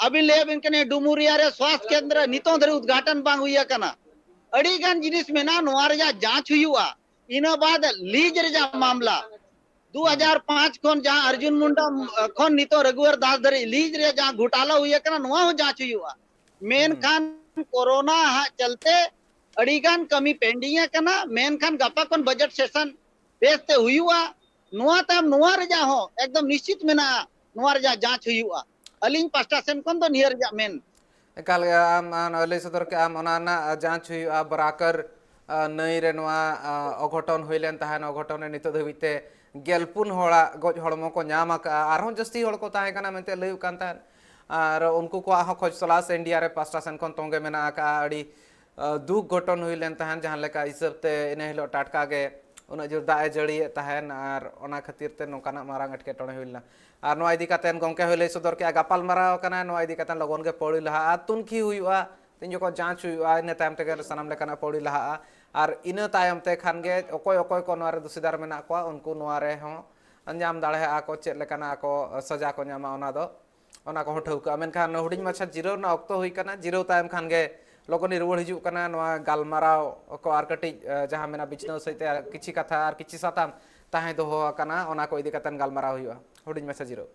ᱟᱹᱵᱤᱱ ᱞᱟᱹᱭ ᱟᱵᱤᱱ ᱠᱟᱱᱟ ᱰᱩᱢᱩᱨᱤᱭᱟ ᱨᱮ ᱥᱣᱟᱥᱛᱷ ᱠᱮᱱᱫᱨᱚ ᱱᱤᱛᱚᱝ ᱫᱷᱟᱹᱨᱤᱡ ᱩᱫᱽᱜᱷᱟᱴᱚᱱ ᱵᱟᱝ ᱦᱩᱭ ᱟᱠᱟᱱᱟ᱾ ᱟᱹᱰᱤ ᱜᱟᱱ ᱡᱤᱱᱤᱥ ᱢᱮᱱᱟᱜᱼᱟ, ᱱᱚᱣᱟ ᱨᱮᱭᱟᱜ ᱡᱟᱸᱪ ᱦᱩᱭᱩᱜᱼᱟ᱾ ᱤᱱᱟᱹ ᱵᱟᱫ ᱞᱤᱡᱽ ᱨᱮᱭᱟᱜ ᱢᱟᱢᱞᱟ, ᱫᱩ ᱦᱟᱡᱟᱨ ᱯᱟᱸᱪ ᱠᱷᱚᱱ ᱡᱟᱦᱟᱸ ᱟᱨᱡᱩᱱ ᱢᱩᱱᱰᱟ, ᱠᱷᱚᱱ ᱱᱤᱛᱚᱜ ᱨᱟᱹᱜᱷᱩᱣᱟᱨ ᱫᱟᱥ ᱫᱷᱟᱹᱨᱤᱡ ᱞᱤᱡᱽ ᱨᱮᱭᱟᱜ ᱡᱟᱦᱟᱸ ᱜᱷᱚᱴᱟᱞᱟ ᱦᱩᱭ ᱟᱠᱟᱱᱟ, ᱱᱚᱣᱟ ᱦᱚᱸ ᱡᱟᱸᱪ ᱦᱩᱭᱩᱜᱼᱟ᱾ ᱢᱮᱱᱠᱷᱟᱱ ᱠᱳᱨᱳᱱᱟ ᱦᱟᱜ ᱪᱟᱞᱛᱮ ᱟᱹᱰᱤᱜᱟᱱ ᱠᱟᱹᱢᱤ pending ᱟᱠᱟᱱᱟ, ᱢᱮᱱᱠᱷᱟᱱ ᱜᱟᱯᱟ ᱠᱷᱚᱱ budget session ᱵᱮᱥᱛᱮ ᱦᱩᱭᱩᱜᱼᱟ᱾ ᱱᱚᱣᱟ ᱛᱟᱭᱚᱢ ᱱᱚᱣᱟ ᱨᱮᱭᱟᱜ ᱦᱚᱸ ᱮᱠᱫᱚᱢ ᱱᱤᱥᱪᱤᱛ ᱢᱮᱱᱟᱜᱼᱟ, ᱱᱚᱣᱟ ᱨᱮᱭᱟᱜ ᱡᱟᱸᱪ ᱦᱩᱭᱩᱜᱼᱟ᱾ ᱟᱹᱞᱤᱧ ᱯᱟᱥᱴᱟ ᱥᱮᱱ ᱠᱷᱚᱱ ᱫᱚ ᱱᱤᱭᱟᱹ ᱨᱮᱭᱟᱜ ᱢᱮᱱ᱾ ᱮᱠᱟᱞ ᱜᱮ ᱟᱢ, ᱟᱢ ᱞᱟᱹᱭ ᱥᱚᱫᱚᱨ ᱠᱮᱫ ᱟᱢ, ᱚᱱᱟ ᱨᱮᱱᱟᱜ ᱡᱟᱸᱪ ᱦᱩᱭᱩᱜᱼᱟ᱾ ᱵᱟᱨᱟᱠᱟᱨ, ᱟ, ᱱᱟᱹᱭ ᱨᱮ ᱱᱚᱣᱟ, ᱟ, ᱚᱜᱷᱚᱴᱚᱱ ᱦᱩᱭ ᱞᱮᱱ ᱛᱟᱦᱮᱸᱱ, ᱚᱜᱷᱚᱴᱚᱱ ᱨᱮ ᱱᱤᱛᱚᱜ ᱫᱷᱟᱹᱵᱤᱡ ᱛᱮ ᱜᱮᱞ ᱯᱩᱱ ᱦᱚᱲᱟᱜ ᱜᱚᱡ ᱦᱚᱲᱢᱚ ᱠᱚ ᱧᱟᱢ ᱟᱠᱟᱫᱼᱟ, ᱟᱨᱦᱚᱸ ᱡᱟᱹᱥᱛᱤ ᱦᱚᱲ ᱠᱚ ᱛᱟᱦᱮᱸ ᱠᱟᱱᱟ ᱢᱮᱱᱛᱮ ᱞᱟᱹᱭᱚᱜ ᱠᱟᱱ ᱛᱟᱦᱮᱸᱱ᱾ ᱟᱨ ᱩᱱᱠᱩ ᱠᱚᱣᱟᱜ ᱦᱚᱸ ᱠᱷᱚᱡᱽ ᱛᱚᱞᱟᱥ NDRF ᱯᱟᱥᱴᱟ ᱥᱮᱱ ᱠᱷᱚᱱ ᱛᱚᱸᱜᱮ ᱢᱮᱱᱟᱜ ᱟᱠᱟᱫᱼᱟ᱾ ᱟᱹᱰᱤ, ᱟ, ᱫᱩᱠ ᱜᱷᱚᱴᱚᱱ ᱦᱩᱭ ᱞᱮᱱ ᱛᱟᱦᱮᱸᱱ, ᱡᱟᱦᱟᱸ ᱞᱮᱠᱟ ᱦᱤᱥᱟᱹᱵ ᱛᱮ ᱤᱱᱟᱹ ᱦᱤᱞᱳᱜ ᱴᱟᱴᱠᱟ ᱜᱮ ᱩᱱᱟᱹᱜ ᱡᱳᱨ ᱫᱟᱜ ᱮ ᱡᱟᱹᱲᱤᱭᱮᱫ ᱛᱟᱦᱮᱸᱱ, ᱟᱨ ᱚᱱᱟ ᱠᱷᱟᱹᱛᱤᱨ ᱛᱮ ᱱᱚᱝᱠᱟᱱᱟᱜ ᱢᱟᱨᱟᱝ ᱮᱴᱠᱮᱴᱚᱬᱮ ᱦᱩᱭ ᱞᱮᱱᱟ᱾ ᱟᱨ ᱱᱚᱣᱟ ᱤᱫᱤ ᱠᱟᱛᱮ ᱜᱚᱢᱠᱮ ᱦᱚᱸᱭ ᱞᱟᱹᱭ ᱥᱚᱫᱚᱨ ᱠᱮᱫᱼᱟ, ᱜᱟᱯᱟᱞ ᱢᱟᱨᱟᱣ ᱠᱟᱱᱟ, ᱱᱚᱣᱟ ᱤᱫᱤ ᱠᱟᱛᱮ ᱞᱚᱜᱚᱱ ᱜᱮ ᱯᱟᱹᱣᱲᱤ ᱞᱟᱦᱟᱜᱼᱟ, ᱛᱩᱱᱠᱷᱤ ᱦᱩᱭᱩᱜᱼᱟ, ᱛᱤᱱ ᱡᱚᱠᱷᱚᱱ ᱡᱟᱸᱪ ᱦᱩᱭᱩᱜᱼᱟ, ᱤᱱᱟᱹ ᱛᱟᱭᱚᱢ ᱛᱮᱜᱮ ᱥᱟᱱᱟᱢ ᱞᱮᱠᱟᱱᱟᱜ ᱯᱟᱹᱣᱲᱤ ᱞᱟᱦᱟᱜᱼᱟ᱾ ᱟᱨ ᱤᱱᱟᱹ ᱛᱟᱭᱚᱢ ᱛᱮ ᱠᱷᱟᱱ ᱜᱮ ᱚᱠᱚᱭ ᱚᱠᱚᱭ ᱠᱚ ᱱᱚᱣᱟ ᱨᱮ ᱫᱩᱥᱤᱫᱟᱨ ᱢᱮᱱᱟᱜ ᱠᱚᱣᱟ, ᱩᱱᱠᱩ ᱱᱚᱣᱟ ᱨᱮᱦᱚᱸ ᱧᱟᱢ ᱫᱟᱲᱮᱭᱟᱜᱼᱟ ᱠᱚ, ᱪᱮᱫ ᱞᱮᱠᱟᱱᱟᱜ ᱠᱚ ᱥᱟᱡᱟ ᱠᱚ ᱧᱟᱢᱟ, ᱚᱱᱟ ᱫᱚ, ᱚᱱᱟ ᱠᱚᱦᱚᱸ ᱴᱷᱟᱹᱣᱠᱟᱹᱜᱼᱟ᱾ ᱢᱮᱱᱠᱷᱟᱱ ᱦᱩᱰᱤᱧ ᱢᱟᱪᱷᱟ ᱡᱤᱨᱟᱹᱣ ᱨᱮᱱᱟᱜ ᱚᱠᱛᱚ ᱦᱩᱭ ᱠᱟᱱᱟ, ᱡᱤᱨᱟᱹᱣ ᱛᱟᱭᱚᱢ ᱠᱷᱟᱱ ᱜᱮ ᱞᱚᱜᱚᱱᱤᱧ ᱨᱩᱣᱟᱹᱲ ᱦᱤᱡᱩᱜ ᱠᱟᱱᱟ ᱱᱚᱣᱟ ᱜᱟᱞᱢᱟᱨᱟᱣ ᱠᱚ ᱟᱨ ᱠᱟᱹᱴᱤᱡ, ᱮ, ᱡᱟᱦᱟᱸ ᱢᱮᱱᱟᱜᱼᱟ ᱵᱤᱪᱷᱱᱟᱹᱣ ᱥᱟᱹᱦᱤᱡ ᱛᱮ ᱟᱨ ᱠᱤᱪᱷᱤ ᱠᱟᱛᱷᱟ ᱟᱨ ᱠᱤᱪᱷᱤ ᱥᱟᱛᱟᱢ ᱛᱟᱦᱮᱸ ᱫᱚᱦᱚ ᱟᱠᱟᱱᱟ, ᱚᱱᱟ ᱠᱚ ᱤᱫᱤ ᱠᱟᱛᱮ ᱜᱟᱞᱢᱟᱨᱟᱣ ᱦᱩᱭᱩᱜᱼᱟ᱾ ᱦᱩᱰᱤᱧ ᱢᱟᱪᱷᱟ ᱡᱤᱨᱟᱹᱣ᱾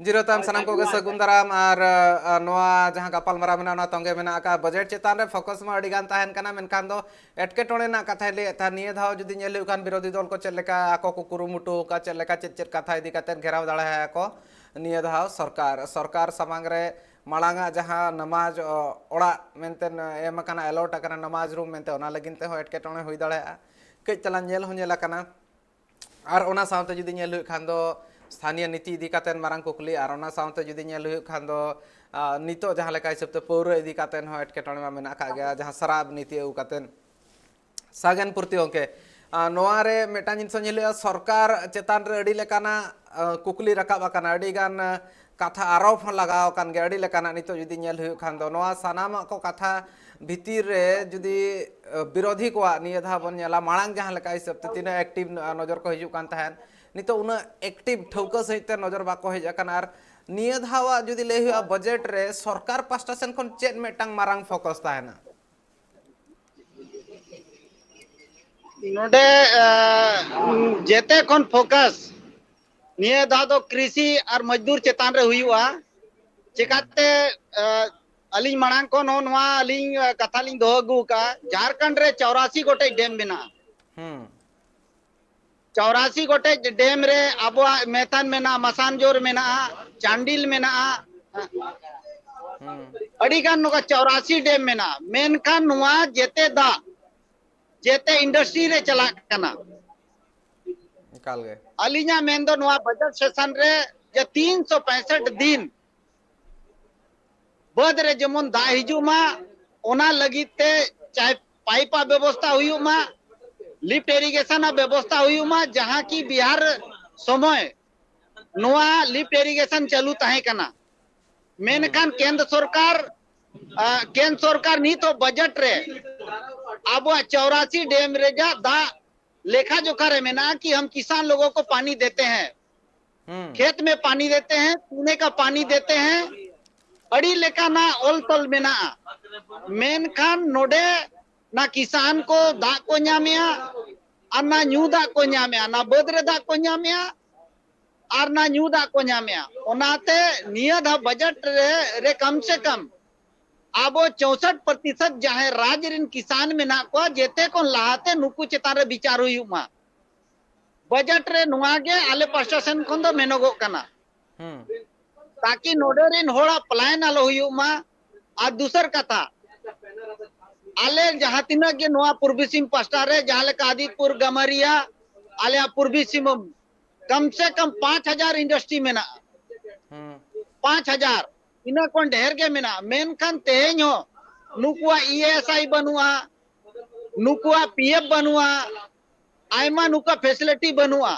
ᱡᱤᱨᱟᱹᱣ ᱛᱟᱭᱚᱢ ᱥᱟᱱᱟᱢ ᱠᱚᱜᱮ ᱥᱟᱹᱜᱩᱱ ᱫᱟᱨᱟᱢ᱾ ᱟᱨ, ᱟ, ᱱᱚᱣᱟ ᱡᱟᱦᱟᱸ ᱜᱟᱯᱟᱞ ᱢᱟᱨᱟᱣ ᱢᱮᱱᱟᱜᱼᱟ, ᱚᱱᱟ ᱛᱚᱸᱜᱮ ᱢᱮᱱᱟᱜ ᱟᱠᱟᱫᱼᱟ᱾ ᱵᱟᱡᱮᱴ ᱪᱮᱛᱟᱱ ᱨᱮ ᱯᱷᱳᱠᱟᱥ ᱢᱟ ᱟᱹᱰᱤ ᱜᱟᱱ ᱛᱟᱦᱮᱱ ᱠᱟᱱᱟ, ᱢᱮᱱᱠᱷᱟᱱ ᱫᱚ ᱮᱴᱠᱮᱴᱚᱬᱮ ᱨᱮᱱᱟᱜ ᱠᱟᱛᱷᱟᱭ ᱞᱟᱹᱭᱮᱫ ᱛᱟᱦᱮᱸᱫ᱾ ᱱᱤᱭᱟᱹ ᱫᱷᱟᱣ ᱡᱩᱫᱤ ᱧᱮᱞ ᱦᱩᱭᱩᱜ ᱠᱷᱟᱱ ᱵᱤᱨᱳᱫᱷᱤ ᱫᱚᱞ ᱠᱚ ᱪᱮᱫ ᱞᱮᱠᱟ ᱟᱠᱚ ᱠᱚ ᱠᱩᱨᱩᱢᱩᱴᱩ ᱟᱠᱟᱫ, ᱪᱮᱫ ᱞᱮᱠᱟ ᱪᱮᱫ ᱪᱮᱫ ᱠᱟᱛᱷᱟ ᱤᱫᱤ ᱠᱟᱛᱮᱫ ᱜᱷᱮᱨᱟᱣ ᱫᱟᱲᱮᱭᱟᱜᱼᱟ ᱠᱚ ᱱᱤᱭᱟᱹ ᱫᱷᱟᱣ ᱥᱚᱨᱠᱟᱨ, ᱥᱚᱨᱠᱟᱨ ᱥᱟᱢᱟᱝ ᱨᱮ ᱢᱟᱲᱟᱝ ᱟᱜ ᱡᱟᱦᱟᱸ ᱱᱟᱢᱟᱡᱽ, ᱚ, ᱚᱲᱟᱜ ᱢᱮᱱᱛᱮ ᱮᱢ ᱟᱠᱟᱱᱟ, allot ᱟᱠᱟᱱᱟ ᱱᱟᱢᱟᱡᱽ ᱨᱩᱢ ᱢᱮᱱᱛᱮ, ᱚᱱᱟ ᱞᱟᱹᱜᱤᱫ ᱛᱮᱦᱚᱸ ᱮᱴᱠᱮᱴᱚᱬᱮ ᱦᱩᱭ ᱫᱟᱲᱮᱭᱟᱜᱼᱟ᱾ ᱠᱟᱹᱡ ᱪᱟᱞᱟᱝ ᱧᱮᱞ ᱦᱚᱸ ᱧᱮᱞ ᱟᱠᱟᱱᱟ᱾ ᱟᱨ ᱚᱱᱟ ᱥᱟᱶᱛᱮ ᱡᱩᱫᱤ ᱧᱮᱞ ᱦᱩᱭᱩᱜ ᱠᱷᱟᱱ ᱫᱚ ᱥᱛᱷᱟᱱᱤᱭᱚ ᱱᱤᱛᱤ ᱤᱫᱤ ᱠᱟᱛᱮᱫ ᱢᱟᱨᱟᱝ ᱠᱩᱠᱞᱤ, ᱟᱨ ᱚᱱᱟ ᱥᱟᱶᱛᱮ ᱡᱩᱫᱤ ᱧᱮᱞ ᱦᱩᱭᱩᱜ ᱠᱷᱟᱱ ᱫᱚ, ᱟ, ᱱᱤᱛᱚᱜ ᱡᱟᱦᱟᱸ ᱞᱮᱠᱟ ᱦᱤᱥᱟᱹᱵ ᱛᱮ ᱯᱟᱹᱣᱨᱟᱹ ᱤᱫᱤ ᱠᱟᱛᱮᱫ ᱦᱚᱸ ᱮᱴᱠᱮᱴᱚᱬᱮ ᱢᱟ ᱢᱮᱱᱟᱜ ᱟᱠᱟᱫ ᱜᱮᱭᱟ, ᱡᱟᱦᱟᱸ ᱥᱟᱨᱟᱵ ᱱᱤᱛᱤ ᱟᱹᱜᱩ ᱠᱟᱛᱮᱫ᱾ ᱥᱟᱜᱮᱱ ᱯᱩᱨᱛᱤ ᱜᱚᱢᱠᱮ, ᱟ, ᱱᱚᱣᱟ ᱨᱮ ᱢᱤᱫᱴᱟᱝ ᱡᱤᱱᱤᱥ ᱦᱚᱸ ᱧᱮᱞ ᱦᱩᱭᱩᱜᱼᱟ, ᱥᱚᱨᱠᱟᱨ ᱪᱮᱛᱟᱱ ᱨᱮ ᱟᱹᱰᱤ ᱞᱮᱠᱟᱱᱟᱜ, ᱟ, ᱠᱩᱠᱞᱤ ᱨᱟᱠᱟᱵ ᱟᱠᱟᱱᱟ, ᱟᱹᱰᱤ ᱜᱟᱱ, ᱟ, ᱠᱟᱛᱷᱟ ᱟᱨᱳᱯ ᱦᱚᱸ ᱞᱟᱜᱟᱣ ᱟᱠᱟᱱ ᱜᱮᱭᱟ, ᱟᱹᱰᱤ ᱞᱮᱠᱟᱱᱟᱜ᱾ ᱱᱤᱛᱚᱜ ᱡᱩᱫᱤ ᱧᱮᱞ ᱦᱩᱭᱩᱜ ᱠᱷᱟᱱ ᱫᱚ ᱱᱚᱣᱟ ᱥᱟᱱᱟᱢᱟᱜ ᱠᱚ ᱠᱟᱛᱷᱟ ᱵᱷᱤᱛᱤᱨ ᱨᱮ ᱡᱩᱫᱤ, ᱟ, ᱵᱤᱨᱳᱫᱷᱤ ᱠᱚᱣᱟᱜ ᱱᱤᱭᱟᱹ ᱫᱷᱟᱣ ᱵᱚᱱ ᱧᱮᱞᱟ, ᱢᱟᱲᱟᱝ ᱡᱟᱦᱟᱸ ᱞᱮᱠᱟ ᱦᱤᱥᱟᱹᱵ ᱛᱮ ᱛᱤᱱᱟᱹᱜ active ᱱᱚᱡᱚᱨ ᱠᱚ ᱦᱤᱡᱩᱜ ᱠᱟᱱ ᱛᱟᱦᱮᱸᱫ, ᱱᱤᱛᱚᱜ ᱩᱱᱟᱹᱜ active ᱴᱷᱟᱹᱣᱠᱟᱹ ᱥᱟᱺᱦᱤᱡ ᱛᱮ ᱱᱚᱡᱚᱨ ᱵᱟᱠᱚ ᱦᱮᱡ ᱟᱠᱟᱱᱟ᱾ ᱟᱨ ᱱᱤᱭᱟᱹ ᱫᱷᱟᱣᱟᱜ ᱡᱩᱫᱤ ᱞᱟᱹᱭ ᱦᱩᱭᱩᱜᱼᱟ, ᱵᱟᱡᱮᱴ ᱨᱮ ᱥᱚᱨᱠᱟᱨ ᱯᱟᱥᱴᱟ ᱥᱮᱱ ᱠᱷᱚᱱ ᱪᱮᱫ ᱢᱤᱫᱴᱟᱝ ᱢᱟᱨᱟᱝ ᱯᱷᱳᱠᱟᱥ ᱛᱟᱦᱮᱱᱟ? ᱱᱚᱰᱮ ᱡᱮᱛᱮ ᱠᱷᱚᱱ ᱯᱷᱳᱠᱟᱥ ᱱᱤᱭᱟᱹ ᱫᱷᱟᱣ ᱫᱚ ᱠᱨᱤᱥᱤ ᱟᱨ ᱢᱚᱡᱽᱫᱩᱨ ᱪᱮᱛᱟᱱ ᱨᱮ ᱦᱩᱭᱩᱜᱼᱟ᱾ ᱪᱮᱠᱟᱛᱮ ᱟᱹᱞᱤᱧ ᱢᱟᱲᱟᱝ ᱠᱷᱚᱱ ᱦᱚᱸ ᱱᱚᱣᱟ ᱟᱹᱞᱤᱧ ᱠᱟᱛᱷᱟ ᱞᱤᱧ ᱫᱚᱦᱚ ᱟᱹᱜᱩ ᱟᱠᱟᱫᱼᱟ, ᱡᱷᱟᱲᱠᱷᱚᱸᱰ ᱨᱮ ᱪᱚᱣᱨᱟᱥᱤ ᱜᱚᱴᱮᱡ ᱰᱮᱢ ᱢᱮᱱᱟᱜᱼᱟ᱾ ᱦᱩᱸ᱾ ᱪᱚᱣᱨᱟᱥᱤ ᱜᱚᱴᱮᱡ ᱰᱮᱢ ᱨᱮ ᱟᱵᱚᱣᱟᱜ ᱢᱮᱛᱷᱟᱱ ᱢᱮᱱᱟᱜᱼᱟ, ᱢᱟᱥᱟᱱᱡᱳᱨ ᱢᱮᱱᱟᱜᱼᱟ, ᱪᱟᱱᱰᱤᱞ ᱢᱮᱱᱟᱜᱼᱟ, ᱦᱩᱸ᱾ ᱟᱹᱰᱤ ᱜᱟᱱ ᱱᱚᱝᱠᱟ ᱪᱚᱣᱨᱟᱥᱤ ᱰᱮᱢ ᱢᱮᱱᱟᱜᱼᱟ᱾ ᱢᱮᱱᱠᱷᱟᱱ ᱱᱚᱣᱟ ᱡᱮᱛᱮ ᱫᱟᱜ ᱡᱮᱛᱮ ᱤᱱᱰᱟᱥᱴᱨᱤ ᱨᱮ ᱪᱟᱞᱟᱜ ᱠᱟᱱᱟ᱾ ᱮᱠᱟᱞ ᱜᱮ᱾ ᱟᱹᱞᱤᱧᱟᱜ ᱢᱮᱱ ᱫᱚ ᱱᱚᱣᱟ ᱵᱟᱡᱮᱴ ᱥᱮᱥᱚᱱ ᱨᱮ ᱡᱮ ᱛᱤᱱᱥᱚ ᱯᱮᱸᱥᱚᱴ ᱫᱤᱱ ᱵᱟᱹᱫᱽ ᱨᱮ ᱡᱮᱢᱚᱱ ᱫᱟᱜ ᱦᱤᱡᱩᱜ ᱢᱟ, ᱚᱱᱟ ᱞᱟᱹᱜᱤᱫ ᱛᱮ ᱪᱟᱭ ᱯᱟᱭᱤᱯ ᱟᱜ ᱵᱮᱵᱚᱥᱛᱷᱟ ᱦᱩᱭᱩᱜ ᱢᱟ, ᱞᱤᱯᱴ ᱤᱨᱤᱜᱮᱥᱚᱱ ᱟᱜ ᱵᱮᱵᱚᱥᱛᱷᱟ ᱦᱩᱭᱩᱜ ᱢᱟ, ᱡᱟᱦᱟᱸ ᱠᱤ ᱵᱤᱦᱟᱨ ᱥᱚᱢᱚᱭ ᱱᱚᱣᱟ ᱞᱤᱯᱴ ᱤᱨᱤᱜᱮᱥᱚᱱ ᱪᱟᱹᱞᱩ ᱛᱟᱦᱮᱸ ᱠᱟᱱᱟ᱾ ᱢᱮᱱᱠᱷᱟᱱ ᱠᱮᱱᱫᱨᱚ ᱥᱚᱨᱠᱟᱨ, ᱟ, ᱠᱮᱱᱫᱨᱚ ᱥᱚᱨᱠᱟᱨ ᱱᱤᱛ ᱦᱚᱸ ᱵᱟᱡᱮᱴ ᱨᱮ ᱟᱵᱚᱣᱟᱜ ᱪᱚᱣᱨᱟᱥᱤ ᱰᱮᱢ ᱨᱮᱭᱟᱜ ᱫᱟᱜ ᱞᱮᱠᱷᱟ ᱡᱚᱠᱷᱟ ᱨᱮ ᱢᱮᱱᱟᱜᱼᱟ ᱠᱤ ᱦᱟᱢ ᱠᱤᱥᱟᱱ ᱞᱳᱜᱳ ᱠᱚ ᱯᱟᱱᱤ ᱫᱮᱛᱮ ᱦᱮᱸ, ᱦᱩᱸ᱾ ᱠᱷᱮᱛ ᱢᱮ ᱯᱟᱱᱤ ᱫᱮᱛᱮ ᱦᱮᱸ, ᱯᱤᱱᱮ ᱠᱟ ᱯᱟᱱᱤ ᱫᱮᱛᱮ ᱦᱮᱸ, ᱟᱹᱰᱤ ᱞᱮᱠᱟᱱᱟᱜ ᱚᱞ ᱛᱚᱞ ᱢᱮᱱᱟᱜᱼᱟ᱾ ᱢᱮᱱᱠᱷᱟᱱ ᱱᱚᱰᱮ ᱱᱟ ᱠᱤᱥᱟᱱ ᱠᱚ ᱫᱟᱜ ᱠᱚ ᱧᱟᱢᱮᱜᱼᱟ, ᱟᱨ ᱱᱟ ᱧᱩ ᱫᱟᱜ ᱠᱚ ᱧᱟᱢᱮᱜᱼᱟ, ᱱᱟ ᱵᱟᱹᱫᱽ ᱨᱮ ᱫᱟᱜ ᱠᱚ ᱧᱟᱢᱮᱜᱼᱟ, ᱟᱨ ᱱᱟ ᱧᱩ ᱫᱟᱜ ᱠᱚ ᱧᱟᱢᱮᱜᱼᱟ᱾ ᱚᱱᱟᱛᱮ ᱱᱤᱭᱟᱹ ᱫᱷᱟᱣ ᱵᱟᱡᱮᱴ ᱨᱮ, ᱨᱮ ᱠᱟᱢ ᱥᱮ ᱠᱟᱢ ᱟᱵᱚ ᱪᱳᱥᱚᱴ ᱯᱨᱚᱛᱤᱥᱚᱛ ᱡᱟᱦᱟᱸᱭ ᱨᱟᱡᱽ ᱨᱮᱱ ᱠᱤᱥᱟᱱ ᱢᱮᱱᱟᱜ ᱠᱚᱣᱟ, ᱡᱮᱛᱮ ᱠᱷᱚᱱ ᱞᱟᱦᱟᱛᱮ ᱱᱩᱠᱩ ᱪᱮᱛᱟᱱ ᱨᱮ ᱵᱤᱪᱟᱨ ᱦᱩᱭᱩᱜ ᱢᱟ᱾ ᱵᱟᱡᱮᱴ ᱨᱮ ᱱᱚᱣᱟ ᱜᱮ ᱟᱞᱮ ᱯᱟᱥᱴᱟ ᱥᱮᱱ ᱠᱷᱚᱱ ᱫᱚ ᱢᱮᱱᱚᱜᱚᱜ ᱠᱟᱱᱟ, ᱦᱩᱸ᱾ ᱛᱟᱠᱤ ᱱᱚᱰᱮ ᱨᱮᱱ ᱦᱚᱲᱟᱜ ᱯᱞᱟᱭᱤᱱ ᱟᱞᱚ ᱦᱩᱭᱩᱜ ᱢᱟ᱾ ᱟᱨ ᱫᱩᱥᱟᱨ ᱠᱟᱛᱷᱟ, ᱟᱞᱮ ᱡᱟᱦᱟᱸ ᱛᱤᱱᱟᱹᱜ ᱜᱮ ᱱᱚᱣᱟ ᱯᱩᱨᱵᱤ ᱥᱤᱝ ᱯᱟᱥᱴᱟ ᱨᱮ, ᱡᱟᱦᱟᱸ ᱞᱮᱠᱟ ᱟᱫᱤᱯᱩᱨ, ᱜᱟᱢᱟᱨᱤᱭᱟ, ᱟᱞᱮᱭᱟᱜ ᱯᱩᱨᱵᱤ ᱥᱤᱝᱵᱷᱩᱢ, ᱠᱟᱢ ᱥᱮ ᱠᱟᱢ ᱯᱟᱸᱪ ᱦᱟᱡᱟᱨ ᱤᱱᱰᱟᱥᱴᱨᱤ ᱢᱮᱱᱟᱜᱼᱟ᱾ ᱦᱩᱸ᱾ ᱯᱟᱸᱪ ᱦᱟᱡᱟᱨ, ᱤᱱᱟᱹ ᱠᱷᱚᱱ ᱰᱷᱮᱨ ᱜᱮ ᱢᱮᱱᱟᱜᱼᱟ᱾ ᱢᱮᱱᱠᱷᱟᱱ ᱛᱮᱦᱮᱧ ᱦᱚᱸ ᱱᱩᱠᱩᱣᱟᱜ ᱤ ᱮᱥ ᱟᱭ ᱵᱟᱹᱱᱩᱜᱼᱟ, ᱱᱩᱠᱩᱣᱟᱜ ᱯᱤ ᱮᱯᱷ ᱵᱟᱹᱱᱩᱜᱼᱟ, ᱟᱭᱢᱟ ᱱᱩᱠᱩᱣᱟᱜ ᱯᱷᱮᱥᱤᱞᱤᱴᱤ ᱵᱟᱹᱱᱩᱜᱼᱟ᱾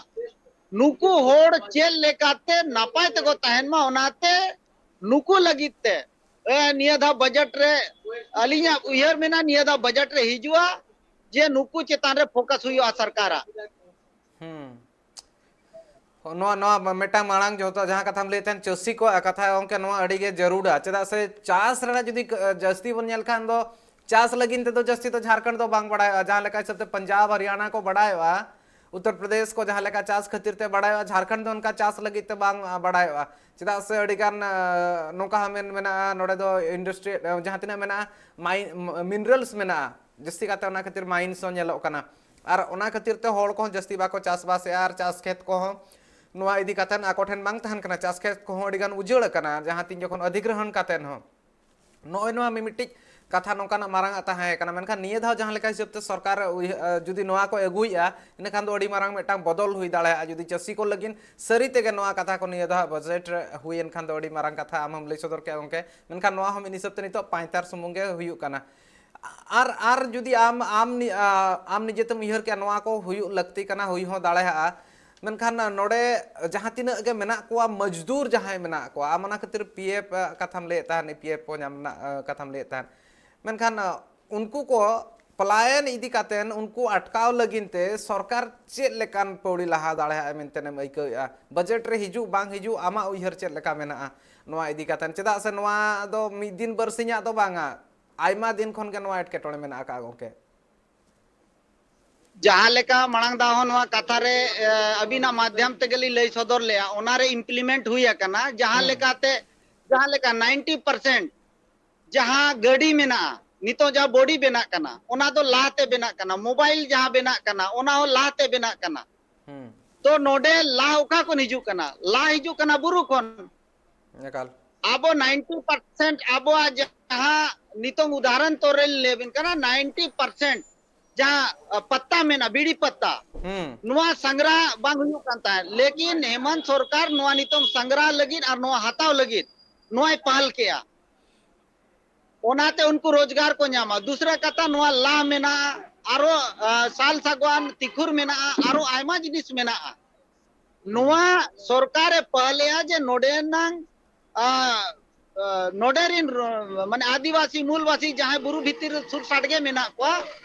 ᱱᱩᱠᱩ ᱦᱚᱲ ᱪᱮᱫ ᱞᱮᱠᱟᱛᱮ ᱱᱟᱯᱟᱭ ᱛᱮᱠᱚ ᱛᱟᱦᱮᱱ ᱢᱟ, ᱚᱱᱟᱛᱮ ᱱᱩᱠᱩ ᱞᱟᱹᱜᱤᱫ ᱛᱮ, ᱮ, ᱱᱤᱭᱟᱹ ᱫᱷᱟᱣ ᱵᱟᱡᱮᱴ ᱨᱮ ᱟᱹᱞᱤᱧᱟᱜ ᱩᱭᱦᱟᱹᱨ ᱢᱮᱱᱟᱜᱼᱟ, ᱱᱤᱭᱟᱹ ᱫᱷᱟᱣ ᱵᱟᱡᱮᱴ ᱨᱮ ᱦᱤᱡᱩᱜᱼᱟ ᱡᱮ ᱱᱩᱠᱩ ᱪᱮᱛᱟᱱ ᱨᱮ ᱯᱷᱳᱠᱟᱥ ᱦᱩᱭᱩᱜᱼᱟ ᱥᱚᱨᱠᱟᱨᱟᱜ᱾ ᱦᱩᱸ᱾ ᱱᱚᱣᱟ, ᱱᱚᱣᱟ ᱢᱤᱫᱴᱟᱝ ᱢᱟᱲᱟᱝ ᱡᱚᱛᱚ ᱡᱟᱦᱟᱸ ᱠᱟᱛᱷᱟᱢ ᱞᱟᱹᱭᱮᱫ ᱛᱟᱦᱮᱸᱱ ᱪᱟᱹᱥᱤ ᱠᱚᱣᱟᱜ ᱠᱟᱛᱷᱟ, ᱜᱚᱢᱠᱮ, ᱱᱚᱣᱟ ᱟᱹᱰᱤ ᱜᱮ ᱡᱟᱹᱨᱩᱲᱟ᱾ ᱪᱮᱫᱟᱜ ᱥᱮ ᱪᱟᱥ ᱨᱮᱱᱟᱜ ᱡᱩᱫᱤ ᱡᱟᱹᱥᱛᱤ ᱵᱚᱱ ᱧᱮᱞ ᱠᱷᱟᱱ ᱫᱚ ᱪᱟᱥ ᱞᱟᱹᱜᱤᱫ ᱛᱮᱫᱚ ᱡᱟᱹᱥᱛᱤ ᱫᱚ ᱡᱷᱟᱲᱠᱷᱚᱸᱰ ᱫᱚ ᱵᱟᱝ ᱵᱟᱲᱟᱭᱚᱜᱼᱟ᱾ ᱡᱟᱦᱟᱸ ᱞᱮᱠᱟ ᱦᱤᱥᱟᱹᱵ ᱛᱮ ᱯᱚᱧᱡᱟᱵᱽ, ᱦᱚᱨᱤᱭᱟᱱᱟ ᱠᱚ ᱵᱟᱲᱟᱭᱚᱜᱼᱟ, ᱩᱛᱛᱚᱨ ᱯᱨᱚᱫᱮᱥ ᱠᱚ ᱡᱟᱦᱟᱸ ᱞᱮᱠᱟ ᱪᱟᱥ ᱠᱷᱟᱹᱛᱤᱨ ᱛᱮ ᱵᱟᱲᱟᱭᱚᱜᱼᱟ, ᱡᱷᱟᱲᱠᱷᱚᱸᱰ ᱫᱚ ᱚᱱᱠᱟ ᱪᱟᱥ ᱞᱟᱹᱜᱤᱫ ᱛᱮ ᱵᱟᱝ, ᱟ, ᱵᱟᱲᱟᱭᱚᱜᱼᱟ᱾ ᱪᱮᱫᱟᱜ ᱥᱮ ᱟᱹᱰᱤ ᱜᱟᱱ, ᱟ, ᱱᱚᱝᱠᱟ ᱦᱚᱸ ᱢᱮᱱ ᱢᱮᱱᱟᱜᱼᱟ, ᱱᱚᱰᱮ ᱫᱚ ᱤᱱᱰᱟᱥᱴᱨᱤ, ᱟ, ᱡᱟᱦᱟᱸ ᱛᱤᱱᱟᱹᱜ ᱢᱮᱱᱟᱜᱼᱟ, ᱢᱟᱭ-, ᱢᱤᱱᱨᱟᱞᱥ ᱢᱮᱱᱟᱜᱼᱟ, ᱡᱟᱹᱥᱛᱤ ᱠᱟᱛᱮ ᱚᱱᱟ ᱠᱷᱟᱹᱛᱤᱨ ᱢᱟᱭᱤᱱᱥ ᱦᱚᱸ ᱧᱮᱞᱚᱜ ᱠᱟᱱᱟ᱾ ᱟᱨ ᱚᱱᱟ ᱠᱷᱟᱹᱛᱤᱨ ᱛᱮ ᱦᱚᱲ ᱠᱚᱦᱚᱸ ᱡᱟᱹᱥᱛᱤ ᱵᱟᱠᱚ ᱪᱟᱥᱵᱟᱥᱮᱜᱼᱟ ᱟᱨ ᱪᱟᱥ ᱠᱷᱮᱛ ᱠᱚᱦᱚᱸ ᱱᱚᱣᱟ ᱤᱫᱤ ᱠᱟᱛᱮ ᱟᱠᱚ ᱴᱷᱮᱱ ᱵᱟᱝ ᱛᱟᱦᱮᱱ ᱠᱟᱱᱟ᱾ ᱪᱟᱥ ᱠᱷᱮᱛ ᱠᱚᱦᱚᱸ ᱟᱹᱰᱤ ᱜᱟᱱ ᱩᱡᱟᱹᱲ ᱟᱠᱟᱱᱟ, ᱡᱟᱦᱟᱸ ᱛᱤᱱ ᱡᱚᱠᱷᱚᱱ ᱚᱫᱷᱤᱜᱨᱚᱦᱚᱱ ᱠᱟᱛᱮ ᱦᱚᱸ᱾ ᱱᱚᱜᱼᱚᱭ ᱱᱚᱣᱟ ᱢᱤᱢᱤᱫᱴᱤᱡ ᱠᱟᱛᱷᱟ ᱱᱚᱝᱠᱟᱱᱟᱜ ᱢᱟᱨᱟᱝ ᱟᱜ ᱛᱟᱦᱮᱸ ᱠᱟᱱᱟ, ᱢᱮᱱᱠᱷᱟᱱ ᱱᱤᱭᱟᱹ ᱫᱷᱟᱣ ᱡᱟᱦᱟᱸ ᱞᱮᱠᱟ ᱦᱤᱥᱟᱹᱵ ᱛᱮ ᱥᱚᱨᱠᱟᱨ ᱩᱭᱦᱟᱹ-, ᱟ, ᱡᱩᱫᱤ ᱱᱚᱣᱟ ᱠᱚ ᱟᱹᱜᱩᱭᱮᱫᱼᱟ, ᱤᱱᱟᱹᱠᱷᱟᱱ ᱫᱚ ᱟᱹᱰᱤ ᱢᱟᱨᱟᱝ ᱢᱤᱫᱴᱟᱝ ᱵᱚᱫᱚᱞ ᱦᱩᱭ ᱫᱟᱲᱮᱭᱟᱜᱼᱟ᱾ ᱡᱩᱫᱤ ᱪᱟᱹᱥᱤ ᱠᱚ ᱞᱟᱹᱜᱤᱫ ᱥᱟᱹᱨᱤ ᱛᱮᱜᱮ ᱱᱚᱣᱟ ᱠᱟᱛᱷᱟ ᱠᱚ ᱱᱤᱭᱟᱹ ᱫᱷᱟᱣ ᱵᱟᱡᱮᱴ ᱨᱮ ᱦᱩᱭᱮᱱ ᱠᱷᱟᱱ ᱫᱚ ᱟᱹᱰᱤ ᱢᱟᱨᱟᱝ ᱠᱟᱛᱷᱟ, ᱟᱢ ᱦᱚᱸᱢ ᱞᱟᱹᱭ ᱥᱚᱫᱚᱨ ᱠᱮᱫᱼᱟ ᱜᱚᱢᱠᱮ᱾ ᱢᱮᱱᱠᱷᱟᱱ ᱱᱚᱣᱟ ᱦᱚᱸ ᱢᱤᱫ ᱦᱤᱥᱟᱹᱵ ᱛᱮ ᱱᱤᱛᱚᱜ ᱯᱟᱸᱭᱛᱟᱨ ᱥᱩᱢᱩᱝ ᱜᱮ ᱦᱩᱭᱩᱜ ᱠᱟᱱᱟ᱾ ᱟᱨ, ᱟᱨ ᱡᱩᱫᱤ ᱟᱢ, ᱟᱢ ᱱᱤ-, ᱟ, ᱟᱢ ᱱᱤᱡᱮᱛᱮᱢ ᱩᱭᱦᱟᱹᱨ ᱠᱮᱜᱼᱟ, ᱱᱚᱣᱟ ᱠᱚ ᱦᱩᱭᱩᱜ ᱞᱟᱹᱠᱛᱤ ᱠᱟᱱᱟ, ᱦᱩᱭ ᱦᱚᱸ ᱫᱟᱲᱮᱭᱟᱜᱼᱟ, ᱢᱮᱱᱠᱷᱟᱱ ᱱᱚᱰᱮ ᱡᱟᱦᱟᱸ ᱛᱤᱱᱟᱹᱜ ᱜᱮ ᱢᱮᱱᱟᱜ ᱠᱚᱣᱟ, ᱢᱚᱡᱽᱫᱩᱨ ᱡᱟᱦᱟᱸᱭ ᱢᱮᱱᱟᱜ ᱠᱚᱣᱟ, ᱟᱢ ᱚᱱᱟ ᱠᱷᱟᱹᱛᱤᱨ ᱯᱤ ᱮᱯᱷ ᱠᱟᱛᱷᱟᱢ ᱞᱟᱹᱭᱮᱫ ᱛᱟᱦᱮᱸᱫ, ᱯᱤ ᱮᱯᱷ ᱠᱚ ᱧᱟᱢ ᱨᱮᱱᱟᱜ, ᱟ, ᱠᱟᱛᱷᱟᱢ ᱞᱟᱹᱭᱮᱫ ᱛᱟᱦᱮᱸᱫ, ᱢᱮᱱᱠᱷᱟᱱ, ᱟ, ᱩᱱᱠᱩ ᱠᱚ ᱯᱟᱞᱟᱭᱚᱱ ᱤᱫᱤ ᱠᱟᱛᱮᱱ ᱩᱱᱠᱩ ᱟᱴᱠᱟᱣ ᱞᱟᱹᱜᱤᱫ ᱛᱮ ᱥᱚᱨᱠᱟᱨ ᱪᱮᱫ ᱞᱮᱠᱟᱱ ᱯᱟᱹᱣᱲᱤ ᱞᱟᱦᱟ ᱫᱟᱲᱮᱭᱟᱜᱼᱟ ᱢᱮᱱᱛᱮᱢ ᱟᱹᱭᱠᱟᱹᱣᱮᱫᱼᱟ? ᱵᱟᱡᱮᱴ ᱨᱮ ᱦᱤᱡᱩᱜ ᱵᱟᱝ ᱦᱤᱡᱩᱜ, ᱟᱢᱟᱜ ᱩᱭᱦᱟᱹᱨ ᱪᱮᱫ ᱞᱮᱠᱟ ᱢᱮᱱᱟᱜᱼᱟ ᱱᱚᱣᱟ ᱤᱫᱤ ᱠᱟᱛᱮᱱ? ᱪᱮᱫᱟᱜ ᱥᱮ ᱱᱚᱣᱟ ᱫᱚ ᱢᱤᱫ ᱫᱤᱱ ᱵᱟᱨᱥᱤᱧᱟᱜ ᱫᱚ ᱵᱟᱝᱟ, ᱟᱭᱢᱟ ᱫᱤᱱ ᱠᱷᱚᱱ ᱜᱮ ᱱᱚᱣᱟ ᱮᱴᱠᱮᱴᱚᱬᱮ ᱢᱮᱱᱟᱜ ᱟᱠᱟᱫᱼᱟ ᱜᱚᱢᱠᱮ᱾ ᱡᱟᱦᱟᱸ ᱞᱮᱠᱟ ᱢᱟᱲᱟᱝ ᱫᱷᱟᱣ ᱦᱚᱸ ᱱᱚᱣᱟ ᱠᱟᱛᱷᱟ ᱨᱮ, ᱮ, ᱟᱹᱵᱤᱱᱟᱜ ᱢᱟᱫᱽᱫᱷᱚᱢ ᱛᱮᱜᱮ ᱞᱤᱧ ᱞᱟᱹᱭ ᱥᱚᱫᱚᱨ ᱞᱮᱜᱼᱟ, ᱚᱱᱟ ᱨᱮ implement ᱦᱩᱭ ᱟᱠᱟᱱᱟ᱾ ᱡᱟᱦᱟᱸ ᱦᱩᱸ᱾ ᱞᱮᱠᱟᱛᱮ, ᱡᱟᱦᱟᱸ ᱞᱮᱠᱟ ninety percent ᱡᱟᱦᱟᱸ ᱜᱟᱹᱰᱤ ᱢᱮᱱᱟᱜᱼᱟ, ᱱᱤᱛᱚᱜ ᱡᱟᱦᱟᱸ ᱵᱚᱰᱤ ᱵᱮᱱᱟᱜ ᱠᱟᱱᱟ, ᱚᱱᱟ ᱫᱚ ᱞᱟᱦᱟᱛᱮ ᱵᱮᱱᱟᱜ ᱠᱟᱱᱟ, ᱢᱳᱵᱟᱭᱤᱞ ᱡᱟᱦᱟᱸ ᱵᱮᱱᱟᱜ ᱠᱟᱱᱟ, ᱚᱱᱟ ᱦᱚᱸ ᱞᱟᱦᱟᱛᱮ ᱵᱮᱱᱟᱜ ᱠᱟᱱᱟ᱾ ᱦᱩᱸ᱾ ᱛᱚ ᱱᱚᱰᱮ ᱞᱟ ᱚᱠᱟ ᱠᱷᱚᱱ ᱦᱤᱡᱩᱜ ᱠᱟᱱᱟ? ᱞᱟ ᱦᱤᱡᱩᱜ ᱠᱟᱱᱟ ᱵᱩᱨᱩ ᱠᱷᱚᱱ᱾ ᱮᱠᱟᱞ᱾ ᱟᱵᱚ ninety percent ᱟᱵᱚᱣᱟᱜ ᱡᱟᱦᱟᱸ ᱱᱤᱛᱚᱝ ᱩᱫᱟᱦᱚᱨᱚᱱ ᱛᱚᱨ ᱨᱮ ᱞᱟᱹᱭ ᱟᱵᱤᱱ ᱠᱟᱱᱟ, ninety percent ᱡᱟᱦᱟᱸ, ᱟ, ᱯᱟᱛᱟ ᱢᱮᱱᱟᱜᱼᱟ, ᱵᱤᱲᱤ ᱯᱟᱛᱟ, ᱦᱩᱸ᱾ ᱱᱚᱣᱟ ᱥᱟᱸᱜᱽᱨᱟ ᱵᱟᱝ ᱦᱩᱭᱩᱜ ᱠᱟᱱ ᱛᱟᱦᱮᱸᱫ, ᱞᱮᱠᱤᱱ ᱦᱮᱢᱚᱱᱛ ᱥᱚᱨᱠᱟᱨ ᱱᱚᱣᱟ ᱱᱤᱛᱚᱝ ᱥᱟᱸᱜᱽᱨᱟ ᱞᱟᱹᱜᱤᱫ ᱟᱨ ᱱᱚᱣᱟ ᱦᱟᱛᱟᱣ ᱞᱟᱹᱜᱤᱫ ᱱᱚᱣᱟᱭ ᱯᱟᱦᱟᱞ ᱠᱮᱜᱼᱟ᱾ ᱚᱱᱟᱛᱮ ᱩᱱᱠᱩ ᱨᱳᱡᱽᱜᱟᱨ ᱠᱚ ᱧᱟᱢᱟ᱾ ᱫᱩᱥᱨᱟ ᱠᱟᱛᱷᱟ, ᱱᱚᱣᱟ ᱞᱟ ᱢᱮᱱᱟᱜᱼᱟ, ᱟᱨᱚ, ᱟ, ᱥᱟᱞ ᱥᱟᱜᱣᱟᱱ ᱛᱤᱠᱷᱩᱨ ᱢᱮᱱᱟᱜᱼᱟ, ᱟᱨᱚ ᱟᱭᱢᱟ ᱡᱤᱱᱤᱥ ᱢᱮᱱᱟᱜᱼᱟ᱾ ᱱᱚᱣᱟ ᱥᱚᱨᱠᱟᱨᱮ ᱯᱟᱦᱞᱮᱭᱟ ᱡᱮ ᱱᱚᱰᱮᱱᱟᱝ, ᱟ, ᱟ, ᱱᱚᱰᱮ ᱨᱤᱱ ᱨ-, ᱢᱟᱱᱮ ᱟᱹᱫᱤᱵᱟᱹᱥᱤ ᱢᱩᱞᱵᱟᱹᱥᱤ ᱡᱟᱦᱟᱸᱭ ᱵᱩᱨᱩ ᱵᱷᱤᱛᱤᱨ ᱨᱮ ᱥᱩᱨ ᱥᱟᱰᱜᱮ ᱢᱮᱱᱟᱜ ᱠᱚᱣᱟ,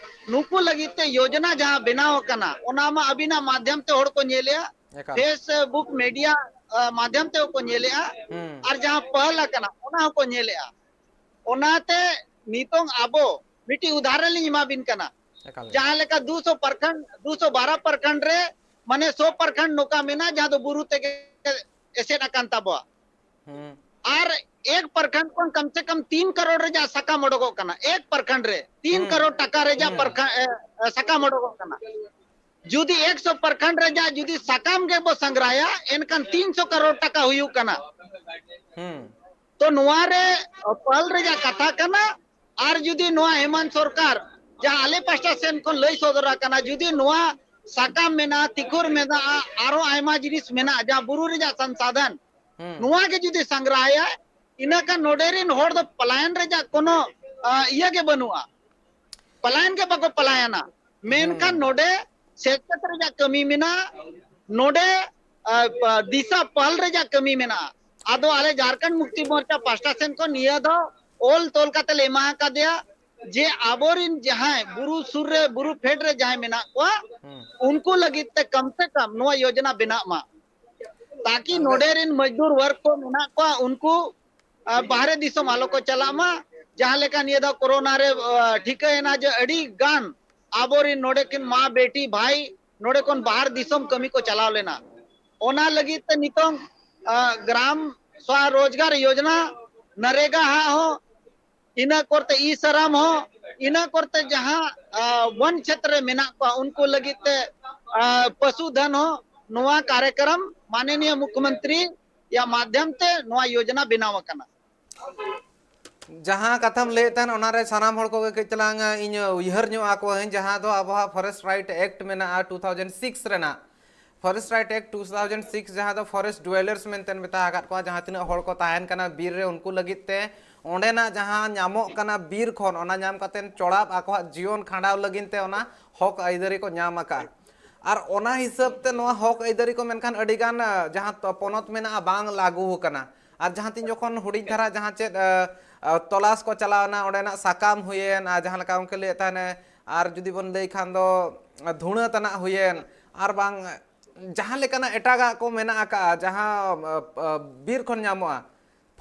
ᱱᱩᱠᱩ ᱞᱟᱹᱜᱤᱫ ᱛᱮ ᱭᱳᱡᱽᱱᱟ ᱡᱟᱦᱟᱸ ᱵᱮᱱᱟᱣ ᱟᱠᱟᱱᱟ, ᱚᱱᱟ ᱢᱟ ᱟᱹᱵᱤᱱᱟᱜ ᱢᱟᱫᱷᱭᱚᱢ ᱛᱮ ᱦᱚᱲ ᱠᱚ ᱧᱮᱞᱮᱜᱼᱟ, ᱮᱠᱟᱞ᱾ Facebook, media, ᱟ, ᱢᱟᱫᱷᱭᱚᱢ ᱛᱮᱦᱚᱸ ᱠᱚ ᱧᱮᱞᱮᱜᱼᱟ, ᱦᱩᱸ᱾ ᱟᱨ ᱡᱟᱦᱟᱸ ᱯᱟᱦᱞ ᱟᱠᱟᱱᱟ, ᱚᱱᱟ ᱦᱚᱸᱠᱚ ᱧᱮᱞᱮᱜᱼᱟ᱾ ᱚᱱᱟᱛᱮ ᱱᱤᱛᱚᱝ ᱟᱵᱚ ᱢᱤᱫᱴᱤᱡ ᱩᱫᱟᱦᱚᱨᱚᱱ ᱞᱤᱧ ᱮᱢᱟ ᱵᱤᱱ ᱠᱟᱱᱟ᱾ ᱮᱠᱟᱞ ᱜᱮ᱾ ᱡᱟᱦᱟᱸ ᱞᱮᱠᱟ ᱫᱩᱥᱚ ᱯᱨᱚᱠᱷᱚᱸᱰ, ᱫᱩᱥᱚ ᱵᱟᱨᱚ ᱯᱨᱚᱠᱷᱚᱸᱰ ᱨᱮ ᱢᱟᱱᱮ ᱥᱚ ᱯᱨᱚᱠᱷᱚᱸᱰ ᱱᱚᱝᱠᱟ ᱢᱮᱱᱟᱜᱼᱟ ᱡᱟᱦᱟᱸ ᱫᱚ ᱵᱩᱨᱩ ᱛᱮᱜᱮ ᱮᱥᱮᱫ ᱟᱠᱟᱱ ᱛᱟᱵᱚᱣᱟ᱾ ᱦᱩᱸ᱾ ᱟᱨ ᱮᱠ ᱯᱨᱚᱠᱷᱚᱸᱰ ᱠᱷᱚᱱ ᱠᱚᱢ ᱥᱮ ᱠᱚᱢ ᱛᱤᱱ ᱠᱟᱨᱳᱲ ᱨᱮᱭᱟᱜ ᱥᱟᱠᱟᱢ ᱚᱰᱚᱠᱚᱜ ᱠᱟᱱᱟ, ᱮᱠ ᱯᱨᱚᱠᱷᱚᱸᱰ ᱨᱮ ᱛᱤᱱ ᱦᱩᱸ᱾ ᱠᱟᱨᱳᱲ ᱴᱟᱠᱟ ᱨᱮᱭᱟᱜ ᱦᱩᱸ᱾ ᱯᱨᱚᱠᱷᱚᱸᱰ, ᱮ, ᱮ, ᱥᱟᱠᱟᱢ ᱚᱰᱚᱠᱚᱜ ᱠᱟᱱᱟ᱾ ᱡᱩᱫᱤ ᱮᱠᱥᱚ ᱯᱨᱚᱠᱷᱚᱸᱰ ᱨᱮᱭᱟᱜ ᱡᱩᱫᱤ ᱥᱟᱠᱟᱢ ᱜᱮᱵᱚ ᱥᱟᱸᱜᱽᱨᱟᱭᱟ, ᱮᱱᱠᱷᱟᱱ ᱛᱤᱱᱥᱚ ᱠᱟᱨᱳᱲ ᱴᱟᱠᱟ ᱦᱩᱭᱩᱜ ᱠᱟᱱᱟ᱾ ᱦᱩᱸ᱾ ᱛᱚ ᱱᱚᱣᱟ ᱨᱮ ᱯᱟᱹᱞ ᱨᱮᱭᱟᱜ ᱠᱟᱛᱷᱟ ᱠᱟᱱᱟ᱾ ᱟᱨ ᱡᱩᱫᱤ ᱱᱚᱣᱟ ᱦᱮᱢᱟᱱᱛ ᱥᱚᱨᱠᱟᱨ ᱡᱟᱦᱟᱸ ᱟᱞᱮ ᱯᱟᱥᱴᱟ ᱥᱮᱱ ᱠᱷᱚᱱ ᱞᱟᱹᱭ ᱥᱚᱫᱚᱨ ᱟᱠᱟᱱᱟ, ᱡᱩᱫᱤ ᱱᱚᱣᱟ ᱥᱟᱠᱟᱢ ᱢᱮᱱᱟᱜᱼᱟ, ᱛᱤᱠᱷᱩᱨ ᱢᱮᱱᱟᱜᱼᱟ, ᱟᱨᱚ ᱟᱭᱢᱟ ᱡᱤᱱᱤᱥ ᱢᱮᱱᱟᱜᱼᱟ, ᱡᱟᱦᱟᱸ ᱵᱩᱨᱩ ᱨᱮᱭᱟᱜ ᱥᱚᱝᱥᱟᱫᱷᱚᱱ, ᱦᱩᱸ᱾ ᱱᱚᱣᱟ ᱜᱮ ᱡᱩᱫᱤ ᱥᱟᱸᱜᱽᱨᱟᱦᱟᱭᱟ, ᱤᱱᱟᱹ ᱠᱷᱟᱱ ᱱᱚᱰᱮ ᱨᱤᱱ ᱦᱚᱲ ᱫᱚ ᱯᱟᱞᱟᱭᱚᱱ ᱨᱮᱭᱟᱜ ᱠᱳᱱᱳ, ᱟ, ᱤᱭᱟᱹ ᱜᱮ ᱵᱟᱹᱱᱩᱜᱼᱟ, ᱯᱟᱞᱟᱭᱚᱱ ᱜᱮ ᱵᱟᱠᱚ ᱯᱟᱞᱟᱭᱟᱱᱟ᱾ ᱢᱮᱱᱠᱷᱟᱱ ᱦᱩᱸ᱾ ᱱᱚᱰᱮ ᱥᱮᱪᱮᱫ ᱨᱮᱭᱟᱜ ᱠᱟᱹᱢᱤ ᱢᱮᱱᱟᱜᱼᱟ, ᱱᱚᱰᱮ, ᱟ, ᱯᱟ-, ᱫᱤᱥᱟ ᱯᱟᱞ ᱨᱮᱭᱟᱜ ᱠᱟᱹᱢᱤ ᱢᱮᱱᱟᱜᱼᱟ᱾ ᱟᱫᱚ ᱟᱞᱮ ᱡᱷᱟᱨᱠᱷᱚᱸᱰ ᱢᱩᱠᱛᱤ ᱢᱳᱨᱪᱟ ᱯᱟᱥᱴᱟ ᱥᱮᱱ ᱠᱷᱚᱱ ᱱᱤᱭᱟᱹ ᱫᱚ ᱚᱞ ᱛᱚᱞ ᱠᱟᱛᱮ ᱞᱮ ᱮᱢᱟ ᱟᱠᱟᱫᱮᱭᱟ ᱡᱮ ᱟᱵᱚᱨᱤᱱ ᱡᱟᱦᱟᱸᱭ ᱵᱩᱨᱩ ᱥᱩᱨ ᱨᱮ, ᱵᱩᱨᱩ ᱯᱷᱮᱰ ᱨᱮ ᱡᱟᱦᱟᱸᱭ ᱢᱮᱱᱟᱜ ᱠᱚᱣᱟ, ᱦᱩᱸ᱾ ᱩᱱᱠᱩ ᱞᱟᱹᱜᱤᱫ ᱛᱮ ᱠᱚᱢ ᱥᱮ ᱠᱚᱢ ᱱᱚᱣᱟ ᱭᱳᱡᱽᱱᱟ ᱵᱮᱱᱟᱜ ᱢᱟ, ᱛᱟᱠᱤ ᱟᱫᱚ ᱱᱚᱰᱮ ᱨᱤᱱ ᱢᱚᱡᱫᱩᱨ ᱣᱟᱨᱠ ᱠᱚ ᱢᱮᱱᱟᱜ ᱠᱚᱣᱟ, ᱩᱱᱠᱩ, ᱟ, ᱵᱟᱦᱨᱮ ᱫᱤᱥᱚᱢ ᱟᱞᱚ ᱠᱚ ᱪᱟᱞᱟᱜ ᱢᱟ᱾ ᱡᱟᱦᱟᱸ ᱞᱮᱠᱟ ᱱᱤᱭᱟᱹ ᱫᱷᱟᱣ ᱠᱳᱨᱳᱱᱟ ᱨᱮ, ᱟ, ᱴᱷᱤᱠᱟᱹᱭᱮᱱᱟ ᱡᱮ ᱟᱹᱰᱤ ᱜᱟᱱ ᱟᱵᱚᱨᱤᱱ ᱱᱚᱰᱮ ᱠᱤᱱ ᱢᱟ, ᱵᱮᱴᱤ, ᱵᱷᱟᱭ ᱱᱚᱰᱮ ᱠᱷᱚᱱ ᱵᱟᱦᱟᱨ ᱫᱤᱥᱚᱢ ᱠᱟᱹᱢᱤ ᱠᱚ ᱪᱟᱞᱟᱣ ᱞᱮᱱᱟ᱾ ᱚᱱᱟ ᱞᱟᱹᱜᱤᱫ ᱛᱮ ᱱᱤᱛᱚᱝ, ᱟ, ᱜᱨᱟᱢ ᱥᱣᱟᱨᱳᱡᱽᱜᱟᱨ ᱭᱳᱡᱽᱱᱟ, ᱱᱟᱨᱮᱜᱟ ᱦᱟᱜ ᱦᱚᱸ, ᱤᱱᱟᱹ ᱠᱚᱨᱛᱮ ᱤ ᱥᱟᱨᱟᱢ ᱦᱚᱸ, ᱤᱱᱟᱹ ᱠᱚᱨᱛᱮ ᱡᱟᱦᱟᱸ, ᱟ, ᱵᱚᱱ ᱪᱷᱮᱛᱨᱚ ᱨᱮ ᱢᱮᱱᱟᱜ ᱠᱚᱣᱟ ᱩᱱᱠᱩ ᱞᱟᱹᱜᱤᱫ ᱛᱮ, ᱟ, ᱯᱚᱥᱩ ᱫᱷᱚᱱ ᱦᱚᱸ, ᱱᱚᱣᱟ ᱠᱟᱨᱭᱚᱠᱨᱚᱢ ᱢᱟᱱᱚᱱᱤᱭᱚ ᱢᱩᱠᱷᱭᱚᱢᱚᱱᱛᱨᱤ ᱭᱟᱜ ᱢᱟᱫᱷᱭᱚᱢ ᱛᱮ ᱱᱚᱣᱟ ᱭᱳᱡᱽᱱᱟ ᱵᱮᱱᱟᱣ ᱟᱠᱟᱱᱟ᱾ ᱡᱟᱦᱟᱸ ᱠᱟᱛᱷᱟᱢ ᱞᱟᱹᱭᱮᱫ ᱛᱟᱦᱮᱱ, ᱚᱱᱟᱨᱮ ᱥᱟᱱᱟᱢ ᱦᱚᱲ ᱠᱚᱜᱮ ᱠᱟᱹᱡ ᱪᱟᱞᱟᱝ ᱤᱧ ᱩᱭᱦᱟᱹᱨ ᱧᱚᱜ ᱟᱠᱚᱣᱟᱹᱧ, ᱡᱟᱦᱟᱸ ᱫᱚ ᱟᱵᱚᱣᱟᱜ Forest Right Act ᱢᱮᱱᱟᱜᱼᱟ two thousand six ᱨᱮᱱᱟᱜ, Forest Right Act two thousand six, ᱡᱟᱦᱟᱸ ᱫᱚ forest dwellers ᱢᱮᱱᱛᱮ ᱢᱮᱛᱟ ᱟᱠᱟᱫ ᱠᱚᱣᱟ, ᱡᱟᱦᱟᱸ ᱛᱤᱱᱟᱹᱜ ᱦᱚᱲ ᱠᱚ ᱛᱟᱦᱮᱱ ᱠᱟᱱᱟ ᱵᱤᱨ ᱨᱮ, ᱩᱱᱠᱩ ᱞᱟᱹᱜᱤᱫ ᱛᱮ ᱚᱸᱰᱮᱱᱟᱜ ᱡᱟᱦᱟᱸ ᱧᱟᱢᱚᱜ ᱠᱟᱱᱟ ᱵᱤᱨ ᱠᱷᱚᱱ, ᱚᱱᱟ ᱧᱟᱢ ᱠᱟᱛᱮ ᱪᱚᱲᱟᱯ ᱟᱠᱚᱣᱟᱜ ᱡᱤᱭᱚᱱ ᱠᱷᱟᱸᱰᱟᱣ ᱞᱟᱹᱜᱤᱫ ᱛᱮ ᱚᱱᱟ ᱦᱚᱠ ᱟᱹᱭᱫᱟᱹᱨᱤ ᱠᱚ ᱧᱟᱢ ᱟᱠᱟᱫᱼᱟ᱾ ᱟᱨ ᱚᱱᱟ ᱦᱤᱥᱟᱹᱵ ᱛᱮ ᱱᱚᱣᱟ ᱦᱚᱠ ᱟᱹᱭᱫᱟᱹᱨᱤ ᱠᱚ ᱢᱮᱱᱠᱷᱟᱱ ᱟᱹᱰᱤ ᱜᱟᱱ, ᱟ, ᱡᱟᱦᱟᱸ ᱛᱚ-, ᱯᱚᱱᱚᱛ ᱢᱮᱱᱟᱜᱼᱟ, ᱵᱟᱝ ᱞᱟᱹᱜᱩ ᱟᱠᱟᱱᱟ᱾ ᱟᱨ ᱡᱟᱦᱟᱸ ᱛᱤᱱ ᱡᱚᱠᱷᱚᱱ ᱦᱩᱰᱤᱧ ᱫᱷᱟᱨᱟ ᱡᱟᱦᱟᱸ ᱪᱮᱫ, ᱟ, ᱟ, ᱛᱚᱞᱟᱥ ᱠᱚ ᱪᱟᱞᱟᱣ ᱮᱱᱟ, ᱚᱸᱰᱮᱱᱟᱜ ᱥᱟᱠᱟᱢ ᱦᱩᱭᱮᱱ, ᱟᱨ ᱡᱟᱦᱟᱸ ᱞᱮᱠᱟ ᱜᱚᱢᱠᱮ ᱞᱟᱹᱭᱮᱫ ᱛᱟᱦᱮᱱᱮ, ᱟᱨ ᱡᱩᱫᱤ ᱵᱚᱱ ᱞᱟᱹᱭ ᱠᱷᱟᱱ ᱫᱚ, ᱟ, ᱫᱷᱩᱲᱟᱹ ᱛᱟᱱᱟᱜ ᱦᱩᱭᱮᱱ, ᱟᱨ ᱵᱟᱝ ᱡᱟᱦᱟᱸ ᱞᱮᱠᱟᱱᱟᱜ ᱮᱴᱟᱜᱟᱜ ᱠᱚ ᱢᱮᱱᱟᱜ ᱟᱠᱟᱫᱼᱟ, ᱡᱟᱦᱟᱸ, ᱟ, ᱟ, ᱵᱤᱨ ᱠᱷᱚᱱ ᱧᱟᱢᱚᱜᱼᱟ,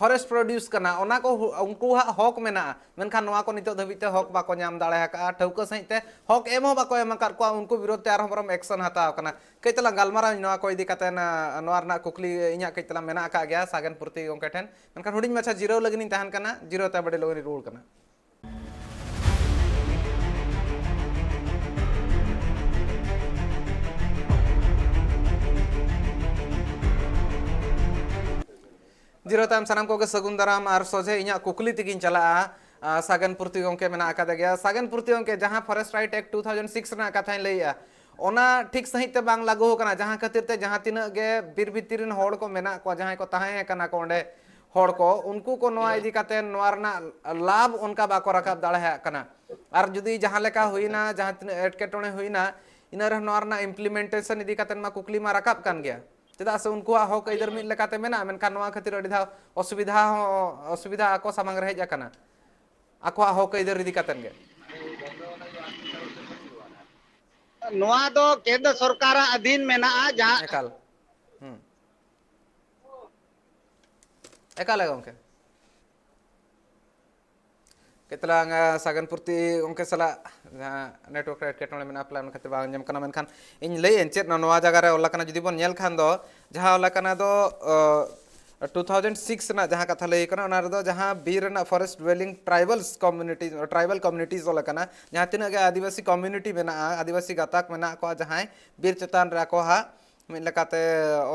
ᱯᱷᱚᱨᱮᱥᱴ ᱯᱨᱚᱰᱤᱭᱩᱥ ᱠᱟᱱᱟ, ᱚᱱᱟ ᱠᱚ ᱦᱩ-, ᱩᱱᱠᱩᱣᱟᱜ ᱦᱚᱠ ᱢᱮᱱᱟᱜᱼᱟ, ᱢᱮᱱᱠᱷᱟᱱ ᱱᱚᱣᱟ ᱠᱚ ᱱᱤᱛᱚᱜ ᱫᱷᱟᱹᱵᱤᱡ ᱛᱮ ᱦᱚᱠ ᱵᱟᱠᱚ ᱧᱟᱢ ᱫᱟᱲᱮ ᱟᱠᱟᱫᱼᱟ, ᱴᱷᱟᱹᱣᱠᱟᱹ ᱥᱟᱺᱦᱤᱡ ᱛᱮ ᱦᱚᱠ ᱮᱢ ᱦᱚᱸ ᱵᱟᱠᱚ ᱮᱢ ᱟᱠᱟᱫ ᱠᱚᱣᱟ, ᱩᱱᱠᱩ ᱵᱤᱨᱳᱫᱷ ᱛᱮ ᱟᱨᱦᱚᱸ ᱵᱚᱨᱚᱢ ᱮᱠᱥᱚᱱ ᱦᱟᱛᱟᱣ ᱠᱟᱱᱟ᱾ ᱠᱟᱹᱡ ᱛᱟᱞᱟᱝ ᱜᱟᱞᱢᱟᱨᱟᱣ ᱟᱹᱧ ᱱᱚᱣᱟ ᱠᱚ ᱤᱫᱤ ᱠᱟᱛᱮ, ᱱᱚᱣᱟ ᱨᱮᱱᱟᱜ ᱠᱩᱠᱞᱤ ᱤᱧᱟᱹᱜ ᱠᱟᱹᱡ ᱛᱟᱞᱟᱝ ᱢᱮᱱᱟᱜ ᱟᱠᱟᱫ ᱜᱮᱭᱟ ᱥᱟᱜᱮᱱ ᱯᱩᱨᱛᱤ ᱜᱚᱢᱠᱮ ᱴᱷᱮᱱ, ᱢᱮᱱᱠᱷᱟᱱ ᱦᱩᱰᱤᱧ ᱢᱟᱪᱷᱟ ᱡᱤᱨᱟᱹᱣ ᱞᱟᱹᱜᱤᱫ ᱤᱧ ᱛᱟᱦᱮᱱ ᱠᱟᱱᱟ, ᱡᱤᱨᱟᱹᱣ ᱛᱟᱭᱚᱢ ᱟᱹᱰᱤ ᱞᱚᱜᱚᱱ ᱤᱧ ᱨᱩᱣᱟᱹᱲ ᱠᱟᱱᱟ᱾ ᱡᱤᱨᱟᱹᱣ ᱛᱟᱭᱚᱢ ᱥᱟᱱᱟᱢ ᱠᱚᱜᱮ ᱥᱟᱹᱜᱩᱱ ᱫᱟᱨᱟᱢ ᱟᱨ ᱥᱚᱡᱷᱮ ᱤᱧᱟᱹᱜ ᱠᱩᱠᱞᱤ ᱛᱮᱜᱤᱧ ᱪᱟᱞᱟᱜᱼᱟ᱾ ᱟᱸ, ᱥᱟᱜᱮᱱ ᱯᱩᱨᱛᱤ ᱜᱚᱢᱠᱮ ᱢᱮᱱᱟᱜ ᱟᱠᱟᱫᱮ ᱜᱮᱭᱟ᱾ ᱥᱟᱜᱮᱱ ᱯᱩᱨᱛᱤ ᱜᱚᱢᱠᱮ, ᱡᱟᱦᱟᱸ Forest Right Act two thousand six ᱨᱮᱱᱟᱜ ᱠᱟᱛᱷᱟᱧ ᱞᱟᱹᱭᱮᱜᱼᱟ, ᱚᱱᱟ ᱴᱷᱤᱠ ᱥᱟᱺᱦᱤᱡ ᱛᱮ ᱵᱟᱝ ᱞᱟᱹᱜᱩ ᱟᱠᱟᱱᱟ, ᱡᱟᱦᱟᱸ ᱠᱷᱟᱹᱛᱤᱨ ᱛᱮ ᱡᱟᱦᱟᱸ ᱛᱤᱱᱟᱹᱜ ᱜᱮ ᱵᱤᱨ ᱵᱷᱤᱛᱤᱨ ᱨᱮᱱ ᱦᱚᱲ ᱠᱚ ᱢᱮᱱᱟᱜ ᱠᱚᱣᱟ, ᱡᱟᱦᱟᱸᱭ ᱠᱚ ᱛᱟᱦᱮᱸ ᱟᱠᱟᱱᱟ ᱠᱚ ᱚᱸᱰᱮ, ᱦᱚᱲ ᱠᱚ, ᱩᱱᱠᱩ ᱠᱚ ᱱᱚᱣᱟ ᱤᱫᱤ ᱠᱟᱛᱮ ᱱᱚᱣᱟ ᱨᱮᱱᱟᱜ ᱞᱟᱵᱷ ᱚᱱᱠᱟ ᱵᱟᱠᱚ ᱨᱟᱠᱟᱵ ᱫᱟᱲᱮᱭᱟᱜ ᱠᱟᱱᱟ᱾ ᱟᱨ ᱡᱩᱫᱤ ᱡᱟᱦᱟᱸ ᱞᱮᱠᱟ ᱦᱩᱭᱱᱟ, ᱡᱟᱦᱟᱸ ᱛᱤᱱᱟᱹᱜ ᱮᱴᱠᱮᱴᱚᱬᱮ ᱦᱩᱭᱱᱟ, ᱤᱱᱟᱹ ᱨᱮᱦᱚᱸ ᱱᱚᱣᱟ ᱨᱮᱱᱟᱜ implementation ᱤᱫᱤ ᱠᱟᱛᱮ ᱢᱟ ᱠᱩᱠᱞᱤ ᱢᱟ ᱨᱟᱠᱟᱵ ᱠᱟᱱ ᱜᱮᱭᱟ, ᱪᱮᱫᱟᱜ ᱥᱮ ᱩᱱᱠᱩᱣᱟᱜ ᱦᱚᱠ ᱟᱹᱭᱫᱟᱹᱨ ᱢᱤᱫ ᱞᱮᱠᱟᱛᱮ ᱢᱮᱱᱟᱜᱼᱟ, ᱢᱮᱱᱠᱷᱟᱱ ᱱᱚᱣᱟ ᱠᱷᱟᱹᱛᱤᱨ ᱟᱹᱰᱤ ᱫᱷᱟᱣ ᱚᱥᱩᱵᱤᱫᱷᱟ ᱦᱚᱸ, ᱚᱥᱩᱵᱤᱫᱷᱟ ᱟᱠᱚ ᱥᱟᱢᱟᱝ ᱨᱮ ᱦᱮᱡ ᱟᱠᱟᱱᱟ, ᱟᱠᱚᱣᱟᱜ ᱦᱚᱠ ᱟᱹᱭᱫᱟᱹᱨ ᱤᱫᱤ ᱠᱟᱛᱮ ᱜᱮ᱾ ᱱᱚᱣᱟ ᱫᱚ ᱠᱮᱱᱫᱨᱚ ᱥᱚᱨᱠᱟᱨᱟᱜ ᱟᱹᱫᱷᱤᱱ ᱢᱮᱱᱟᱜᱼᱟ, ᱡᱟᱦᱟᱸ ᱮᱠᱟᱞ᱾ ᱦᱩᱸ᱾ ᱮᱠᱟᱞ ᱜᱮ ᱜᱚᱢᱠᱮ᱾ ᱠᱟᱹᱡ ᱛᱟᱞᱟᱝ, ᱟᱸ, ᱥᱟᱜᱮᱱ ᱯᱩᱨᱛᱤ ᱜᱚᱢᱠᱮ ᱥᱟᱞᱟᱜ ᱡᱟᱦᱟᱸ network ᱨᱮ ᱮᱴᱠᱮᱴᱚᱬᱮ ᱢᱮᱱᱟᱜᱼᱟ, ᱯᱟᱞᱮ ᱚᱱᱟ ᱠᱷᱟᱹᱛᱤᱨ ᱵᱟᱝ ᱟᱸᱡᱚᱢ ᱠᱟᱱᱟ, ᱢᱮᱱᱠᱷᱟᱱ ᱤᱧ ᱞᱟᱹᱭᱟᱹᱧ ᱪᱮᱫ, ᱱᱚᱣᱟ ᱡᱟᱭᱜᱟ ᱨᱮ ᱚᱞ ᱟᱠᱟᱱᱟ, ᱡᱩᱫᱤ ᱵᱚᱱ ᱧᱮᱞ ᱠᱷᱟᱱ ᱫᱚ, ᱡᱟᱦᱟᱸ ᱚᱞ ᱟᱠᱟᱱᱟ ᱫᱚ, ᱟᱸ, two thousand six ᱨᱮᱱᱟᱜ ᱡᱟᱦᱟᱸ ᱠᱟᱛᱷᱟ ᱞᱟᱹᱭ ᱠᱟᱱᱟ, ᱚᱱᱟ ᱨᱮᱫᱚ ᱡᱟᱦᱟᱸ ᱵᱤᱨ ᱨᱮᱱᱟᱜ forest dwelling tribals community, tribal communities ᱚᱞ ᱟᱠᱟᱱᱟ, ᱡᱟᱦᱟᱸ ᱛᱤᱱᱟᱹᱜ ᱜᱮ ᱟᱹᱫᱤᱵᱟᱹᱥᱤ community ᱢᱮᱱᱟᱜᱼᱟ, ᱟᱹᱫᱤᱵᱟᱹᱥᱤ ᱜᱟᱛᱟᱠ ᱢᱮᱱᱟᱜ ᱠᱚᱣᱟ, ᱡᱟᱦᱟᱸᱭ ᱵᱤᱨ ᱪᱮᱛᱟᱱ ᱨᱮ ᱟᱠᱚ ᱦᱟᱸᱜ ᱢᱤᱫ ᱞᱮᱠᱟᱛᱮ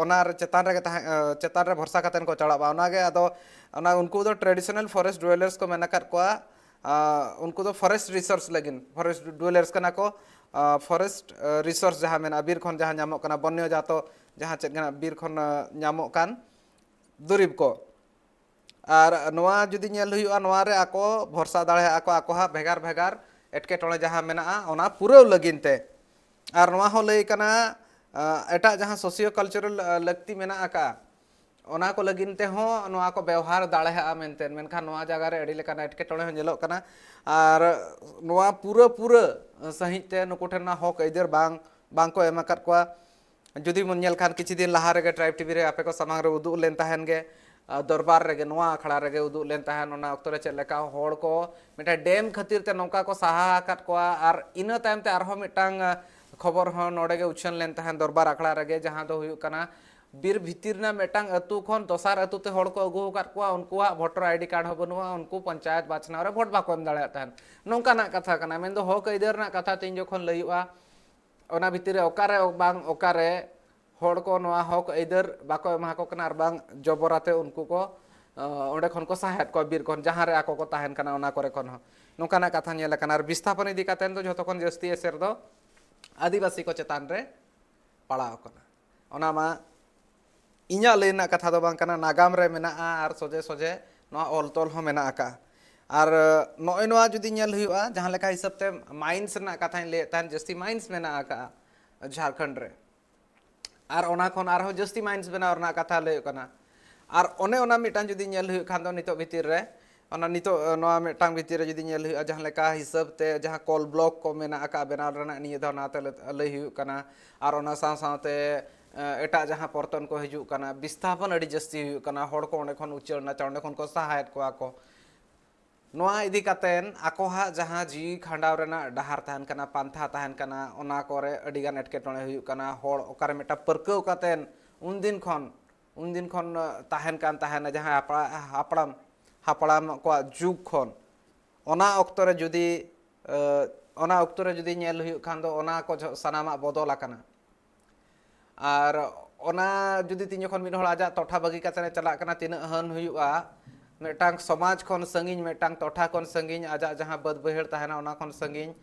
ᱚᱱᱟ ᱨᱮ ᱪᱮᱛᱟᱱ ᱨᱮᱜᱮ ᱛᱟᱦᱮᱸ, ᱪᱮᱛᱟᱱ ᱨᱮ ᱵᱷᱚᱨᱥᱟ ᱠᱟᱛᱮ ᱠᱚ ᱪᱟᱞᱟᱜᱼᱟ᱾ ᱚᱱᱟᱜᱮ ᱟᱫᱚ ᱚᱱᱟ ᱩᱱᱠᱩ ᱫᱚ traditional forest dwellers ᱠᱚ ᱢᱮᱱ ᱟᱠᱟᱫ ᱠᱚᱣᱟ᱾ ᱟᱸ, ᱩᱱᱠᱩ ᱫᱚ forest resource ᱞᱟᱹᱜᱤᱫ, forest dwellers ᱠᱟᱱᱟ ᱠᱚ᱾ ᱟᱸ, forest, ᱟᱸ, resource ᱡᱟᱦᱟᱸ ᱢᱮᱱᱟᱜᱼᱟ, ᱵᱤᱨ ᱠᱷᱚᱱ ᱡᱟᱦᱟᱸ ᱧᱟᱢᱚᱜ ᱠᱟᱱᱟ, ᱵᱚᱱᱱᱚ ᱡᱟᱛᱚ ᱡᱟᱦᱟᱸ ᱪᱮᱫ ᱠᱟᱱᱟ, ᱵᱤᱨ ᱠᱷᱚᱱ, ᱟᱸ, ᱧᱟᱢᱚᱜ ᱠᱟᱱ ᱫᱩᱨᱤᱵᱽ ᱠᱚ᱾ ᱟᱨ ᱱᱚᱣᱟ ᱡᱩᱫᱤ ᱧᱮᱞ ᱦᱩᱭᱩᱜᱼᱟ, ᱱᱚᱣᱟ ᱨᱮ ᱟᱠᱚ ᱵᱷᱚᱨᱥᱟ ᱫᱟᱲᱮᱭᱟᱜᱼᱟ ᱠᱚ, ᱟᱠᱚᱣᱟᱜ ᱵᱷᱮᱜᱟᱨ ᱵᱷᱮᱜᱟᱨ ᱮᱴᱠᱮᱴᱚᱬᱮ ᱡᱟᱦᱟᱸ ᱢᱮᱱᱟᱜᱼᱟ, ᱚᱱᱟ ᱯᱩᱨᱟᱹᱣ ᱞᱟᱹᱜᱤᱫ ᱛᱮ᱾ ᱟᱨ ᱱᱚᱣᱟ ᱦᱚᱸ ᱞᱟᱹᱭ ᱠᱟᱱᱟ, ᱟᱸ, ᱮᱴᱟᱜ ᱡᱟᱦᱟᱸ socio cultural, ᱟᱸ, ᱞᱟᱹᱠᱛᱤ ᱢᱮᱱᱟᱜ ᱟᱠᱟᱫᱼᱟ, ᱚᱱᱟ ᱠᱚ ᱞᱟᱹᱜᱤᱫ ᱛᱮᱦᱚᱸ ᱱᱚᱣᱟ ᱠᱚ ᱵᱮᱣᱦᱟᱨ ᱫᱟᱲᱮᱭᱟᱜᱼᱟ ᱢᱮᱱᱛᱮ᱾ ᱢᱮᱱᱠᱷᱟᱱ ᱱᱚᱣᱟ ᱡᱟᱭᱜᱟ ᱨᱮ ᱟᱹᱰᱤ ᱞᱮᱠᱟᱱ ᱮᱴᱠᱮᱴᱚᱬᱮ ᱦᱚᱸ ᱧᱮᱞᱚᱜ ᱠᱟᱱᱟ᱾ ᱟᱨ ᱱᱚᱣᱟ ᱯᱩᱨᱟᱹ ᱯᱩᱨᱟᱹ ᱥᱟᱺᱦᱤᱡ ᱛᱮ ᱱᱩᱠᱩ ᱴᱷᱮᱱ ᱚᱱᱟ ᱦᱚᱠ ᱟᱹᱭᱫᱟᱹᱨ ᱵᱟᱝ, ᱵᱟᱝ ᱠᱚ ᱮᱢ ᱟᱠᱟᱫ ᱠᱚᱣᱟ᱾ ᱡᱩᱫᱤ ᱵᱚᱱ ᱧᱮᱞ ᱠᱷᱟᱱ, ᱠᱤᱪᱷᱩ ᱫᱤᱱ ᱞᱟᱦᱟ ᱨᱮᱜᱮ Tribe TV ᱨᱮ ᱟᱯᱮ ᱠᱚ ᱥᱟᱢᱟᱝ ᱨᱮ ᱩᱫᱩᱜ ᱞᱮᱱ ᱛᱟᱦᱮᱱ ᱜᱮ, ᱟ, ᱫᱚᱨᱵᱟᱨ ᱨᱮᱜᱮ, ᱱᱚᱣᱟ ᱟᱠᱷᱲᱟ ᱨᱮᱜᱮ ᱩᱫᱩᱜ ᱞᱮᱱ ᱛᱟᱦᱮᱸᱫ᱾ ᱚᱱᱟ ᱚᱠᱛᱚ ᱨᱮ ᱪᱮᱫ ᱞᱮᱠᱟ ᱦᱚᱲ ᱠᱚ ᱢᱤᱫᱴᱮᱱ ᱰᱮᱢ ᱠᱷᱟᱹᱛᱤᱨ ᱛᱮ ᱱᱚᱝᱠᱟ ᱠᱚ ᱥᱟᱦᱟ ᱟᱠᱟᱫ ᱠᱚᱣᱟ, ᱟᱨ ᱤᱱᱟᱹ ᱛᱟᱭᱚᱢ ᱛᱮ ᱟᱨᱦᱚᱸ ᱢᱤᱫᱴᱟᱝ, ᱟ, ᱠᱷᱚᱵᱚᱨ ᱦᱚᱸ ᱱᱚᱰᱮ ᱜᱮ ᱩᱪᱷᱟᱹᱱ ᱞᱮᱱ ᱛᱟᱦᱮᱸᱫ ᱫᱚᱨᱵᱟᱨ ᱟᱠᱷᱲᱟ ᱨᱮᱜᱮ, ᱡᱟᱦᱟᱸ ᱫᱚ ᱦᱩᱭᱩᱜ ᱠᱟᱱᱟ ᱵᱤᱨ ᱵᱷᱤᱛᱤᱨ ᱨᱮᱱᱟᱜ ᱢᱤᱫᱴᱟᱝ ᱟᱹᱛᱩ ᱠᱷᱚᱱ ᱫᱚᱥᱟᱨ ᱟᱹᱛᱩ ᱛᱮ ᱦᱚᱲ ᱠᱚ ᱟᱹᱜᱩ ᱟᱠᱟᱫ ᱠᱚᱣᱟ, ᱩᱱᱠᱩᱣᱟᱜ ᱵᱷᱳᱴᱟᱨ ᱟᱭᱰᱤ ᱠᱟᱨᱰ ᱦᱚᱸ ᱵᱟᱹᱱᱩᱜᱼᱟ, ᱩᱱᱠᱩ ᱯᱚᱧᱪᱟᱭᱮᱛ ᱵᱟᱪᱷᱱᱟᱣ ᱨᱮ ᱵᱷᱳᱴ ᱵᱟᱠᱚ ᱮᱢ ᱫᱟᱲᱮᱭᱟᱜ ᱛᱟᱦᱮᱸᱫ᱾ ᱱᱚᱝᱠᱟᱱᱟᱜ ᱠᱟᱛᱷᱟ ᱠᱟᱱᱟ᱾ ᱢᱮᱱᱫᱚ ᱦᱚᱠ ᱟᱹᱭᱫᱟᱹᱨ ᱨᱮᱱᱟᱜ ᱠᱟᱛᱷᱟ ᱛᱮᱦᱮᱧ ᱡᱚᱠᱷᱚᱱ ᱞᱟᱹᱭᱚᱜᱼᱟ, ᱚᱱᱟ ᱵᱷᱤᱛᱤᱨ ᱨᱮ ᱚᱠᱟᱨᱮ ᱵᱟᱝ ᱚᱠᱟᱨᱮ ᱦᱚᱲ ᱠᱚ ᱱᱚᱣᱟ ᱦᱚᱠ ᱟᱹᱭᱫᱟᱹᱨ ᱵᱟᱠᱚ ᱮᱢᱟ ᱠᱚ ᱠᱟᱱᱟ, ᱟᱨ ᱵᱟᱝ ᱡᱚᱵᱚᱨᱟᱛᱮ ᱩᱱᱠᱩ ᱠᱚ, ᱚᱸᱰᱮ ᱠᱷᱚᱱ ᱠᱚ ᱥᱟᱦᱟᱭᱮᱫ ᱠᱚᱣᱟ, ᱵᱤᱨ ᱠᱷᱚᱱ, ᱡᱟᱦᱟᱸ ᱨᱮ ᱟᱠᱚ ᱠᱚ ᱛᱟᱦᱮᱱ ᱠᱟᱱᱟ, ᱚᱱᱟ ᱠᱚᱨᱮ ᱠᱷᱚᱱ ᱦᱚᱸ ᱱᱚᱝᱠᱟᱱᱟᱜ ᱠᱟᱛᱷᱟ ᱧᱮᱞ ᱟᱠᱟᱱᱟ᱾ ᱟᱨ ᱵᱤᱥᱛᱷᱟᱯᱚᱱ ᱤᱫᱤ ᱠᱟᱛᱮ ᱫᱚ ᱡᱷᱚᱛᱚ ᱠᱷᱚᱱ ᱡᱟᱹᱥᱛᱤ ᱮᱥᱮᱨ ᱫᱚ ᱟᱹᱫᱤᱵᱟᱹᱥᱤ ᱠᱚ ᱪᱮᱛᱟᱱ ᱨᱮ ᱯᱟᱲᱟᱣ ᱟᱠᱟᱱᱟ᱾ ᱚᱱᱟ ᱢᱟ ᱤᱧᱟᱹᱜ ᱞᱟᱹᱭ ᱨᱮᱱᱟᱜ ᱠᱟᱛᱷᱟ ᱫᱚ ᱵᱟᱝ ᱠᱟᱱᱟ, ᱱᱟᱜᱟᱢ ᱨᱮ ᱢᱮᱱᱟᱜᱼᱟ ᱟᱨ ᱥᱚᱡᱷᱮ ᱥᱚᱡᱷᱮ ᱱᱚᱣᱟ ᱚᱞ ᱛᱚᱞ ᱦᱚᱸ ᱢᱮᱱᱟᱜ ᱟᱠᱟᱫᱼᱟ᱾ ᱟᱨ ᱱᱚᱜᱼᱚᱭ ᱱᱚᱣᱟ ᱡᱩᱫᱤ ᱧᱮᱞ ᱦᱩᱭᱩᱜᱼᱟ, ᱡᱟᱦᱟᱸ ᱞᱮᱠᱟ ᱦᱤᱥᱟᱹᱵ ᱛᱮ ᱢᱟᱭᱤᱱᱥ ᱨᱮᱱᱟᱜ ᱠᱟᱛᱷᱟᱧ ᱞᱟᱹᱭᱮᱫ ᱛᱟᱦᱮᱸᱫ, ᱡᱟᱹᱥᱛᱤ ᱢᱟᱭᱤᱱᱥ ᱢᱮᱱᱟᱜ ᱟᱠᱟᱫᱼᱟ ᱡᱷᱟᱲᱠᱷᱚᱸᱰ ᱨᱮ, ᱟᱨ ᱚᱱᱟ ᱠᱷᱚᱱ ᱟᱨᱦᱚᱸ ᱡᱟᱹᱥᱛᱤ ᱢᱟᱭᱤᱱᱥ ᱵᱮᱱᱟᱣ ᱨᱮᱱᱟᱜ ᱠᱟᱛᱷᱟ ᱞᱟᱹᱭᱚᱜ ᱠᱟᱱᱟ᱾ ᱟᱨ ᱚᱱᱮ ᱚᱱᱟ ᱢᱤᱫᱴᱟᱝ ᱡᱩᱫᱤ ᱧᱮᱞ ᱦᱩᱭᱩᱜ ᱠᱷᱟᱱ ᱫᱚ, ᱱᱤᱛᱚᱜ ᱵᱷᱤᱛᱤᱨ ᱨᱮ, ᱚᱱᱟ ᱱᱤᱛᱚᱜ, ᱱᱚᱣᱟ ᱢᱤᱫᱴᱟᱝ ᱵᱷᱤᱛᱤᱨ ᱨᱮ ᱡᱩᱫᱤ ᱧᱮᱞ ᱦᱩᱭᱩᱜᱼᱟ, ᱡᱟᱦᱟᱸ ᱞᱮᱠᱟ ᱦᱤᱥᱟᱹᱵ ᱛᱮ ᱡᱟᱦᱟᱸ ᱠᱚᱞ ᱵᱞᱚᱠ ᱠᱚ ᱢᱮᱱᱟᱜ ᱟᱠᱟᱫ ᱵᱮᱱᱟᱣ ᱨᱮᱱᱟᱜ, ᱱᱤᱭᱟᱹ ᱫᱷᱟᱣ ᱱᱟᱛᱮ ᱞᱟᱹᱭ ᱦᱩᱭᱩᱜ ᱠᱟᱱᱟ᱾ ᱟᱨ ᱚᱱᱟ ᱥᱟᱶ ᱥᱟᱶᱛᱮ, ᱮ, ᱮᱴᱟᱜ ᱡᱟᱦᱟᱸ ᱯᱚᱨᱛᱚᱱ ᱠᱚ ᱦᱤᱡᱩᱜ ᱠᱟᱱᱟ, ᱵᱤᱥᱛᱷᱟᱯᱚᱱ ᱟᱹᱰᱤ ᱡᱟᱹᱥᱛᱤ ᱦᱩᱭᱩᱜ ᱠᱟᱱᱟ, ᱦᱚᱲ ᱠᱚ ᱚᱸᱰᱮ ᱠᱷᱚᱱ ᱩᱪᱟᱹᱲ ᱱᱟᱪᱟᱲ, ᱚᱸᱰᱮ ᱠᱷᱚᱱ ᱠᱚ ᱥᱟᱦᱟᱭᱮᱫ ᱠᱚᱣᱟ ᱠᱚ᱾ ᱱᱚᱣᱟ ᱤᱫᱤ ᱠᱟᱛᱮᱱ ᱟᱠᱚᱣᱟᱜ ᱡᱟᱦᱟᱸ ᱡᱤᱣᱤ ᱠᱷᱟᱸᱰᱟᱣ ᱨᱮᱱᱟᱜ ᱰᱟᱦᱟᱨ ᱛᱟᱦᱮᱱ ᱠᱟᱱᱟ, ᱯᱟᱱᱛᱷᱟ ᱛᱟᱦᱮᱱ ᱠᱟᱱᱟ, ᱚᱱᱟ ᱠᱚᱨᱮ ᱟᱹᱰᱤᱜᱟᱱ ᱮᱴᱠᱮᱴᱚᱬᱮ ᱦᱩᱭᱩᱜ ᱠᱟᱱᱟ᱾ ᱦᱚᱲ ᱚᱠᱟᱨᱮ ᱢᱤᱫᱴᱟᱝ ᱯᱟᱹᱨᱠᱟᱹᱣ ᱠᱟᱛᱮᱱ ᱩᱱᱫᱤᱱ ᱠᱷᱚᱱ, ᱩᱱᱫᱤᱱ ᱠᱷᱚᱱ, ᱟ, ᱛᱟᱦᱮᱱ ᱠᱟᱱ ᱛᱟᱦᱮᱱᱟ, ᱡᱟᱦᱟᱸ ᱦᱟᱯᱲᱟ-, ᱦᱟᱯᱲᱟᱢ, ᱦᱟᱯᱲᱟᱢ ᱠᱚᱣᱟᱜ ᱡᱩᱜᱽ ᱠᱷᱚᱱ, ᱚᱱᱟ ᱚᱠᱛᱚ ᱨᱮ ᱡᱩᱫᱤ, ᱟ, ᱚᱱᱟ ᱚᱠᱛᱚ ᱨᱮ ᱡᱩᱫᱤ ᱧᱮᱞ ᱦᱩᱭᱩᱜ ᱠᱷᱟᱱ ᱫᱚ, ᱚᱱᱟ ᱠᱚ ᱡᱷᱚ-, ᱥᱟᱱᱟᱢᱟᱜ ᱵᱚᱫᱚᱞ ᱟᱠᱟᱱᱟ᱾ ᱟᱨ ᱚᱱᱟ ᱡᱩᱫᱤ ᱛᱤᱧ ᱡᱚᱠᱷᱚᱱ ᱢᱤᱫ ᱦᱚᱲ ᱟᱡᱟᱜ ᱴᱚᱴᱷᱟ ᱵᱟᱹᱜᱤ ᱠᱟᱛᱮ ᱮ ᱪᱟᱞᱟᱜ ᱠᱟᱱᱟ, ᱛᱤᱱᱟᱹᱜ ᱦᱟᱹᱱ ᱦᱩᱭᱩᱜᱼᱟ, ᱢᱤᱫᱴᱟᱝ ᱥᱚᱢᱟᱡᱽ ᱠᱷᱚᱱ ᱥᱟᱺᱜᱤᱧ, ᱢᱤᱫᱴᱟᱝ ᱴᱚᱴᱷᱟ ᱠᱷᱚᱱ ᱥᱟᱺᱜᱤᱧ, ᱟᱡᱟᱜ ᱡᱟᱦᱟᱸ ᱵᱟᱹᱫᱽ ᱵᱟᱹᱭᱦᱟᱹᱲ ᱛᱟᱦᱮᱱᱟ, ᱚᱱᱟ ᱠᱷᱚᱱ ᱥᱟᱺᱜᱤᱧ᱾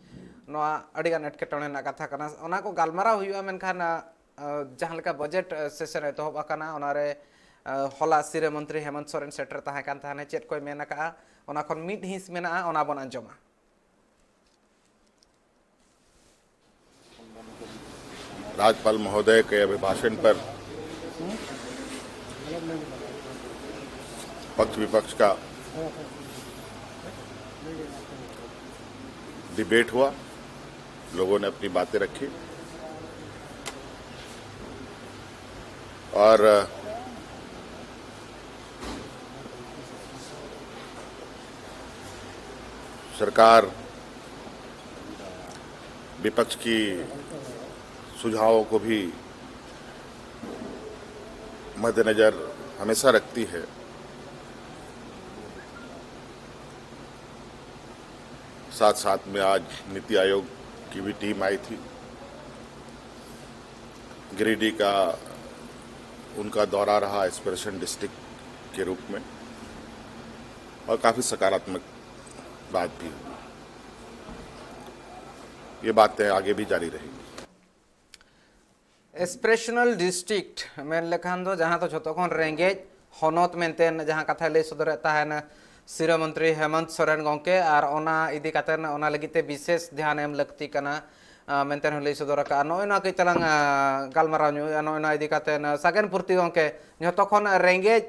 ᱱᱚᱣᱟ ᱟᱹᱰᱤᱜᱟᱱ ᱮᱴᱠᱮᱴᱚᱬᱮ ᱨᱮᱱᱟᱜ ᱠᱟᱛᱷᱟ ᱠᱟᱱᱟ᱾ ᱚᱱᱟ ᱠᱚ ᱜᱟᱞᱢᱟᱨᱟᱣ ᱦᱩᱭᱩᱜᱼᱟ, ᱢᱮᱱᱠᱷᱟᱱ, ᱟ, ᱟ, ᱡᱟᱦᱟᱸ ᱞᱮᱠᱟ ᱵᱟᱡᱮᱴ, ᱟ, ᱥᱮᱥᱚᱱ ᱮᱛᱚᱦᱚᱵ ᱟᱠᱟᱱᱟ, ᱚᱱᱟᱨᱮ, ᱟ, ᱦᱚᱞᱟ ᱥᱤᱨᱟᱹ ᱢᱚᱱᱛᱨᱤ ᱦᱮᱢᱚᱱᱛ ᱥᱚᱨᱮᱱ ᱥᱮᱴᱮᱨ ᱛᱟᱦᱮᱸ ᱠᱟᱱ ᱛᱟᱦᱮᱱᱟ᱾ ᱪᱮᱫ ᱠᱚᱭ ᱢᱮᱱ ᱟᱠᱟᱜᱼᱟ, ᱚᱱᱟ ᱠᱷᱚᱱ ᱢᱤᱫ ᱦᱤᱸᱥ ᱢᱮᱱᱟᱜᱼᱟ, ᱚᱱᱟ ᱵᱚᱱ ᱟᱸᱡᱚᱢᱟ᱾ राज्यपाल महोदय के अभिभाषण पर पक्ष विपक्ष का डिबेट हुआ, लोगों ने अपनी बातें रखी और, अ, सरकार विपक्ष की सुझावों को भी मद्देनज़र हमेशा रखती है। साथ साथ में आज नीति आयोग की भी टीम आई थी। गिरिडीह का उनका दौरा रहा एस्पिरेशन डिस्ट्रिक्ट के रूप में, और काफ़ी सकारात्मक बात भी हुई। ये बातें आगे भी जारी रहेंगी। ᱮᱥᱯᱤᱨᱮᱥᱚᱱᱟᱞ ᱰᱤᱥᱴᱨᱤᱠᱴ ᱢᱮᱱ ᱞᱮᱠᱷᱟᱱ ᱫᱚ ᱡᱟᱦᱟᱸ ᱫᱚ ᱡᱷᱚᱛᱚ ᱠᱷᱚᱱ ᱨᱮᱸᱜᱮᱡ ᱦᱚᱱᱚᱛ ᱢᱮᱱᱛᱮ ᱡᱟᱦᱟᱸ ᱠᱟᱛᱷᱟᱭ ᱞᱟᱹᱭ ᱥᱚᱫᱚᱨᱮᱫ ᱛᱟᱦᱮᱱ ᱥᱤᱨᱟᱹ ᱢᱚᱱᱛᱨᱤ ᱦᱮᱢᱚᱱᱛ ᱥᱚᱨᱮᱱ ᱜᱚᱢᱠᱮ, ᱟᱨ ᱚᱱᱟ ᱤᱫᱤ ᱠᱟᱛᱮ ᱚᱱᱟ ᱞᱟᱹᱜᱤᱫ ᱛᱮ ᱵᱤᱥᱮᱥ ᱫᱷᱮᱭᱟᱱ ᱮᱢ ᱞᱟᱹᱠᱛᱤ ᱠᱟᱱᱟ, ᱟᱸ, ᱢᱮᱱᱛᱮ ᱦᱚᱸ ᱞᱟᱹᱭ ᱥᱚᱫᱚᱨ ᱟᱠᱟᱫᱼᱟ᱾ ᱱᱚᱜᱼᱚᱭ ᱱᱚᱣᱟ ᱠᱟᱹᱡ ᱛᱟᱞᱟᱝ ᱟᱸ, ᱜᱟᱞᱢᱟᱨᱟᱣ ᱧᱚᱜᱼᱟ᱾ ᱱᱚᱜᱼᱚᱭ ᱱᱚᱣᱟ ᱤᱫᱤ ᱠᱟᱛᱮ ᱥᱟᱜᱮᱱ ᱯᱩᱨᱛᱤ ᱜᱚᱢᱠᱮ, ᱡᱷᱚᱛᱚ ᱠᱷᱚᱱ ᱨᱮᱸᱜᱮᱡ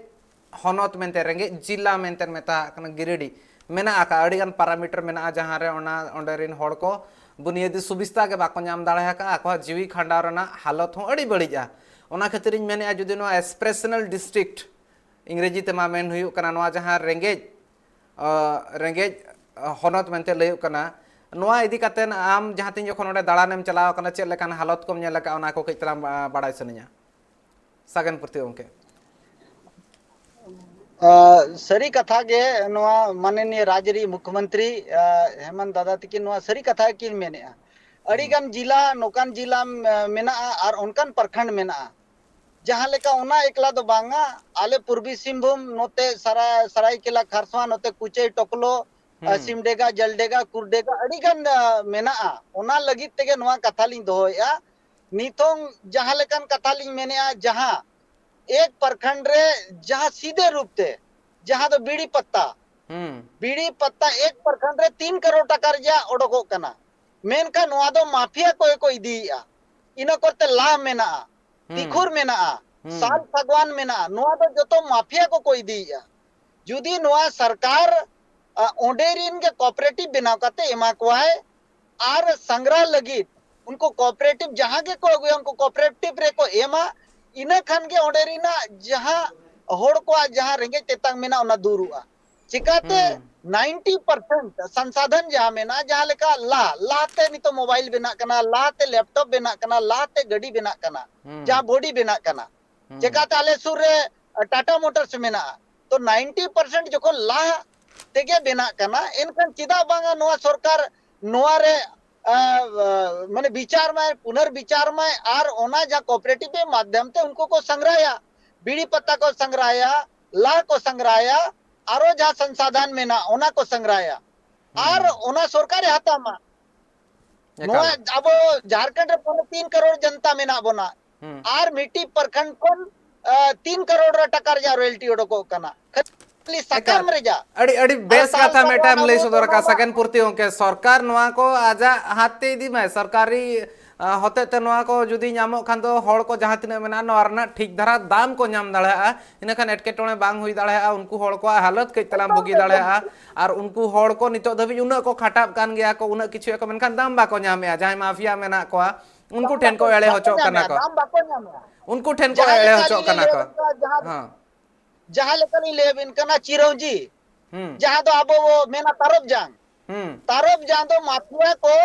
ᱦᱚᱱᱚᱛ ᱢᱮᱱᱛᱮ, ᱨᱮᱸᱜᱮᱡ ᱡᱤᱞᱟ ᱢᱮᱱᱛᱮ ᱢᱮᱛᱟᱜ ᱠᱟᱱᱟ ᱜᱤᱨᱤᱰᱤ, ᱢᱮᱱᱟᱜ ᱟᱠᱟᱫ ᱟᱹᱰᱤᱜᱟᱱ ᱯᱟᱨᱟᱢᱤᱴᱟᱨ ᱢᱮᱱᱟᱜᱼᱟ, ᱡᱟᱦᱟᱸ ᱨᱮ ᱚᱱᱟ ᱚᱸᱰᱮ ᱨᱮᱱ ᱦᱚᱲ ᱠᱚ ᱵᱩᱱᱤᱭᱟᱹᱫᱤ ᱥᱩᱵᱤᱥᱛᱟ ᱜᱮ ᱵᱟᱠᱚ ᱧᱟᱢ ᱫᱟᱲᱮ ᱟᱠᱟᱫᱼᱟ, ᱟᱠᱚᱣᱟᱜ ᱡᱤᱣᱤ ᱠᱷᱟᱸᱰᱟᱣ ᱨᱮᱱᱟᱜ ᱦᱟᱞᱚᱛ ᱦᱚᱸ ᱟᱹᱰᱤ ᱵᱟᱹᱲᱤᱡᱼᱟ᱾ ᱚᱱᱟ ᱠᱷᱟᱹᱛᱤᱨᱤᱧ ᱢᱮᱱᱮᱫᱼᱟ, ᱡᱩᱫᱤ ᱱᱚᱣᱟ ᱮᱥᱯᱤᱨᱮᱥᱚᱱᱟᱞ ᱰᱤᱥᱴᱨᱤᱠᱴ, ᱤᱝᱨᱮᱡᱤ ᱛᱮᱢᱟ ᱢᱮᱱ ᱦᱩᱭᱩᱜ ᱠᱟᱱᱟ ᱱᱚᱣᱟ ᱡᱟᱦᱟᱸ ᱨᱮᱸᱜᱮᱡ, ᱟᱸ, ᱨᱮᱸᱜᱮᱡ ᱦᱚᱱᱚᱛ ᱢᱮᱱᱛᱮ ᱞᱟᱹᱭᱚᱜ ᱠᱟᱱᱟ, ᱱᱚᱣᱟ ᱤᱫᱤ ᱠᱟᱛᱮ ᱟᱢ ᱡᱟᱦᱟᱸ ᱛᱤᱱ ᱡᱚᱠᱷᱚᱱ ᱚᱸᱰᱮ ᱫᱟᱬᱟᱱᱮᱢ ᱪᱟᱞᱟᱣ ᱟᱠᱟᱱᱟ, ᱪᱮᱫ ᱞᱮᱠᱟᱱ ᱦᱟᱞᱚᱛ ᱠᱚᱢ ᱧᱮᱞ ᱟᱠᱟᱫᱼᱟ, ᱚᱱᱟ ᱠᱚ ᱠᱟᱹᱡ ᱛᱟᱞᱟᱝ, ᱟᱸ, ᱵᱟᱲᱟᱭ ᱥᱟᱱᱟᱧᱟ᱾ ᱥᱟᱜᱮᱱ ᱯᱩᱨᱛᱤ ᱜᱚᱢᱠᱮ᱾ ᱟᱸ, ᱥᱟᱹᱨᱤ ᱠᱟᱛᱷᱟ ᱜᱮ, ᱱᱚᱣᱟ ᱢᱟᱱᱚᱱᱤᱭᱚ ᱨᱟᱡᱽᱟᱹᱨᱤ ᱢᱩᱠᱷᱭᱚᱢᱚᱱᱛᱨᱤ, ᱟᱸ, ᱦᱮᱢᱚᱱᱛ ᱫᱟᱫᱟ ᱛᱟᱹᱠᱤᱱ ᱱᱚᱣᱟ ᱥᱟᱹᱨᱤ ᱠᱟᱛᱷᱟ ᱜᱮᱠᱤᱱ ᱢᱮᱱᱮᱫᱼᱟ᱾ ᱟᱹᱰᱤ ᱜᱟᱱ ᱡᱤᱞᱟ, ᱱᱚᱝᱠᱟᱱ ᱡᱤᱞᱟ, ᱟᱸ, ᱢᱮᱱᱟᱜᱼᱟ ᱟᱨ ᱚᱱᱠᱟᱱ ᱯᱨᱚᱠᱷᱚᱸᱰ ᱢᱮᱱᱟᱜᱼᱟ᱾ ᱡᱟᱦᱟᱸ ᱞᱮᱠᱟ ᱚᱱᱟ ᱮᱠᱞᱟ ᱫᱚ ᱵᱟᱝᱟ, ᱟᱞᱮ ᱯᱩᱨᱵᱤ ᱥᱤᱝᱵᱷᱩᱢ ᱱᱚᱛᱮ ᱥᱟᱨᱟ-, ᱥᱟᱨᱟᱭᱠᱮᱞᱟ ᱠᱷᱟᱨᱥᱚᱣᱟ, ᱱᱚᱛᱮ ᱠᱩᱪᱟᱹᱭ ᱴᱚᱠᱞᱚ, ᱟᱨ ᱥᱤᱢᱰᱮᱜᱟ, ᱡᱟᱞᱰᱮᱜᱟ, ᱠᱩᱨᱰᱮᱜᱟ ᱟᱹᱰᱤ ᱜᱟᱱ, ᱟᱸ, ᱢᱮᱱᱟᱜᱼᱟ᱾ ᱚᱱᱟ ᱞᱟᱹᱜᱤᱫ ᱛᱮᱜᱮ ᱱᱚᱣᱟ ᱠᱟᱛᱷᱟ ᱞᱤᱧ ᱫᱚᱦᱚᱭᱮᱫᱼᱟ᱾ ᱱᱤᱛᱚᱝ ᱡᱟᱦᱟᱸ ᱞᱮᱠᱟᱱ ᱠᱟᱛᱷᱟ ᱞᱤᱧ ᱢᱮᱱᱮᱫᱼᱟ, ᱡᱟᱦᱟᱸ ᱮᱠ ᱯᱨᱚᱠᱷᱚᱸᱰ ᱨᱮ ᱡᱟᱦᱟᱸ ᱥᱤᱫᱷᱮ ᱨᱩᱯ ᱛᱮ ᱡᱟᱦᱟᱸ ᱫᱚ ᱵᱤᱲᱤ ᱯᱟᱛᱟ, ᱦᱩᱸ᱾ ᱵᱤᱲᱤ ᱯᱟᱛᱟ ᱮᱠ ᱯᱨᱚᱠᱷᱚᱸᱰ ᱨᱮ ᱛᱤᱱ ᱠᱟᱨᱳᱲ ᱴᱟᱠᱟ ᱨᱮᱭᱟᱜ ᱚᱰᱚᱠᱚᱜ ᱠᱟᱱᱟ, ᱢᱮᱱᱠᱷᱟᱱ ᱱᱚᱣᱟ ᱫᱚ ᱢᱟᱯᱷᱤᱭᱟ ᱠᱚᱜᱮ ᱠᱚ ᱤᱫᱤᱭᱮᱫᱼᱟ᱾ ᱤᱱᱟᱹ ᱠᱚᱨᱛᱮ ᱞᱟᱦ ᱢᱮᱱᱟᱜᱼᱟ, ᱦᱩᱸ᱾ ᱛᱤᱠᱷᱩᱨ ᱢᱮᱱᱟᱜᱼᱟ, ᱦᱩᱸ᱾ ᱥᱟᱞ ᱥᱟᱜᱣᱟᱱ ᱢᱮᱱᱟᱜᱼᱟ, ᱱᱚᱣᱟ ᱫᱚ ᱡᱚᱛᱚ ᱢᱟᱯᱷᱤᱭᱟ ᱠᱚᱠᱚ ᱤᱫᱤᱭᱮᱫᱼᱟ᱾ ᱡᱩᱫᱤ ᱱᱚᱣᱟ ᱥᱚᱨᱠᱟᱨ, ᱟ, ᱚᱸᱰᱮ ᱨᱤᱱ ᱜᱮ ᱠᱚᱯᱟᱨᱮᱴᱤᱵᱷ ᱵᱮᱱᱟᱣ ᱠᱟᱛᱮ ᱮᱢᱟ ᱠᱚᱣᱟᱭ ᱟᱨ ᱥᱟᱸᱜᱽᱨᱟ ᱞᱟᱹᱜᱤᱫ ᱩᱱᱠᱩ ᱠᱚᱯᱟᱨᱮᱴᱤᱵᱷ ᱡᱟᱦᱟᱸ ᱜᱮᱠᱚ ᱟᱹᱜᱩᱭᱟ, ᱩᱱᱠᱩ ᱠᱚᱯᱟᱨᱮᱴᱤᱵᱷ ᱨᱮᱠᱚ ᱮᱢᱟ, ᱤᱱᱟᱹ ᱠᱷᱟᱱ ᱜᱮ ᱚᱸᱰᱮ ᱨᱮᱱᱟᱜ ᱡᱟᱦᱟᱸ ᱦᱚᱲ ᱠᱚᱣᱟᱜ ᱡᱟᱦᱟᱸ ᱨᱮᱸᱜᱮᱡ ᱛᱮᱛᱟᱝ ᱢᱮᱱᱟᱜᱼᱟ, ᱚᱱᱟ ᱫᱩᱨᱩᱜᱼᱟ᱾ ᱪᱤᱠᱟᱛᱮ? ᱦᱩᱸ᱾ ᱱᱟᱭᱤᱱᱴᱤ ᱯᱟᱨᱥᱮᱱᱴ ᱥᱚᱝᱥᱟᱫᱷᱚᱱ ᱡᱟᱦᱟᱸ ᱢᱮᱱᱟᱜᱼᱟ, ᱡᱟᱦᱟᱸ ᱞᱮᱠᱟ ᱞᱟ, ᱞᱟ ᱛᱮ ᱱᱤᱛᱚᱜ ᱢᱳᱵᱟᱭᱤᱞ ᱵᱮᱱᱟᱜ ᱠᱟᱱᱟ, ᱞᱟ ᱛᱮ ᱞᱮᱯᱴᱚᱯ ᱵᱮᱱᱟᱜ ᱠᱟᱱᱟ, ᱞᱟ ᱛᱮ ᱜᱟᱹᱰᱤ ᱵᱮᱱᱟᱜ ᱠᱟᱱᱟ, ᱦᱩᱸ᱾ ᱡᱟᱦᱟᱸ ᱵᱚᱰᱤ ᱵᱮᱱᱟᱜ ᱠᱟᱱᱟ, ᱦᱩᱸ᱾ ᱪᱮᱠᱟᱛᱮ ᱟᱞᱮ ᱥᱩᱨ ᱨᱮ ᱴᱟᱴᱟ ᱢᱳᱴᱚᱨᱥ ᱢᱮᱱᱟᱜᱼᱟ? ᱛᱚ ᱱᱟᱭᱤᱱᱴᱤ ᱯᱟᱨᱥᱮᱱᱴ ᱡᱚᱠᱷᱚᱱ ᱞᱟ ᱛᱮᱜᱮ ᱵᱮᱱᱟᱜ ᱠᱟᱱᱟ, ᱮᱱᱠᱷᱟᱱ ᱪᱮᱫᱟᱜ ᱵᱟᱝᱟ ᱱᱚᱣᱟ ᱥᱚᱨᱠᱟᱨ ᱱᱚᱣᱟ ᱨᱮ, ᱟ, ᱟ, ᱢᱟᱱᱮ ᱵᱤᱪᱟᱨ ᱢᱟᱭ, ᱯᱩᱱᱟᱨᱵᱤᱪᱟᱨ ᱢᱟᱭ, ᱟᱨ ᱚᱱᱟ ᱡᱟᱦᱟᱸ ᱠᱚᱯᱟᱨᱮᱴᱤᱵᱷ ᱢᱟᱫᱽᱫᱷᱚᱢ ᱛᱮ ᱩᱱᱠᱩ ᱠᱚ ᱥᱟᱝᱜᱽᱨᱟᱭᱟ, ᱵᱤᱲᱤ ᱯᱟᱛᱟ ᱠᱚ ᱥᱟᱝᱜᱽᱨᱟᱭᱟ, ᱞᱟ ᱠᱚ ᱥᱟᱝᱜᱽᱨᱟᱭᱟ, ᱟᱨᱚ ᱡᱟᱦᱟᱸ ᱥᱚᱝᱥᱟᱫᱷᱟᱱ ᱢᱮᱱᱟᱜᱼᱟ, ᱚᱱᱟ ᱠᱚ ᱥᱟᱝᱜᱽᱨᱟᱭᱟ᱾ ᱦᱩᱸ, ᱟᱨ ᱦᱩᱸ᱾ ᱚᱱᱟ ᱥᱚᱨᱠᱟᱨᱮ ᱦᱟᱛᱟᱣ ᱢᱟ᱾ ᱮᱠᱟᱞ᱾ ᱱᱚᱣᱟ ᱟᱵᱚ ᱡᱷᱟᱲᱠᱷᱚᱸᱰ ᱨᱮ ᱯᱚᱱᱮ ᱛᱤᱱ ᱠᱟᱨᱳᱲ ᱡᱚᱱᱛᱟ ᱢᱮᱱᱟᱜ ᱵᱚᱱᱟ᱾ ᱦᱩᱸ᱾ ᱟᱨ ᱢᱤᱫᱴᱤᱡ ᱯᱨᱚᱠᱷᱚᱸᱰ ᱠᱷᱚᱱ, ᱟ, ᱛᱤᱱ ᱠᱟᱨᱳᱲ ᱨᱮ ᱴᱟᱠᱟ ᱨᱮᱭᱟᱜ ᱨᱚᱭᱮᱞᱴᱤ ᱚᱰᱚᱠᱚᱜ ᱠᱟᱱᱟ᱾ ᱠᱷᱟᱹᱞᱤ ᱥᱟᱠᱟᱢ ᱮᱠᱟᱞ᱾ ᱨᱮᱭᱟᱜ᱾ ᱟᱹᱰᱤ, ᱟᱹᱰᱤ ᱟᱨ ᱵᱮᱥ ᱥᱟᱞ ᱠᱟᱛᱷᱟ ᱥᱟᱞ ᱢᱤᱫᱴᱟᱝ ᱮᱢ ᱱᱚᱣᱟ ᱞᱟᱹᱭ ᱫᱚ ᱥᱚᱫᱚᱨ ᱱᱚᱣᱟ ᱟᱠᱟᱫ, ᱫᱚ ᱥᱟᱜᱮᱱ ᱯᱩᱨᱛᱤ ᱜᱚᱢᱠᱮ᱾ ᱥᱚᱨᱠᱟᱨ ᱱᱚᱣᱟ ᱠᱚ ᱟᱡᱟᱜ ᱦᱟᱛ ᱛᱮ ᱤᱫᱤ ᱢᱟᱭ, ᱥᱚᱨᱠᱟᱨᱤ, ᱟ, ᱦᱚᱛᱮᱡ ᱛᱮ ᱱᱚᱣᱟ ᱠᱚ ᱡᱩᱫᱤ ᱧᱟᱢᱚᱜ ᱠᱷᱟᱱ ᱫᱚ ᱦᱚᱲ ᱠᱚ ᱡᱟᱦᱟᱸ ᱛᱤᱱᱟᱹᱜ ᱢᱮᱱᱟᱜᱼᱟ, ᱱᱚᱣᱟ ᱨᱮᱱᱟᱜ ᱴᱷᱤᱠ ᱫᱷᱟᱨᱟ ᱫᱟᱢ ᱠᱚ ᱧᱟᱢ ᱫᱟᱲᱮᱭᱟᱜᱼᱟ, ᱤᱱᱟᱹ ᱠᱷᱟᱱ ᱮᱴᱠᱮᱴᱚᱬᱮ ᱵᱟᱝ ᱦᱩᱭ ᱫᱟᱲᱮᱭᱟᱜᱼᱟ, ᱩᱱᱠᱩ ᱦᱚᱲ ᱠᱚᱣᱟᱜ ᱦᱟᱞᱚᱛ ᱠᱟᱹᱡ ᱛᱟᱞᱟᱝ ᱮᱠᱫᱚᱢ, ᱵᱩᱜᱤ ᱮᱠᱫᱚᱢ, ᱫᱟᱲᱮᱭᱟᱜᱼᱟ᱾ ᱮᱠᱫᱚᱢ᱾ ᱟᱨ ᱩᱱᱠᱩ ᱦᱚᱲ ᱠᱚ ᱱᱤᱛᱚᱜ ᱫᱷᱟᱹᱵᱤᱡ ᱩᱱᱟᱹᱜ ᱠᱚ ᱠᱷᱟᱴᱟᱜ ᱠᱟᱱ ᱜᱮᱭᱟ ᱠᱚ, ᱩᱱᱟᱹᱜ ᱠᱤᱪᱷᱩᱭᱟᱠᱚ, ᱢᱮᱱᱠᱷᱟᱱ ᱫᱟᱢ ᱵᱟᱠᱚ ᱧᱟᱢᱮᱜᱼᱟ᱾ ᱡᱟᱦᱟᱸᱭ ᱢᱟᱯᱷᱤᱭᱟ ᱢᱮᱱᱟᱜ ᱠᱚᱣᱟ, ᱩᱱᱠᱩ ᱫᱟᱢ ᱴᱷᱮᱱ ᱠᱚ ᱵᱟᱠᱚ, ᱮᱲᱮ ᱵᱟᱠᱚ ᱦᱚᱪᱚᱜ ᱠᱟᱱᱟ ᱧᱟᱢᱮᱜᱼᱟ, ᱠᱚ᱾ ᱫᱟᱢ ᱵᱟᱠᱚ ᱧᱟᱢᱮᱜᱼᱟ᱾ ᱩᱱᱠᱩ ᱴᱷᱮᱱ ᱠᱚ ᱡᱟᱦᱟᱸ ᱮᱲᱮ ᱞᱮᱠᱟ ᱦᱚᱪᱚᱜ ᱞᱤᱧ ᱠᱟᱱᱟ ᱞᱟᱹᱭ ᱠᱚ᱾ ᱟᱵᱤᱱᱟ, ᱡᱟᱦᱟᱸ, ᱦᱮᱸ᱾ ᱡᱟᱦᱟᱸ ᱞᱮᱠᱟ ᱞᱤᱧ ᱞᱟᱹᱭ ᱟᱵᱤᱱ ᱠᱟᱱᱟ, ᱪᱤᱨᱚᱸᱡᱤ, ᱦᱩᱸ᱾ ᱡᱟᱦᱟᱸ ᱫᱚ ᱟᱵᱚ ᱵᱚ ᱢᱮᱱᱟ ᱛᱟᱨᱚᱵ ᱡᱟᱝ, ᱦᱩᱸ᱾ ᱛᱟᱨᱚᱵ ᱡᱟᱝ ᱫᱚ ᱢᱟᱯᱷᱤᱭᱟ ᱠᱚ,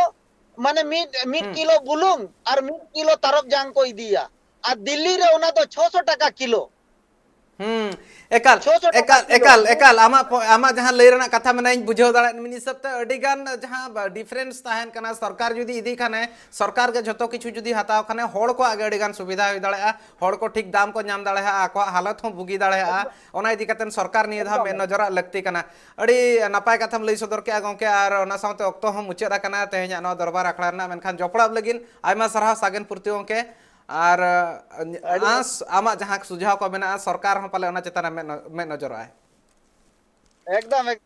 ᱢᱟᱱᱮ, ᱢᱤᱫ, ᱢᱤᱫ ᱦᱩᱸ᱾ ᱠᱤᱞᱳ ᱵᱩᱞᱩᱝ ᱟᱨ ᱢᱤᱫ ᱠᱤᱞᱳ ᱛᱟᱨᱚᱵ ᱡᱟᱝ ᱠᱚ ᱤᱫᱤᱭᱟ, ᱟᱨ ᱫᱤᱞᱞᱤ ᱨᱮ ᱚᱱᱟ ᱫᱚ ᱪᱷᱚᱥᱚ ᱴᱟᱠᱟ ᱠᱤᱞᱳ᱾ ᱦᱩᱸ, ᱮᱠᱟᱞ, ᱪᱷᱚᱥᱚ ᱴᱟᱠᱟ ᱮᱠᱟᱞ, ᱠᱤᱞᱳ᱾ ᱮᱠᱟᱞ, ᱮᱠᱟᱞ᱾ ᱟᱢᱟᱜ ᱯᱚ-, ᱟᱢᱟᱜ ᱡᱟᱦᱟᱸ ᱞᱟᱹᱭ ᱨᱮᱱᱟᱜ ᱠᱟᱛᱷᱟ ᱢᱮᱱᱟᱜᱼᱟ, ᱤᱧ ᱵᱩᱡᱷᱟᱹᱣ ᱫᱟᱲᱮᱭᱟᱜ, ᱢᱤᱫ ᱦᱤᱥᱟᱹᱵ ᱛᱮ ᱟᱹᱰᱤ ᱜᱟᱱ ᱡᱟᱦᱟᱸ ᱵᱟ-, difference ᱛᱟᱦᱮᱱ ᱠᱟᱱᱟ, ᱥᱚᱨᱠᱟᱨ ᱡᱩᱫᱤ ᱤᱫᱤ ᱠᱷᱟᱱᱮ, ᱥᱚᱨᱠᱟᱨ ᱜᱮ ᱡᱷᱚᱛᱚ ᱠᱤᱪᱷᱩ ᱡᱩᱫᱤ ᱦᱟᱛᱟᱣ ᱠᱷᱟᱱᱮ, ᱦᱚᱲ ᱠᱚᱣᱟᱜ ᱜᱮ ᱟᱹᱰᱤ ᱜᱟᱱ ᱥᱩᱵᱤᱫᱷᱟ ᱦᱩᱭ ᱫᱟᱲᱮᱭᱟᱜᱼᱟ, ᱦᱚᱲ ᱠᱚ ᱴᱷᱤᱠ ᱫᱟᱢ ᱠᱚ ᱧᱟᱢ ᱫᱟᱲᱮᱭᱟᱜᱼᱟ, ᱟᱠᱚᱣᱟᱜ ᱦᱟᱞᱚᱛ ᱦᱚᱸ ᱵᱩᱜᱤ ᱫᱟᱲᱮᱭᱟᱜᱼᱟ᱾ ᱮᱠᱫᱚᱢ᱾ ᱚᱱᱟ ᱤᱫᱤ ᱠᱟᱛᱮ ᱥᱚᱨᱠᱟᱨ ᱱᱤᱭᱟᱹ ᱫᱷᱟᱣ ᱮᱠᱫᱚᱢ, ᱢᱮᱫ ᱮᱠᱫᱚᱢ᱾ ᱱᱚᱡᱚᱨᱟᱜ ᱞᱟᱹᱠᱛᱤ ᱠᱟᱱᱟ᱾ ᱟᱹᱰᱤ ᱱᱟᱯᱟᱭ ᱠᱟᱛᱷᱟᱢ ᱞᱟᱹᱭ ᱥᱚᱫᱚᱨ ᱠᱮᱜᱼᱟ ᱜᱚᱢᱠᱮ, ᱟᱨ ᱚᱱᱟ ᱥᱟᱶᱛᱮ ᱚᱠᱛᱚ ᱦᱚᱸ ᱢᱩᱪᱟᱹᱫ ᱟᱠᱟᱱᱟ ᱛᱮᱦᱮᱧᱟᱜ ᱱᱚᱣᱟ ᱫᱚᱨᱵᱟᱨ ᱟᱠᱷᱲᱟ ᱨᱮᱱᱟᱜ, ᱢᱮᱱᱠᱷᱟᱱ ᱡᱚᱯᱲᱟᱣ ᱞᱟᱹᱜᱤᱫ ᱟᱭᱢᱟ ᱥᱟᱨᱦᱟᱣ ᱥᱟᱜᱮᱱ ᱯᱩᱨᱛᱤ ᱜᱚᱢᱠᱮ᱾ ᱟᱨ, ᱟᱹᱰᱤ ᱟᱸᱥ, ᱟᱢᱟᱜ ᱡᱟᱦᱟᱸ ᱥᱩᱡᱷᱟᱣ ᱠᱚ ᱢᱮᱱᱟᱜᱼᱟ, ᱥᱚᱨᱠᱟᱨ ᱦᱚᱸ ᱯᱟᱞᱮ ᱚᱱᱟ ᱪᱮᱛᱟᱱ ᱨᱮ ᱢᱮᱫ ᱱᱚ-, ᱢᱮᱫ ᱱᱚᱡᱚᱨᱟᱜᱼᱟᱭ᱾ ᱮᱠᱫᱚᱢ, ᱮᱠ-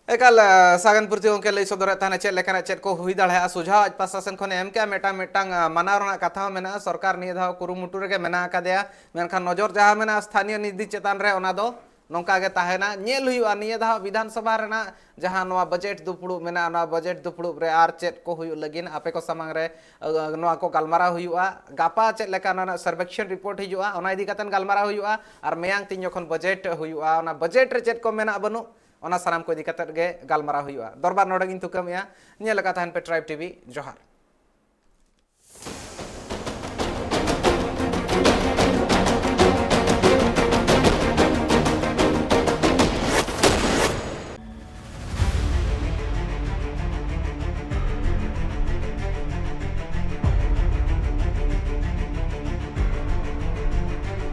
ᱮᱠᱟᱞ, ᱟ, ᱥᱟᱜᱮᱱ ᱯᱩᱨᱛᱤ ᱜᱚᱢᱠᱮ ᱞᱟᱹᱭ ᱥᱚᱫᱚᱨᱮᱫ ᱛᱟᱦᱮᱱᱟ, ᱪᱮᱫ ᱞᱮᱠᱟᱱᱟᱜ ᱪᱮᱫ ᱠᱚ ᱦᱩᱭ ᱫᱟᱲᱮᱭᱟᱜᱼᱟ, ᱥᱩᱡᱷᱟᱣ ᱟᱡ ᱯᱟᱥᱴᱟ ᱥᱮᱱ ᱠᱷᱚᱱᱮ ᱮᱢ ᱠᱮᱜᱼᱟ, ᱢᱤᱫᱴᱟᱝ, ᱢᱤᱫᱴᱟᱝ, ᱟ, ᱢᱟᱱᱟᱣ ᱨᱮᱱᱟᱜ ᱠᱟᱛᱷᱟ ᱦᱚᱸ ᱢᱮᱱᱟᱜᱼᱟ᱾ ᱥᱚᱨᱠᱟᱨ ᱱᱤᱭᱟᱹ ᱫᱷᱟᱣ ᱠᱩᱨᱩᱢᱩᱴᱩ ᱨᱮᱜᱮ ᱢᱮᱱᱟᱜ ᱟᱠᱟᱫᱮᱭᱟ, ᱢᱮᱱᱠᱷᱟᱱ ᱱᱚᱡᱚᱨ ᱡᱟᱦᱟᱸ ᱢᱮᱱᱟᱜᱼᱟ ᱥᱛᱷᱟᱱᱤᱭᱚ ᱱᱤᱫᱷᱤ ᱪᱮᱛᱟᱱ ᱨᱮ, ᱚᱱᱟ ᱫᱚ ᱱᱚᱝᱠᱟ ᱜᱮ ᱛᱟᱦᱮᱱᱟ᱾ ᱧᱮᱞ ᱦᱩᱭᱩᱜᱼᱟ ᱱᱤᱭᱟᱹ ᱫᱷᱟᱣ ᱵᱤᱫᱷᱟᱱ ᱥᱚᱵᱷᱟ ᱨᱮᱱᱟᱜ ᱡᱟᱦᱟᱸ ᱱᱚᱣᱟ ᱵᱟᱡᱮᱴ ᱫᱩᱯᱲᱩᱵ ᱢᱮᱱᱟᱜᱼᱟ, ᱱᱚᱣᱟ ᱵᱟᱡᱮᱴ ᱫᱩᱯᱲᱩᱵ ᱨᱮ ᱟᱨ ᱪᱮᱫ ᱠᱚ ᱦᱩᱭᱩᱜ ᱞᱟᱹᱜᱤᱫ ᱟᱯᱮ ᱠᱚ ᱥᱟᱢᱟᱝ ᱨᱮ, ᱟ, ᱱᱚᱣᱟ ᱠᱚ ᱜᱟᱞᱢᱟᱨᱟᱣ ᱦᱩᱭᱩᱜᱼᱟ᱾ ᱜᱟᱯᱟ ᱪᱮᱫ ᱞᱮᱠᱟ ᱚᱱᱟ ᱨᱮᱱᱟᱜ ᱥᱟᱨᱵᱮᱠᱷᱚᱱ ᱨᱤᱯᱳᱨᱴ ᱦᱤᱡᱩᱜᱼᱟ, ᱚᱱᱟ ᱤᱫᱤ ᱠᱟᱛᱮ ᱜᱟᱞᱢᱟᱨᱟᱣ ᱦᱩᱭᱩᱜᱼᱟ᱾ ᱟᱨ ᱢᱮᱭᱟᱝ ᱛᱤᱧ ᱡᱚᱠᱷᱚᱱ ᱵᱟᱡᱮᱴ ᱦᱩᱭᱩᱜᱼᱟ, ᱚᱱᱟ ᱵᱟᱡᱮᱴ ᱨᱮ ᱪᱮᱫ ᱠᱚ ᱢᱮᱱᱟᱜ ᱵᱟᱹᱱᱩᱜ, ᱚᱱᱟ ᱥᱟᱱᱟᱢ ᱠᱚ ᱤᱫᱤ ᱠᱟᱛᱮᱫ ᱜᱮ ᱜᱟᱞᱢᱟᱨᱟᱣ ᱦᱩᱭᱩᱜᱼᱟ᱾ ᱫᱚᱨᱵᱟᱨ ᱱᱚᱰᱮ ᱜᱤᱧ ᱛᱷᱩᱠᱟᱹᱢᱮᱜᱼᱟ᱾ ᱧᱮᱞ ᱟᱠᱟᱫ ᱛᱟᱦᱮᱱ ᱯᱮ Tribe T V᱾ ᱡᱚᱦᱟᱨ᱾